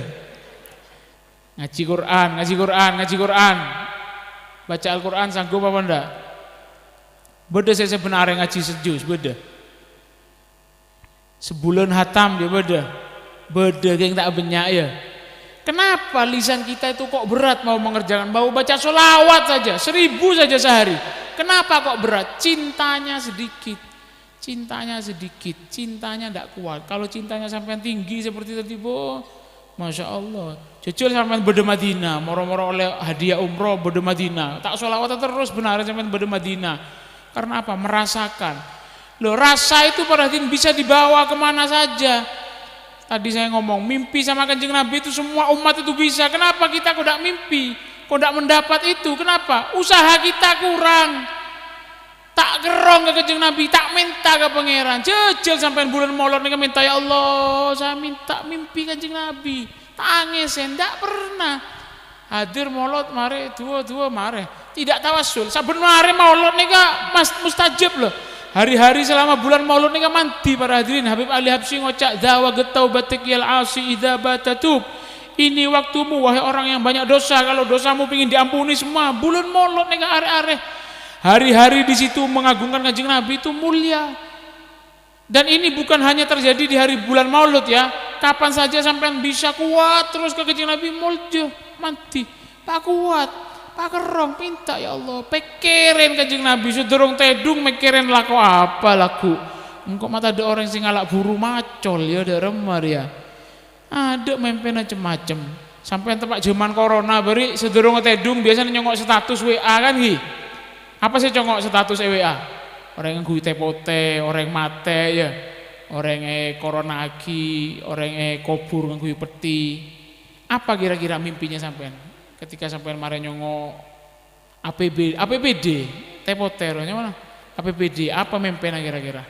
Ngajhi Qur'an, ngajhi Qur'an, ngajhi Qur'an. Baca Al-Qur'an sanggup apa ndak? Bâdâ sè sabbhân arè ngajhi sajus, bâdâ. Sabulân hatam, yâ bâdâ. Bâdâ, ghi' ta' bânnya', yâ. Kenapa lisan kita itu kok berat mau mengerjakan, mau baca sholawat saja, seribu saja sehari? Kenapa kok berat? Cintanya sedikit. Cintanya sedikit, cintanya ndak kuat. Kalau cintanya sampèyan tinggi seperti tadi, bo, Masya Allah. Jhâjhâl sampèyan bâdâ Madinah, moro-moro ollè hadiah umroh bâdâ Madinah. Ta' sholawat terros bhender sampèyan bâdâ Madinah. Karena apa? Merasakan. Loh, rasa itu para hadirin bisa dibawa kemana saja. Tadi saya ngomong, mimpi sama Kanjeng Nabi itu semua umat itu bisa. Kenapa kita kok ndak mimpi? Kok ndak mendapat itu? Kenapa? Usaha kita kurang. Ta' kerrong ka Kanjeng Nabi, ta' mènta ka Pangèran. Jhâjhâl sampèyan bulân Molod nèka mènta, "Ya Allah, saya minta mimpi Kanjeng Nabi." Tangèsè, ndak pernah. Hadir Molod, marè, duwâ, duwâ, marè. Tidak tawassul. Sabbhân marè Molod nèka mas-, mustajab, loh. Hari-hari selama bulan Maulud nèka mandhi, para hadirin. Habib Ali Habsyi ngoca', "Dza waqtu taubati yal 'asi idza bata tub." Ini waktumu, wahai orang yang banyak dosa. Kalau dosamu pingin diampuni semua, bulan Maulud nèka arè-arè. Hari-hari di situ mengagungkan Kanjeng Nabi itu mulia. Dan ini bukan hanya terjadi di hari bulan Maulud, ya. Kapan saja sampean bisa kuat terus ka Kanjeng Nabi, molja, mandhi. Pakuat, pakerrong, minta, "Ya Allah, pèkkèrèn Kanjeng Nabi, sadurung tèdung mèkkèrèn lako apa lagghu'. Engko' ma' tadâ' orèng sè ngala' buru macol, ya, dâ' remma rèya." Adâ' mèmpèna cem-macem. Sampèyan teppa' jhâman corona bâri', sadurung tèdung biasana nyongngo' status W A, kan, ghi? Apa sè ècongngo' status è W A? Orèng ngangghuy tè-potè, orèng matè, ya. Orèng èkorona'aghi, orèng èkobhur ngangghuy petti. Apa kira-kira mimpinya sampèyan ketika sampèyan marè nyongngo' A P B, A P B D, tè-potè roh, nyamana? A P B D, apa mèmpèna kira-kira?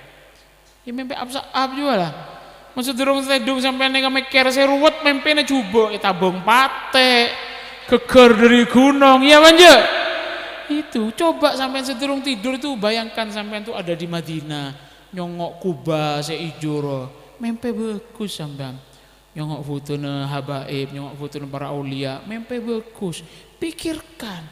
Ya, mèmpè ap-sa'ap jhuwâ la. Mon sadurung tèdung sampèyan nèka mèkkèr sè ruwet, mèmpèna jhubâ', ètabâng patè', ghâggâr dâri ghunong, iyâ apa enjâ'? Itu, coba sampèyan sadurung tidur itu bayangkan sampèyan tuh ada di Madinah, nyongngo' Quba sè ijo roh, mèmpè bhâghus sampèyan. Nyongngo' fotona habaib, nyongngo' fotona para aulia, mèmpè bhâghus. Pikirkan,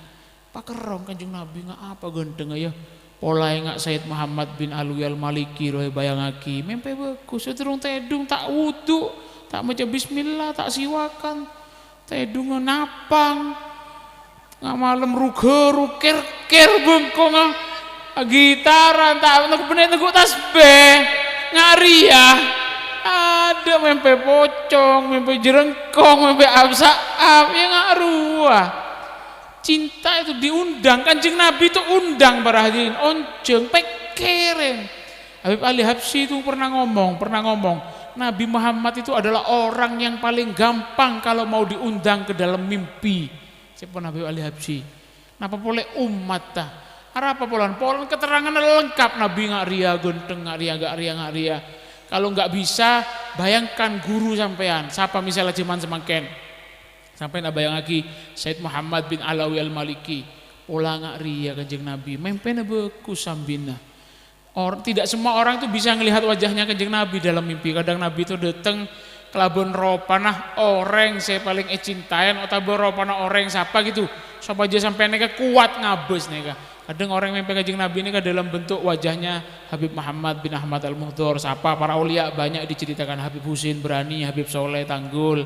pakerrong Kanjeng Nabi nga' apa ghântengnga, ya? Pola enga' Sayyid Muhammad bin Alwi Al-Maliki roh èbayangaghi, mèmpè bhâghus. Sadurung tèdung ta' wudu, ta' maca bismillah, ta' siwakan. Tèdungnga napang. Nga' malem ru-ghâru, kèr-kèr bengkongnga, agitaran, ta' neng-, bânnè nèngghu' tasbih, nga' rèya. Adâ' mèmpè pocong, mèmpè jhârengkong, mèmpè ap-sa'ap, ya nga' rowa. Cinta itu diundang, Kanjeng Nabi itu undang para hadirin, onjhâng, pèkkèrèn. Habib Ali Habsyi itu pernah ngomong, pernah ngomong, "Nabi Muhammad itu adalah orang yang paling gampang kalau mau diundang ke dalam mimpi." Sèpon Habib Ali Habsyi. Napa polè ommatta? Arapa polana? Polana keteranganna lengkap, Nabi nga' rèya, ghânteng nga' rèya, nga' rèya, nga' rèya. Kalau nggak bisa, bayangkan guru sampèyan. Sapa misalnya jhâman samangkèn? Sampèyan abayangaghi Sayyid Muhammad bin Alawi Al-Maliki. Pola nga' rèya Kanjeng Nabi. Mèmpèna bhâghus sambina. Or-, tidak semua orang itu bisa ngelihat wajahnya Kanjeng Nabi dalam mimpi. Kadang Nabi itu datang kalaban ropana orèng sè palèng ècintaèn otabâ ropana orèng sapa gitu. Sopajâ sampèyan nèka kuat ngabâs nèka. Kadang orèng mèmpè Kanjeng Nabi nèka dalam bentuk wajahnya Habib Muhammad bin Ahmad Al-Muhdhor. Sapa para aulia banyak diceritakan. Habib Husin Brani, Habib Soleh Tanggul,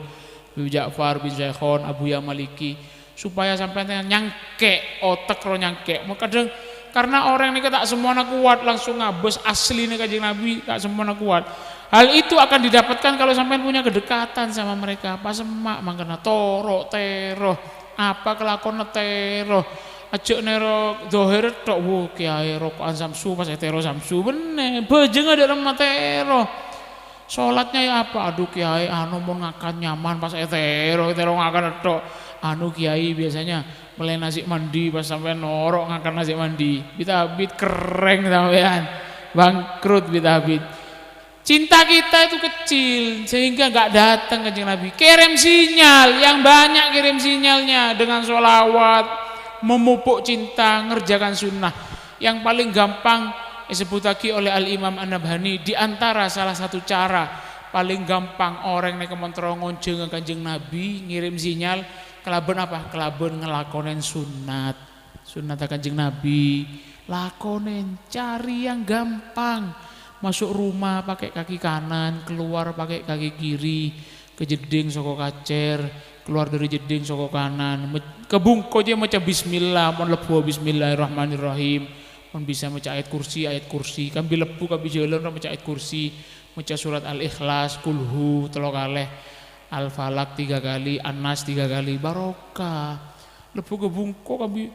Habib Ja'far bin Syekhon, Abuya Maliki. Supaya sampèyan nyangkè', otek roh nyangkè'. Kadang karena orèng nèka ta' semuanya kuat langsung ngabâs asline Kanjeng Nabi, ta' semuanya kuat. Hal itu akan didapatkan kalau sampèyan punya kedekatan sama mereka. Pas emma' mangkana toro' tèro, apa kelakonanna tèro. Ajâ' nèro dhâhir tok, "Wuh, kiyaè roko'an Samsu, pas ètèro Samsu." Bânnè, bhâjângnga dâ' remma tèro. Sholatnya ya apa? "Aduh, Kiai, anu, mon ngakan nyaman pas ètèro, ètèro ngakan tok. Anu, Kiai, biasanya mele nasi mandi pas sampèyan noro' ngakan nasi mandi." Bit-abit kerrèng sampèyan. Bangkrut bit-abit. Cinta kita itu kecil, sehingga nggak datang Kanjeng Nabi. Kirim sinyal, yang banyak kirim sinyalnya dengan sholawat, memupuk cinta, ngerjakan sunnah. Yang paling gampang disebbuttaghi oleh Al-Imam An-Nabhani, di antara salah satu cara paling gampang orèng nèka mon terro ngonjhângnga Kanjeng Nabi, ngèrèm sinyal, kalabân apa? Kalabân ngalakonè sunnat. Sunnatta Kanjeng Nabi, lakonè, cari yang gampang. Masuk rumah pakai kaki kanan, keluar pakai kaki kiri. Ka jeddhing soko kacèr, keluar dâri jeddhing soko kanan. Me-, ka bungko jâ maca bismillah, mon lebbhu bismillahirrahmanirrahim. Mon bisa maca ayat kursi, ayat kursi. Kambi lebbhu, kambi jhâlân, maca ayat kursi. Maca surat Al-Ikhlas, Kulhu, tello kalè. Al-Falaq tiga kali, An-Nas tiga kali. Barokah. Lebbhu ka bungko, kambi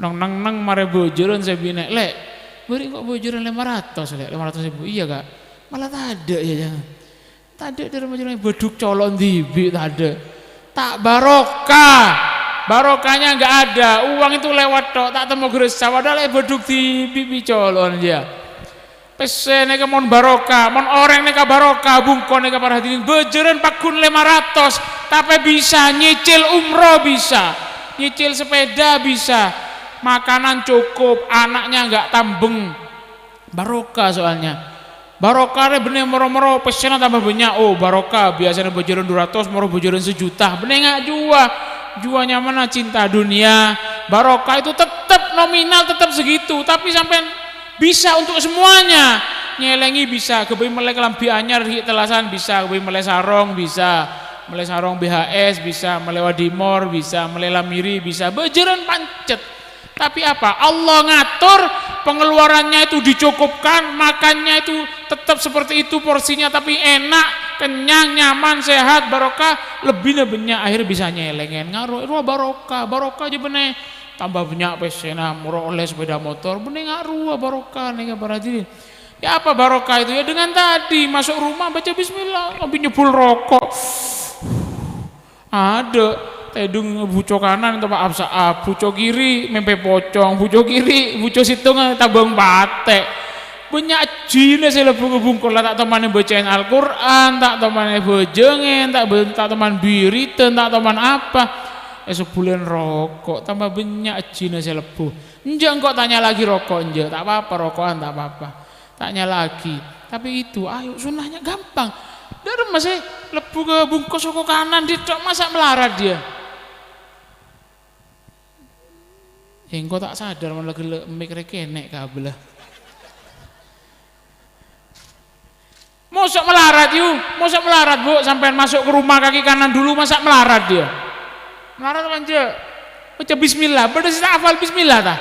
neng, neng, neng, marè bhâjârân sè binè', "Lè', bâri' engko' bhâjârân lèma ratos, Lè', lèma ratos èbu." "Iyâ, Ka'." Malah tadâ', yâ, yâ. Tadâ' dâri bhâjârân, bâdhuk colon dhibi' tadâ'. Ta' barokah. Barokahnya nggak ada. Uang itu lewat tok, ta' temmo geressa. Padahal è bâdhuk dhibi' bi' colon, yâ. Pèssè nèka mon barokah, mon orèng nèka barokah, bungko nèka para hadirin, bhâjârân pagghun lèma ratos, tapè bisa nyicil umroh, bisa nyicil sepeda, bisa makanan cukup, anaknya nggak tambeng. Barokah soalnya. Barokah rè bânnè moro-moro pèssèna tambah bânnya'. Oh, barokah, biasanya bhâjârân dua ratus, moro bhâjârân sejuta. Bânnè nga' jhuwâ. Jhuwâ nyamana cinta dunia. Barokah itu tetap nominal, tetap segitu, tapi sampèyan bisa untuk semuanya. Nyèlèngè bisa, ghâbây mellè kalambhi anyar ghi' tellasan bisa, ghâbây mellè sarong bisa, mellè sarong B H S bisa, mellè wadimor bisa, mellè lamiri bisa, bhâjârân pancet. Tapi apa? Allah ngatur pengeluarannya itu dicukupkan, makannya itu tetap seperti itu porsinya, tapi enak, kenyang, nyaman, sehat, barokah, lebbina bânnya', akhirnya bisa nyèlèngè. Nga' rowa, rowa barokah, barokah jâ bânnè. Tambah bânnya' pèssèna, moro ollè sepeda motor, bânnè nga' rowa barokah nèka para hadirin. Ya, apa barokah itu? Ya, dengan tadi masuk rumah baca bismillah, sambil nyebbhul roko'. Adâ', tèdung buco kanan, tempa' apsa', buco kiri, mèmpè pocong, buco kiri, buco sèttong, tabâng patè'. Bânnya' ajjhina sè lebbhu ka bungko, la ta' tomanè bâca'èn Al-Qur'an, ta' tomanè bhâjângèn, ta' bân-, ta' toman biridhân, ta' toman apa. È sebbhulân roko', tambah bânnya' ajjhina sè lebbhu. Enjâ' engko' tanya lagi roko', enjâ', ta' apa-apa, roko'an ta' apa-apa. Ta' nyala'aghi. Tapi itu, ayo, sunnahnya gampang. Dâremma sè lebbhu ka bungko soko kanan, dhi' tok masa' malarat dia. Engko' ta' sadar, mon lagi le-, mik rè kènè' kabellâ. Mosok malarat, yu? Mosok malarat, Bu? Sampèyan masuk ke rumah kaki kanan dulu, masa' malarat dia? Malarat apa enjâ'? Baca bismillah. Bâdâ sè ta' hafal bismillah, ta?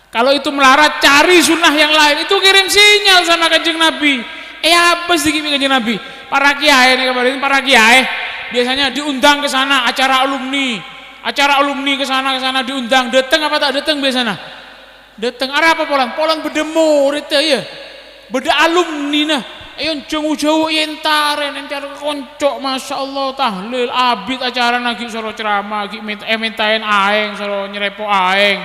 Kalau itu melarat, cari sunnah yang lain. Itu kirim sinyal sama Kanjeng Nabi. Eh, apa sih Kanjeng Nabi? Para kiai nih, kemarin para kiai biasanya diundang ke sana, acara alumni. Acara alumni ke sana, ke sana diundang. Datang apa tak datang biasanya? Datang. Arapa polana? Polana bâdâ murid, ya. Bâdâ alumnina. Ayo, jhâ' jhâu-jhâu èntarè, èntarè ka konco', masyaallah, tahlil, abit acarana ghi' soro ceramah, ghi' mènt-, èmènta'èn aèng, soro nyerèpo' aèng.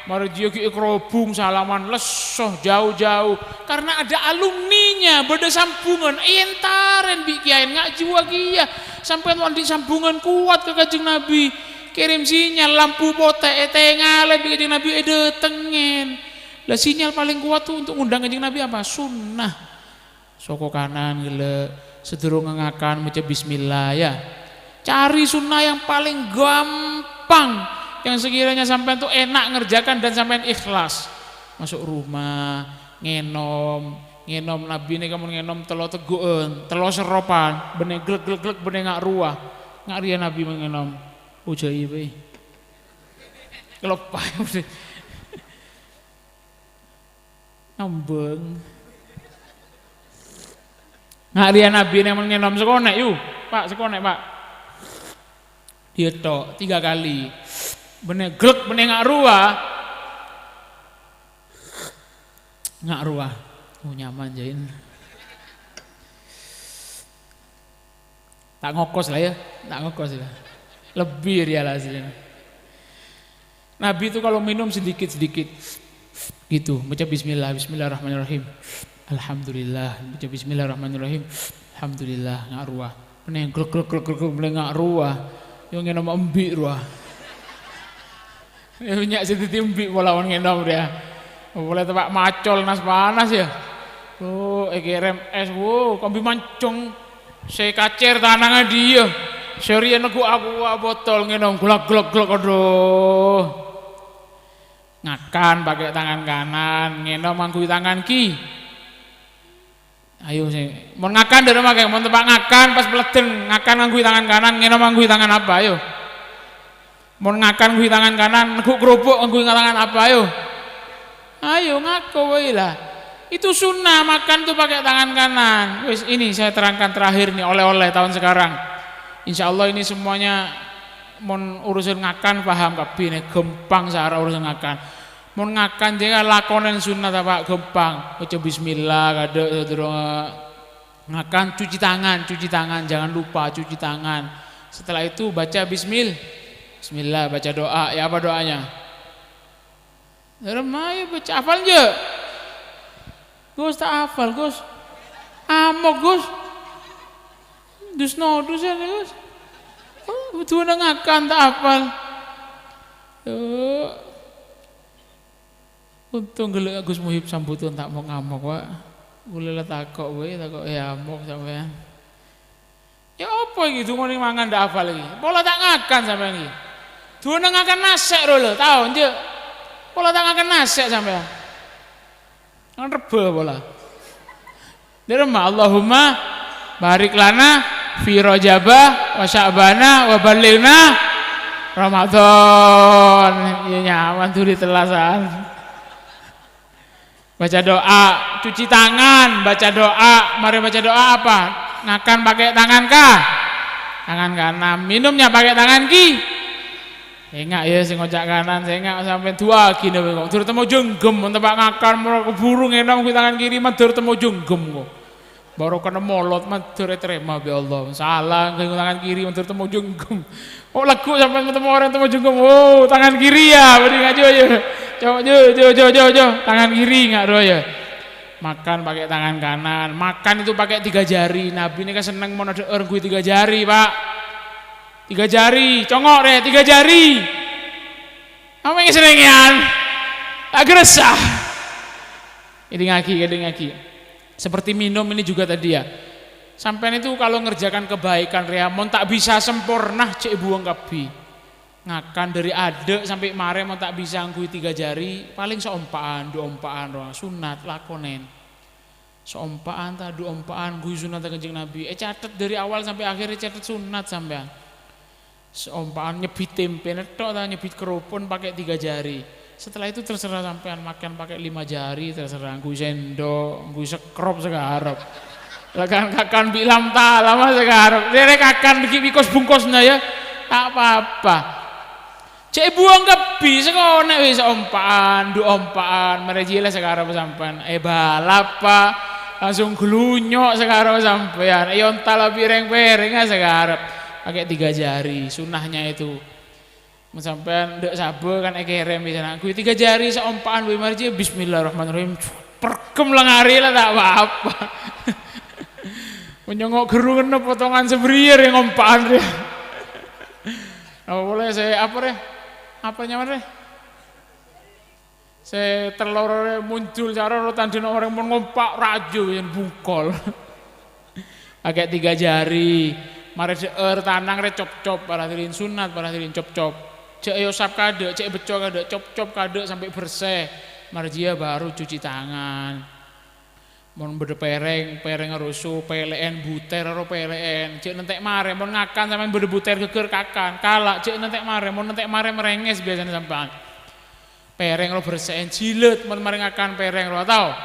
Marè jiyâ ghi' èkarobhung salaman, lesso, jhâu-jhâu. Karena ada alumninya, bâdâ sambungan, èntarèn bi' kiyaèn, nga' jiyâ kèya. Sampèyan mon andi' sambungan kowat ka Kanjeng Nabi, kirim sinyal, lampu potè, ètengalè bi' Kanjeng Nabi, èdâtengngèn. Lah, sinyal paling kuat tuh untuk ngundang Kanjeng Nabi apa? Sunnah. Soko kanan ghellâ', sadurungnga ngakan maca bismillah, ya. Cari sunnah yang paling gampang, yang sekiranya sampèyan tuh enak ngerjakan dan sampèyan ikhlas. Masuk rumah, ngènom, ngènom, Nabi nèka mon ngènom tello teggu'ân, tello serropan, bânnè glek, glek, glek, bânnè nga' rowa. Nga' rèya Nabi mon ngènom. Ojhâi bhâi. Keloppa. Ngambâng. Nga' rèya Nabi nèng mon ngènom sakonè', yu. Pak, sakonè', Pak. Diyâ tok, tiga kali. Bânnè glek, bânnè nga' rowa. Nga' rowa. Oh, nyaman, jâin. Ta' ngokos lah, ya, ta' ngokos lah. Lebbi rèya lah aslinya. Nabi itu kalau minum sedikit-sedikit gitu, baca bismillah, bismillahirrahmanirrahim. Alhamdulillah, baca bismillahirrahmanirrahim. Alhamdulillah, nga' rowa. Mènè glek, glek, glek, glek, glek, mènè nga' rowa. Yo ngènom embi' rowa. Nya' sè dhâddhi embi' pola mon ngènom rèya. Polè teppa' macol nas-panas, ya. Oh, èkèrèm ès, wo, kombi mancong. Sè kacèr tanangnga dhiyâ. Sè rèya neggu' aqua botol ngènom, glok, glok, glok, adhu. Ngakan pakè tangan kanan, ngènom ngangghuy tangan ki. Ayo, sè, mon ngakan dâ' remma, Kè? Mon teppa' ngakan, pas paleddhân, ngakan ngangghuy tangan kanan, ngènom ngangghuy tangan apa, ayo? Mon ngakan ngangghuy tangan kanan, neggu' kerupuk ngangghuy tangan apa, ayo? Ayo, ngako bhâi, la. Itu sunnah, makan tuh pakai tangan kanan. Wis, ini saya terangkan terakhir nih, oleh-oleh tahun sekarang. Insya Allah ini semuanya, mon urusan ngakan, paham kabbhi nih, ghâmpang sara urusan ngakan. Mon ngakan, jhâ' lakonèn sunnah apa ghâmpang. Baca bismillah, kadhâ' sadurungnga ngakan, cuci tangan, cuci tangan, jangan lupa cuci tangan. Setelah itu baca bismil-, bismillah, baca doa. Ya, apa doanya? Dâ' remma, ayo baca, hafal enjâ'? Gus, ta' hafal, Gus. Amok, Gus. Dus no, dus ya, Gus. Oh, butuh ngakan, ta' hafal. Tuh. Untung ghellâ' Gus Muhib sambuton ta' mok-ngamok, Pak. Ghulâ la tako' bhâi, tako' èamok sampèyan. Ya apa iki, dungana mangan dâ' hafal iki? Pola ta' ngakan sampèyan iki. Dungana ngakan nasè' ro lho, tao, enjâ'? Pola ta' ngakan nasè' sampèyan. Ngakan rebbhâ pola. Dâ' remma, Allahumma barik lana fi Rajaba wa Sya'bana wa ballighna Ramadan. Ya nyaman duli tellasan. Baca doa, cuci tangan, baca doa. Marè baca doa apa? Ngakan pakai tangan ka-, tangan kanan. Minumnya pakai tangan ki-, Enga' ya, sè ngoca' kanan, sè enga' sampèyan duwâghi napa kok. Dur temo jhângghem, mon teppa' ngakan, moro kabhuru ngènom ghi tangan kiri, mandhâr temo jhângghem kok. Bhuru kennèng molot, mandhâr ètarèma bi' Allah. Salah, ghi tangan kiri, mandhâr temo jhângghem. Kok lagghu' sampèyan temo orèng temo jhângghem, "Oh, tangan kiri ya, bâdhi ngajâ ya." Coba, jo, jo, jo, jo, jo. Tangan kiri enga' rowa ya. Makan pakai tangan kanan. Makan itu pakai tiga jari. Nabi nèka senneng mon adhâ'âr ngangghuy tiga jari, Pak. Tiga jari, congok rè, tiga jari. Apa yang senengian? Tak gerasa. Edingngaghi, edingngaghi. Seperti minum ini juga tadi ya. Sampèyan itu kalau ngerjakan kebaikan rèya, mon ta' bisa sempurna, cè' buwâng kabbhi. Ngakan dâri adâ' sampè' marè, mon ta' bisa ngangghuy tiga jari, paling saompa'an, du ompa'an rowa, sunnat, lakonèn. Saompa'an ta, du ompa'an, ngangghuy sunnatta Kanjeng Nabi. Ècatet dâri awal sampè' akhèr, ècatet sunnat sampèyan. Saompa'an nyebbhit tempè netto' ta, nyebbhit keropon pakai tiga jari. Setelah itu terserah sampèyan, makan pakai lima jari, terserah, ngangghuy sendok, ngangghuy sekrop sakarep. Lah kan kakan bi' lam-talam sakarep. Dâri kakan ghi' bikos-bungkosna ya, ta' apa-apa. Cè' buwâng kabbhi, sakonè' wis ompa'an, du ompa'an, marè jiyâ la sakarep sampèyan. Èbalap, Pak. Langsung glunyo' sakarep sampèyan. Èontal bi' rèng-pèrèngnga sakarep. Pakai tiga jari, sunnahnya itu. Mon sampèyan dâ' sabâ kan èkèrèm bisa ngangghuy tiga jari saompa'an, wè, marè jiyâ, "Bismillahirrahmanirrahim." Perghem la ngarè la ta' apa-apa. Mon nyongngo' gerrunganna potongan sabâriyâ rè ngompa'an rè. Apa polè sè apa rè? Apa nyamana rè? Sè terlororè muncul cara ro tandhâna orèng mon ngompa' rajâ yen bungkol. Pakai tiga jari. Marè dâ'âr tanang rè cop-cop, para hadirin sunnat, para hadirin cop-cop. Jhâ' èosap kadâ', jhâ' èbecco' kadâ', cop-cop kadâ' sampè' bersè. Marè jiyâ baru cuci tangan. Mon bâdâ pèrèng, pèrèng roso, pèlè'èn, butèr ro pèlè'èn. Jhâ' nantè' marè, mon ngakan sampèyan bâdâ butèr ghâgghâr kakan. Kala', jhâ' nantè' marè, mon nantè' marè marèngès biasana sampèyan. Pèrèng ro bersè'èn, jilât mon marè ngakan pèrèng ro, tao?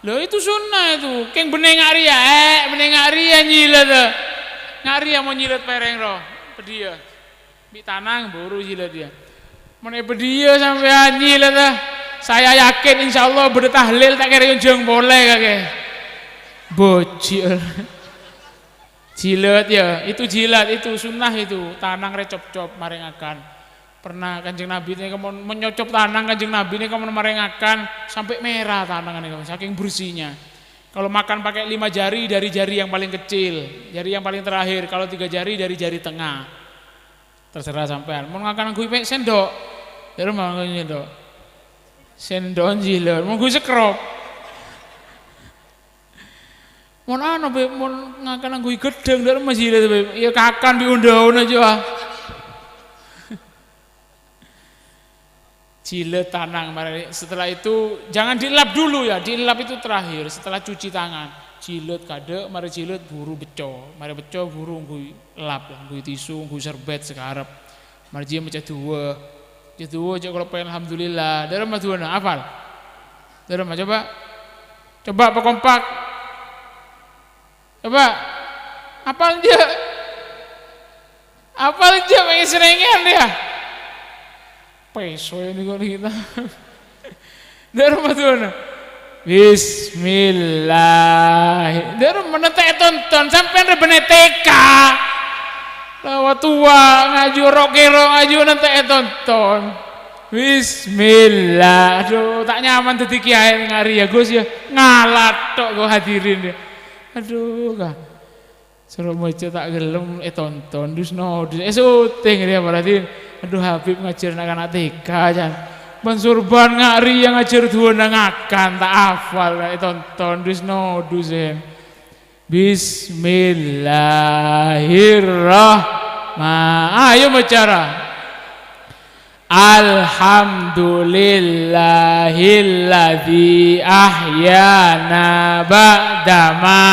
Lho, itu sunnah itu. Kèng bânnè nga' rèya, eh, bânnè nga' rèya nyilât. Nga' rèya mon nyilât pèrèng ro. Pèdiyâ. Bi' tanang buru jilât ya. Mon è pèdiyâ sampèyan nyilât, saya yakin insyaallah bâdâ tahlil ta' kèra èonjhâng polè kakè. Bocil. Jilât ya, itu jilat, itu sunnah itu. Tanang rè cop-cop marè ngakan. Pernah Kanjeng Nabi nèka mon, mon nyocop tanang Kanjeng Nabi nèka mon marè ngakan, sampè' mèra tanangnga nèka, saking bersihnya. Kalau makan pakai lima jari, dari jari yang paling kecil, jari yang paling terakhir. Kalau tiga jari, dari jari tengah. Terserah sampèyan. Mon ngakan ngangghuy pè-, sendok, Dâ'remma ngangghuy sendok. Sendok jilât, mon ngangghuy sekrop. Mon anu, Bib, mon ngakan ngangghuy ghedhâng, dâ'remma jilât, Bib. Iyâ, kakan bi' undâuna jâ', ah. Jilât tanang, mari. Setelah itu, jangan dielap dulu, ya. Dielap itu terakhir, setelah cuci tangan. Jilât kaadâ', mari jilât buru becco. Mari becco buru ngangghuy lap, ngangghuy tisu, ngangghuy serbet, sakarep. Mari jiyâ maca du'a. Maca du'a, cè' kaloppaè alhamdulillah. Dâ'remma du'ana, apal? Dâ'remma, coba. Coba pakompak. Coba. Apal jâ'? Apal jâ' pèngèn serrèngan, yâ? Peso ini kok kita. Dâ'remma du'ana. Bismillah. Dâ'remma nantè ètonton, sampèyan rè bânnè T K. La wa towa ngaju ro-kèro ngaju nantè ètonton. Bismillah. Aduh, ta' nyaman dhâddhi kèyaè ngarè yâ, Gus, yâ. Ngalat tok kok hadirin, yâ. Aduh, ka. Soro maca ta' ghellem ètonton, dus nodus. È, syuting rèya, berarti. Aduh, Habib ngajhâr na'-kana' T K, can. Bân Surban nga' rèya ngajhâr du'ana ngakan, ta' apal, ètonton, dus nodus, è. Bismillahirrahman-, ayo maca ra. Alhamdulillahilladzi ahyana ba'dama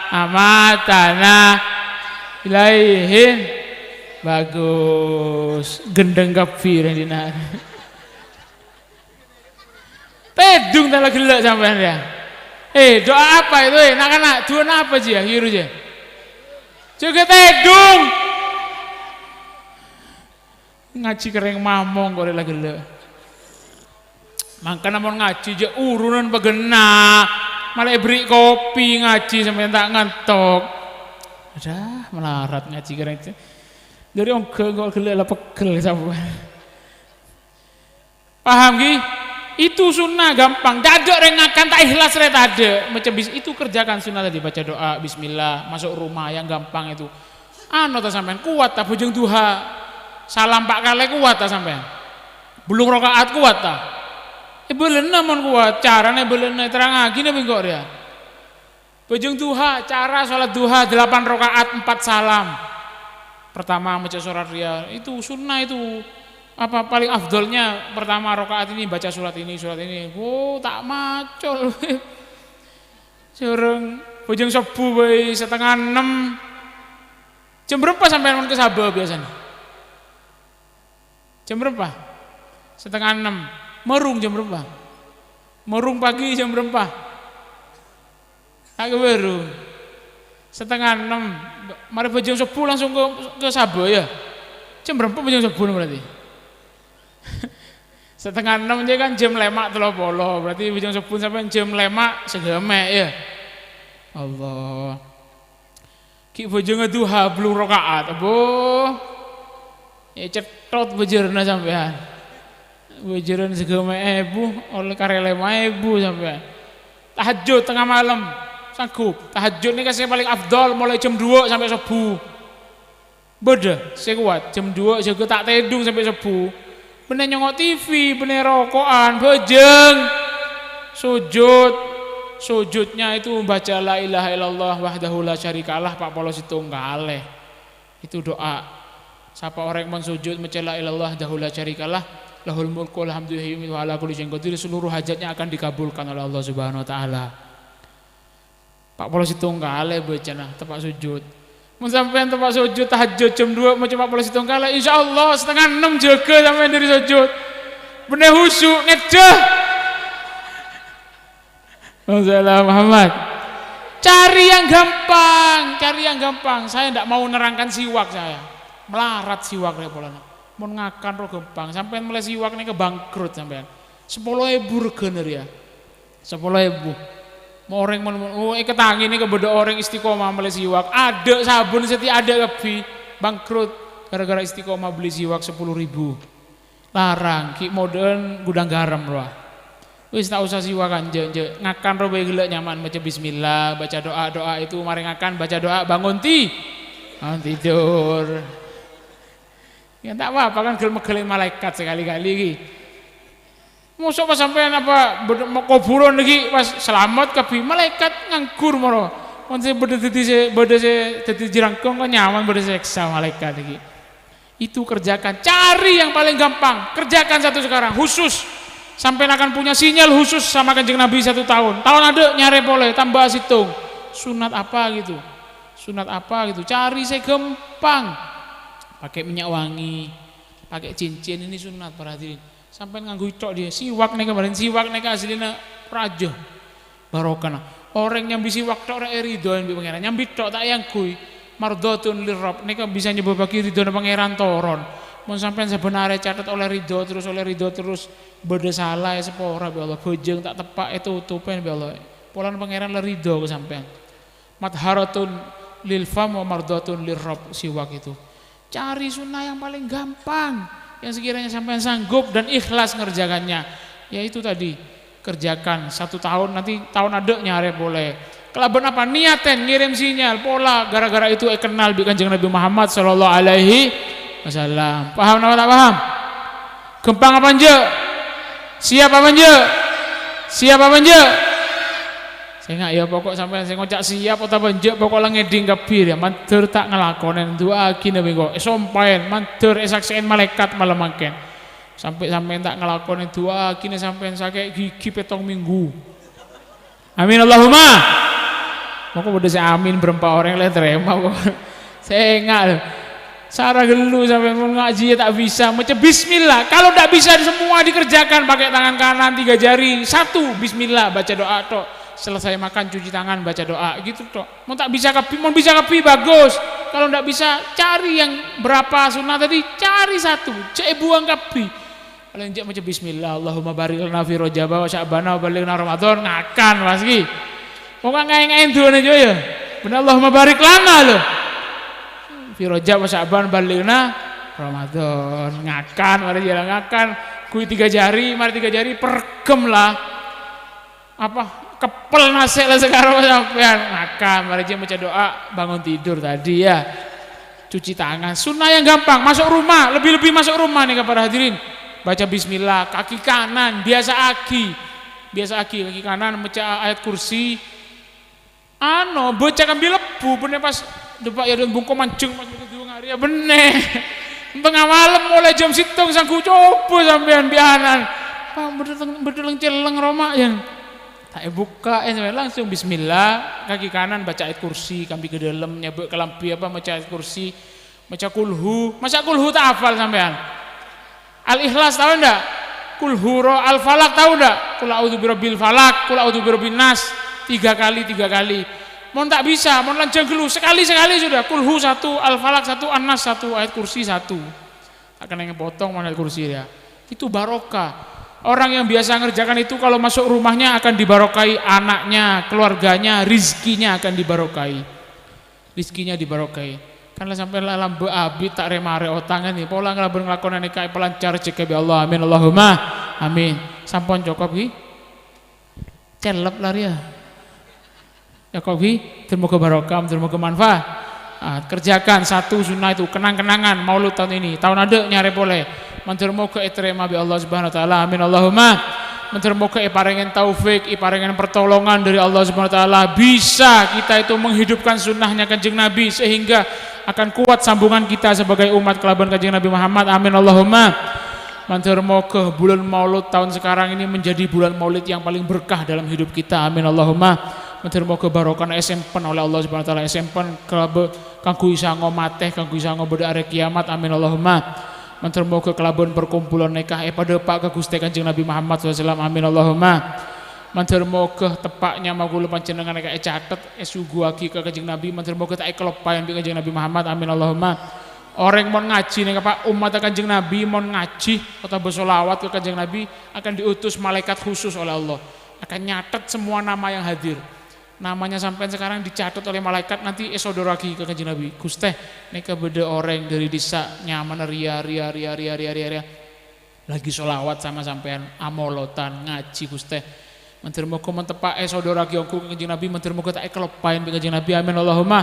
amatana ilaihin. Bagus. Gendeng kabbhi rèng dinna'. Tèdung ta' la ghellâ' sampèyan, yâ? Eh, doa apa itu, eh? Na'-kana', du'ana apa jiyâ, yuru jiyâ? Jâgâ tèdung. Ngajhi kerrèng mamong kok rè la ghellâ'. Mangkana mon ngajhi jâ' urunan paghenna. Malah èberri' kopi ngajhi sampèyan ta' ngantok. Adah, malarat ngajhi kerrèng. Dhâri ongghâ kok ghellâ' la peggel sampèyan. Paham, ghi? Itu sunnah, gampang. Tadâ' rèng ngakan ta' ikhlas rè tadâ'. Maca bis-, itu kerjakan sunnah tadi, baca doa, bismillah, masuk rumah, yang gampang itu. Anu ta' sampèyan, kuat ta' bhâjâng duha? Salam pa' kalè kuat ta' sampèyan? Bâllung raka'at kuat ta'? Èbâlâna mon kuat, carana èbâlâna èterrangaghi napa engko' rèya. Bhâjâng duha, cara sholat duha delapan rakaat, empat salam. Pertama maca surat rèya, itu sunnah itu. Apa paling afdolnya pertama rakaat ini baca surat ini, surat ini. Oh, ta' macol. Sareng bhâjâng sobbhu bhâi setengah ennem. Jam berapa sampèyan mon ka sabâ biasanya? Jam berapa? Setengah ennem. Marung jam berapa? Marung pagi jam berapa? Ta' kabâru. Setengah ennem. Marè bhâjâng sobbhu langsung ka, ka sabâ, yâ? Jam berapa bhâjâng sobbhu berarti? Setengah ennem aja kan jam lèma' tello polo. Berarti bhâjâng sobbhu sampèyan jam lèma' saghâmè', yâ? Allah. Ghi' bhâjângnga duha bâllung raka'at, abo. Ècèthot bhâjârânna sampèyan. Bhâjârân saghâmè' èbu, ollè karè lèma èbu sampèyan. Tahajjud tengnga malem, sanggup. Tahajjud nèka sè palèng afdol, molaè jam duwâ' sampè' sobbhu. Bâdâ sè kowat, jam duwâ' jâgâ ta' tèdung sampè' sobbhu. Bânnè nyongngo' T V, bânnè roko'an, bhâjâng. Sujud. Sujudnya itu baca la ilaha illallah wahdahu la syarikalah empat puluh sèttong kalè. Itu doa. Sapa orèng mon sujud maca la ilaha illallah wahdahu la syarikalah, lahul mulku wal hamdu yuhyi wa yumiitu wa ala kulli syai'in qadir, seluruh hajatnya akan dikabulkan oleh Allah Subhanahu wa Ta'ala. Empat puluh sèttong kalè bâcana, teppa' sujud. Mon sampèyan teppa' sujud tahajjud jam duwâ' maca empat puluh sèttong kalè, insyaallah setengah ennem jâgâ sampèyan dhâri sujud. Bânnè husu', ngèddhâ. Masalah Muhammad. Cari yang gampang, cari yang gampang. Saya ndak mau nerangkan siwak saya. Melarat siwak rè polana. Mon ngakan ro gampang, sampèyan mellè siwak nèka bangkrut sampèyan. Sapolo èbu règhâna rèya. Sapolo èbu. Mon orèng mon, mon, oh, èkatangè nèka bâdâ orèng istiqomah mellè siwak. Adâ' sabun sè ta' adâ' kabbhi. Bangkrut gara-gara istiqomah beli siwak sepuluh ribu. Larang, ghi' modâ'ân gudang garam rowa. Wis ta' osa siwakan, jâ', jâ'. Ngakan ro bhâi ghellâ' nyaman, maca bismillah, baca doa, doa itu marè ngakan, baca doa, bangun ti-, bangun tidur. Ya, ta' apa-apa kan, ghel-meghel malaèkat sakali-kali ghi. Mosok pas sampèyan apa bâdâ ma-, kobhurân ghi pas salamet kabbhi, malaèkat nganggur moro. Mon sè bâdâ dhâddhi sè, bâdâ sè dhâddhi jârângkong kan nyaman, bâdâ sè sèksa malaèkat ghi. Itu kerjakan, cari yang paling gampang, kerjakan satu sekarang, khusus. Sampèyan akan punya sinyal khusus sama Kanjeng Nabi satu tahun. Taon adâ' nyarè polè, tambâ sèttong. Sunat apa gitu? Sunat apa gitu? Cari sè ghâmpang. Pakai minyak wangi, pakai cincin, ini sunat, para hadirin. Sampèyan ngangghuy tok dhiyâ. Siwak nèka, bâreng siwak nèka aslina rajâ barokana. Orèng nyambi siwak tok rè èridhoin bi' Pangèran. Nyambi tok ta' èangghuy. Mardhatun lirrabb. Nèka bisa nyebabaghi ridhona Pangèran toron. Mon sampèyan sabbhân arè catet olè ridho terus, olè ridho terus, bâdâ sala èsapora bi' Allah. Bhâjâng ta' teppa' ètotopè bi' Allah. Polana Pangèran la ridho ka sampèyan. Mathharatun lil fam wa mardhatun lirrabb, siwak itu. Cari sunnah yang paling gampang, yang sekiranya sampèyan sanggup dan ikhlas ngerjakannya. Ya itu tadi, kerjakan satu tahun, nanti tahun adâ' nyarè polè. Kalabân apa? Niaten ngèrèm sinyal, pola gara-gara itu èkennal bi' Kanjeng Nabi Muhammad sallallahu alaihi wasallam. Paham napa ta' paham? Ghâmpang apa enjâ'? Siap apa enjâ'? Siap apa enjâ'? Sènga' ya, pokok sampèyan sè ngoca' siap otabâ enjâ', pokok la ngèdhing kabbhi ya. Mandhâr ta' ngalakonè, du'aaghi nabiyâ engko'. Èsompaèn, mandhâr èsaksè'èn malaèkat malem mangkèn. Sampè' sampèyan ta' ngalakonè, du'aaghi nè sampèyan sakè' ghighi pèttong minggu. Amin, Allahumma. Moko bâdâ sè amin, bârâmpa orèng la ètarèma kok. Sènga' lho. Sara ghâllu sampèyan, mon ngajhi ya ta' bisa, maca bismillah. Kalau ndak bisa semua dikerjakan, pakai tangan kanan tiga jari, satu, bismillah, baca doa tok. Selesai makan, cuci tangan, baca doa, gitu tok. Mon ta' bisa kabbhi, mon bisa kabbhi, bagus. Kalau ndak bisa, cari yang berapa sunnah tadi, cari satu, jhâ' èbuwâng kabbhi. Palèng jhâ' maca bismillah, Allahumma barik lana fi Rajaba wa Sya'bana wa ballighna Ramadan, ngakan pas ghi. Wong kan ngaèng-ngaèng duwâna jâ ya. Bhender Allahumma barik lana lho. Fi Rajab wa Sya'ban ballighna Ramadan, ngakan, marè jhâ' ngakan. Ghuy tiga jari, marè tiga jari, pergem la. Apa, keppel nasè' la sakarè sampèyan. Ngakan, marè jhâ' maca doa, bangun tidur tadi ya. Cuci tangan, sunnah yang gampang. Masuk rumah, lebih-lebih masuk rumah nèka para hadirin. Baca bismillah, kaki kanan, biasaaghi. Biasaaghi, kaki kanan maca ayat kursi. Ano, baca kabbhi lebbu, bânnè pas dâpa' ya, bungko manjeng pas bâdâ duwâ arè ya, bânnè. Tengnga malem molaè jam sèttong sangghu coba sampèyan bi' anan. Bâdâ leng-, bâdâ leng-celleng roma ya. Ta' èbukka, eh, langsung bismillah, kaki kanan baca ayat kursi, kabbhi ka dâlem, nyabâ' kalambhi apa, maca ayat kursi, maca kulhu, maca kulhu ta' hafal sampèyan? Al-Ikhlas tahu ndak? Kulhu ro-, Al-Falaq tahu ndak? Qul a'udzu birabbil falaq, qul a'udzu birabbin nas, tiga kali, tiga kali. Mon ta' bisa, mon lanjhâng ghâllu, sekali-sekali sudah. Kulhu satu, Al-Falaq satu, An-Nas satu, ayat kursi satu. Ta' kennèng potong mon ayat kursi ya. Itu barokah. Orang yang biasa ngerjakan itu kalau masuk rumahnya akan dibarokai anaknya, keluarganya, rizkinya akan dibarokai. Rizkinya dibarokai. Kan la sampèyan la lambâ' abit ta' rè-marè otang kan, pola kalabân ngalakonè nèka èpalancar rejhekkè bi' Allah. Amin, Allahumma amin. Sampon cokop ghi? Cellep la rèya. Cokop ghi? Moga-moga barokah, moga-moga manfaat. Ah, kerjakan satu sunnah itu, kenang-kenangan Maulud tahun ini. Tahun adâ' nyarè polè. Mandhâr moghâ ètarèma bi' Allah Subhanahu wa Ta'ala. Amin, Allahumma. Mandhâr moghâ èparèngè taufik, èparèngè pertolongan dari Allah Subhanahu wa Ta'ala. Bisa kita itu menghidupkan sunnahnya Kanjeng Nabi sehingga akan kuat sambungan kita sebagai umat kalabân Kanjeng Nabi Muhammad. Amin, Allahumma. Mandhâr moghâ bulan Maulud tahun sekarang ini menjadi bulan Maulid yang paling berkah dalam hidup kita. Amin, Allahumma. Mandhâr moghâ barokahna èsèmpen oleh Allah Subhanahu wa Ta'ala, èsèmpen kalabân kaangghuy sango matè, kaangghuy sango bâdâ arè kiamat. Amin, Allahumma. Mandhâr moghâ kalabân perkumpulan nèka èpadâpa' ka Ghustè Kanjeng Nabi Muhammad sallallahu alaihi wasallam. Amin, Allahumma. Mandhâr moghâ teppa' nyama kaulâ panjhennengngan nèka ècatet, èsuguwaghi ka Kanjeng Nabi. Mandhâr moghâ ta' èkaloppaèn bi' Kanjeng Nabi Muhammad. Amin, Allahumma. Orèng mon ngajhi nèka, Pak, ummatta Kanjeng Nabi mon ngajhi otabâ sholawat ka Kanjeng Nabi akan diutus malaikat khusus oleh Allah. Akan nyatet semua nama yang hadir. Namanya sampèyan sekarang dicatat oleh malaikat, nanti èsodoraghi ka Kanjeng Nabi. "Ghustè, nèka bâdâ orèng dâri dissa' nyamana rèya, rèya, rèya, rèya, rèya, rèya, rèya. Lagi sholawat sama sampèyan, amolotan, ngajhi, Ghustè." Mandhâr moghâ mon teppa' èsodoraghi ongghu ka Kanjeng Nabi, mandhâr moghâ ta' èkaloppaèn bi' Kanjeng Nabi. Amin, Allahumma.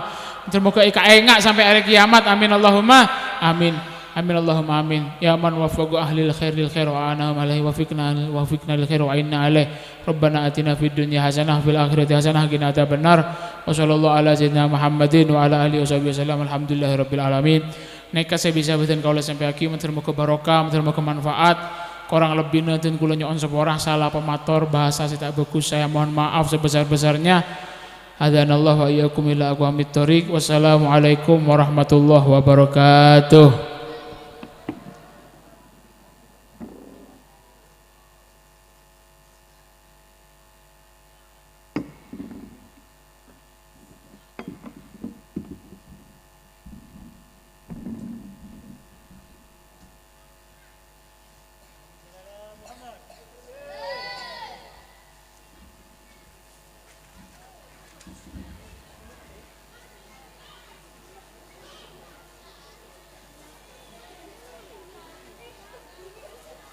Mandhâr moghâ èkaènga' sampè' arè kiamat. Amin, Allahumma. Amin. Amin, Allahumma amin. Ya man waffaqa ahlil khair lil khair wa a'anahum alaihi, wafiqna, wafiqna lil khair wa a'inna alaih. Rabbana atina fid dunya hasanah wa fil akhirati hasanah wa qina adzabannar. Wa sallallahu ala sayyidina Muhammadin wa ala alihi wa sahbihi wasallam. Alhamdulillahi rabbil alamin. Nèka sè bisa bhâdhân kaulâ sampèyaghi, mandhâr moghâ barokah, mandhâr moghâ manfaat. Korang lebbina dân kaulâ nyo'on sapora, sala pamator, bahasa sè ta' bhâghus, saya mohon maaf sebesar-besarnya. Hadanallahu wa iyyakum ila aqwamit thoriq. Wassalamualaikum warahmatullahi wabarakatuh.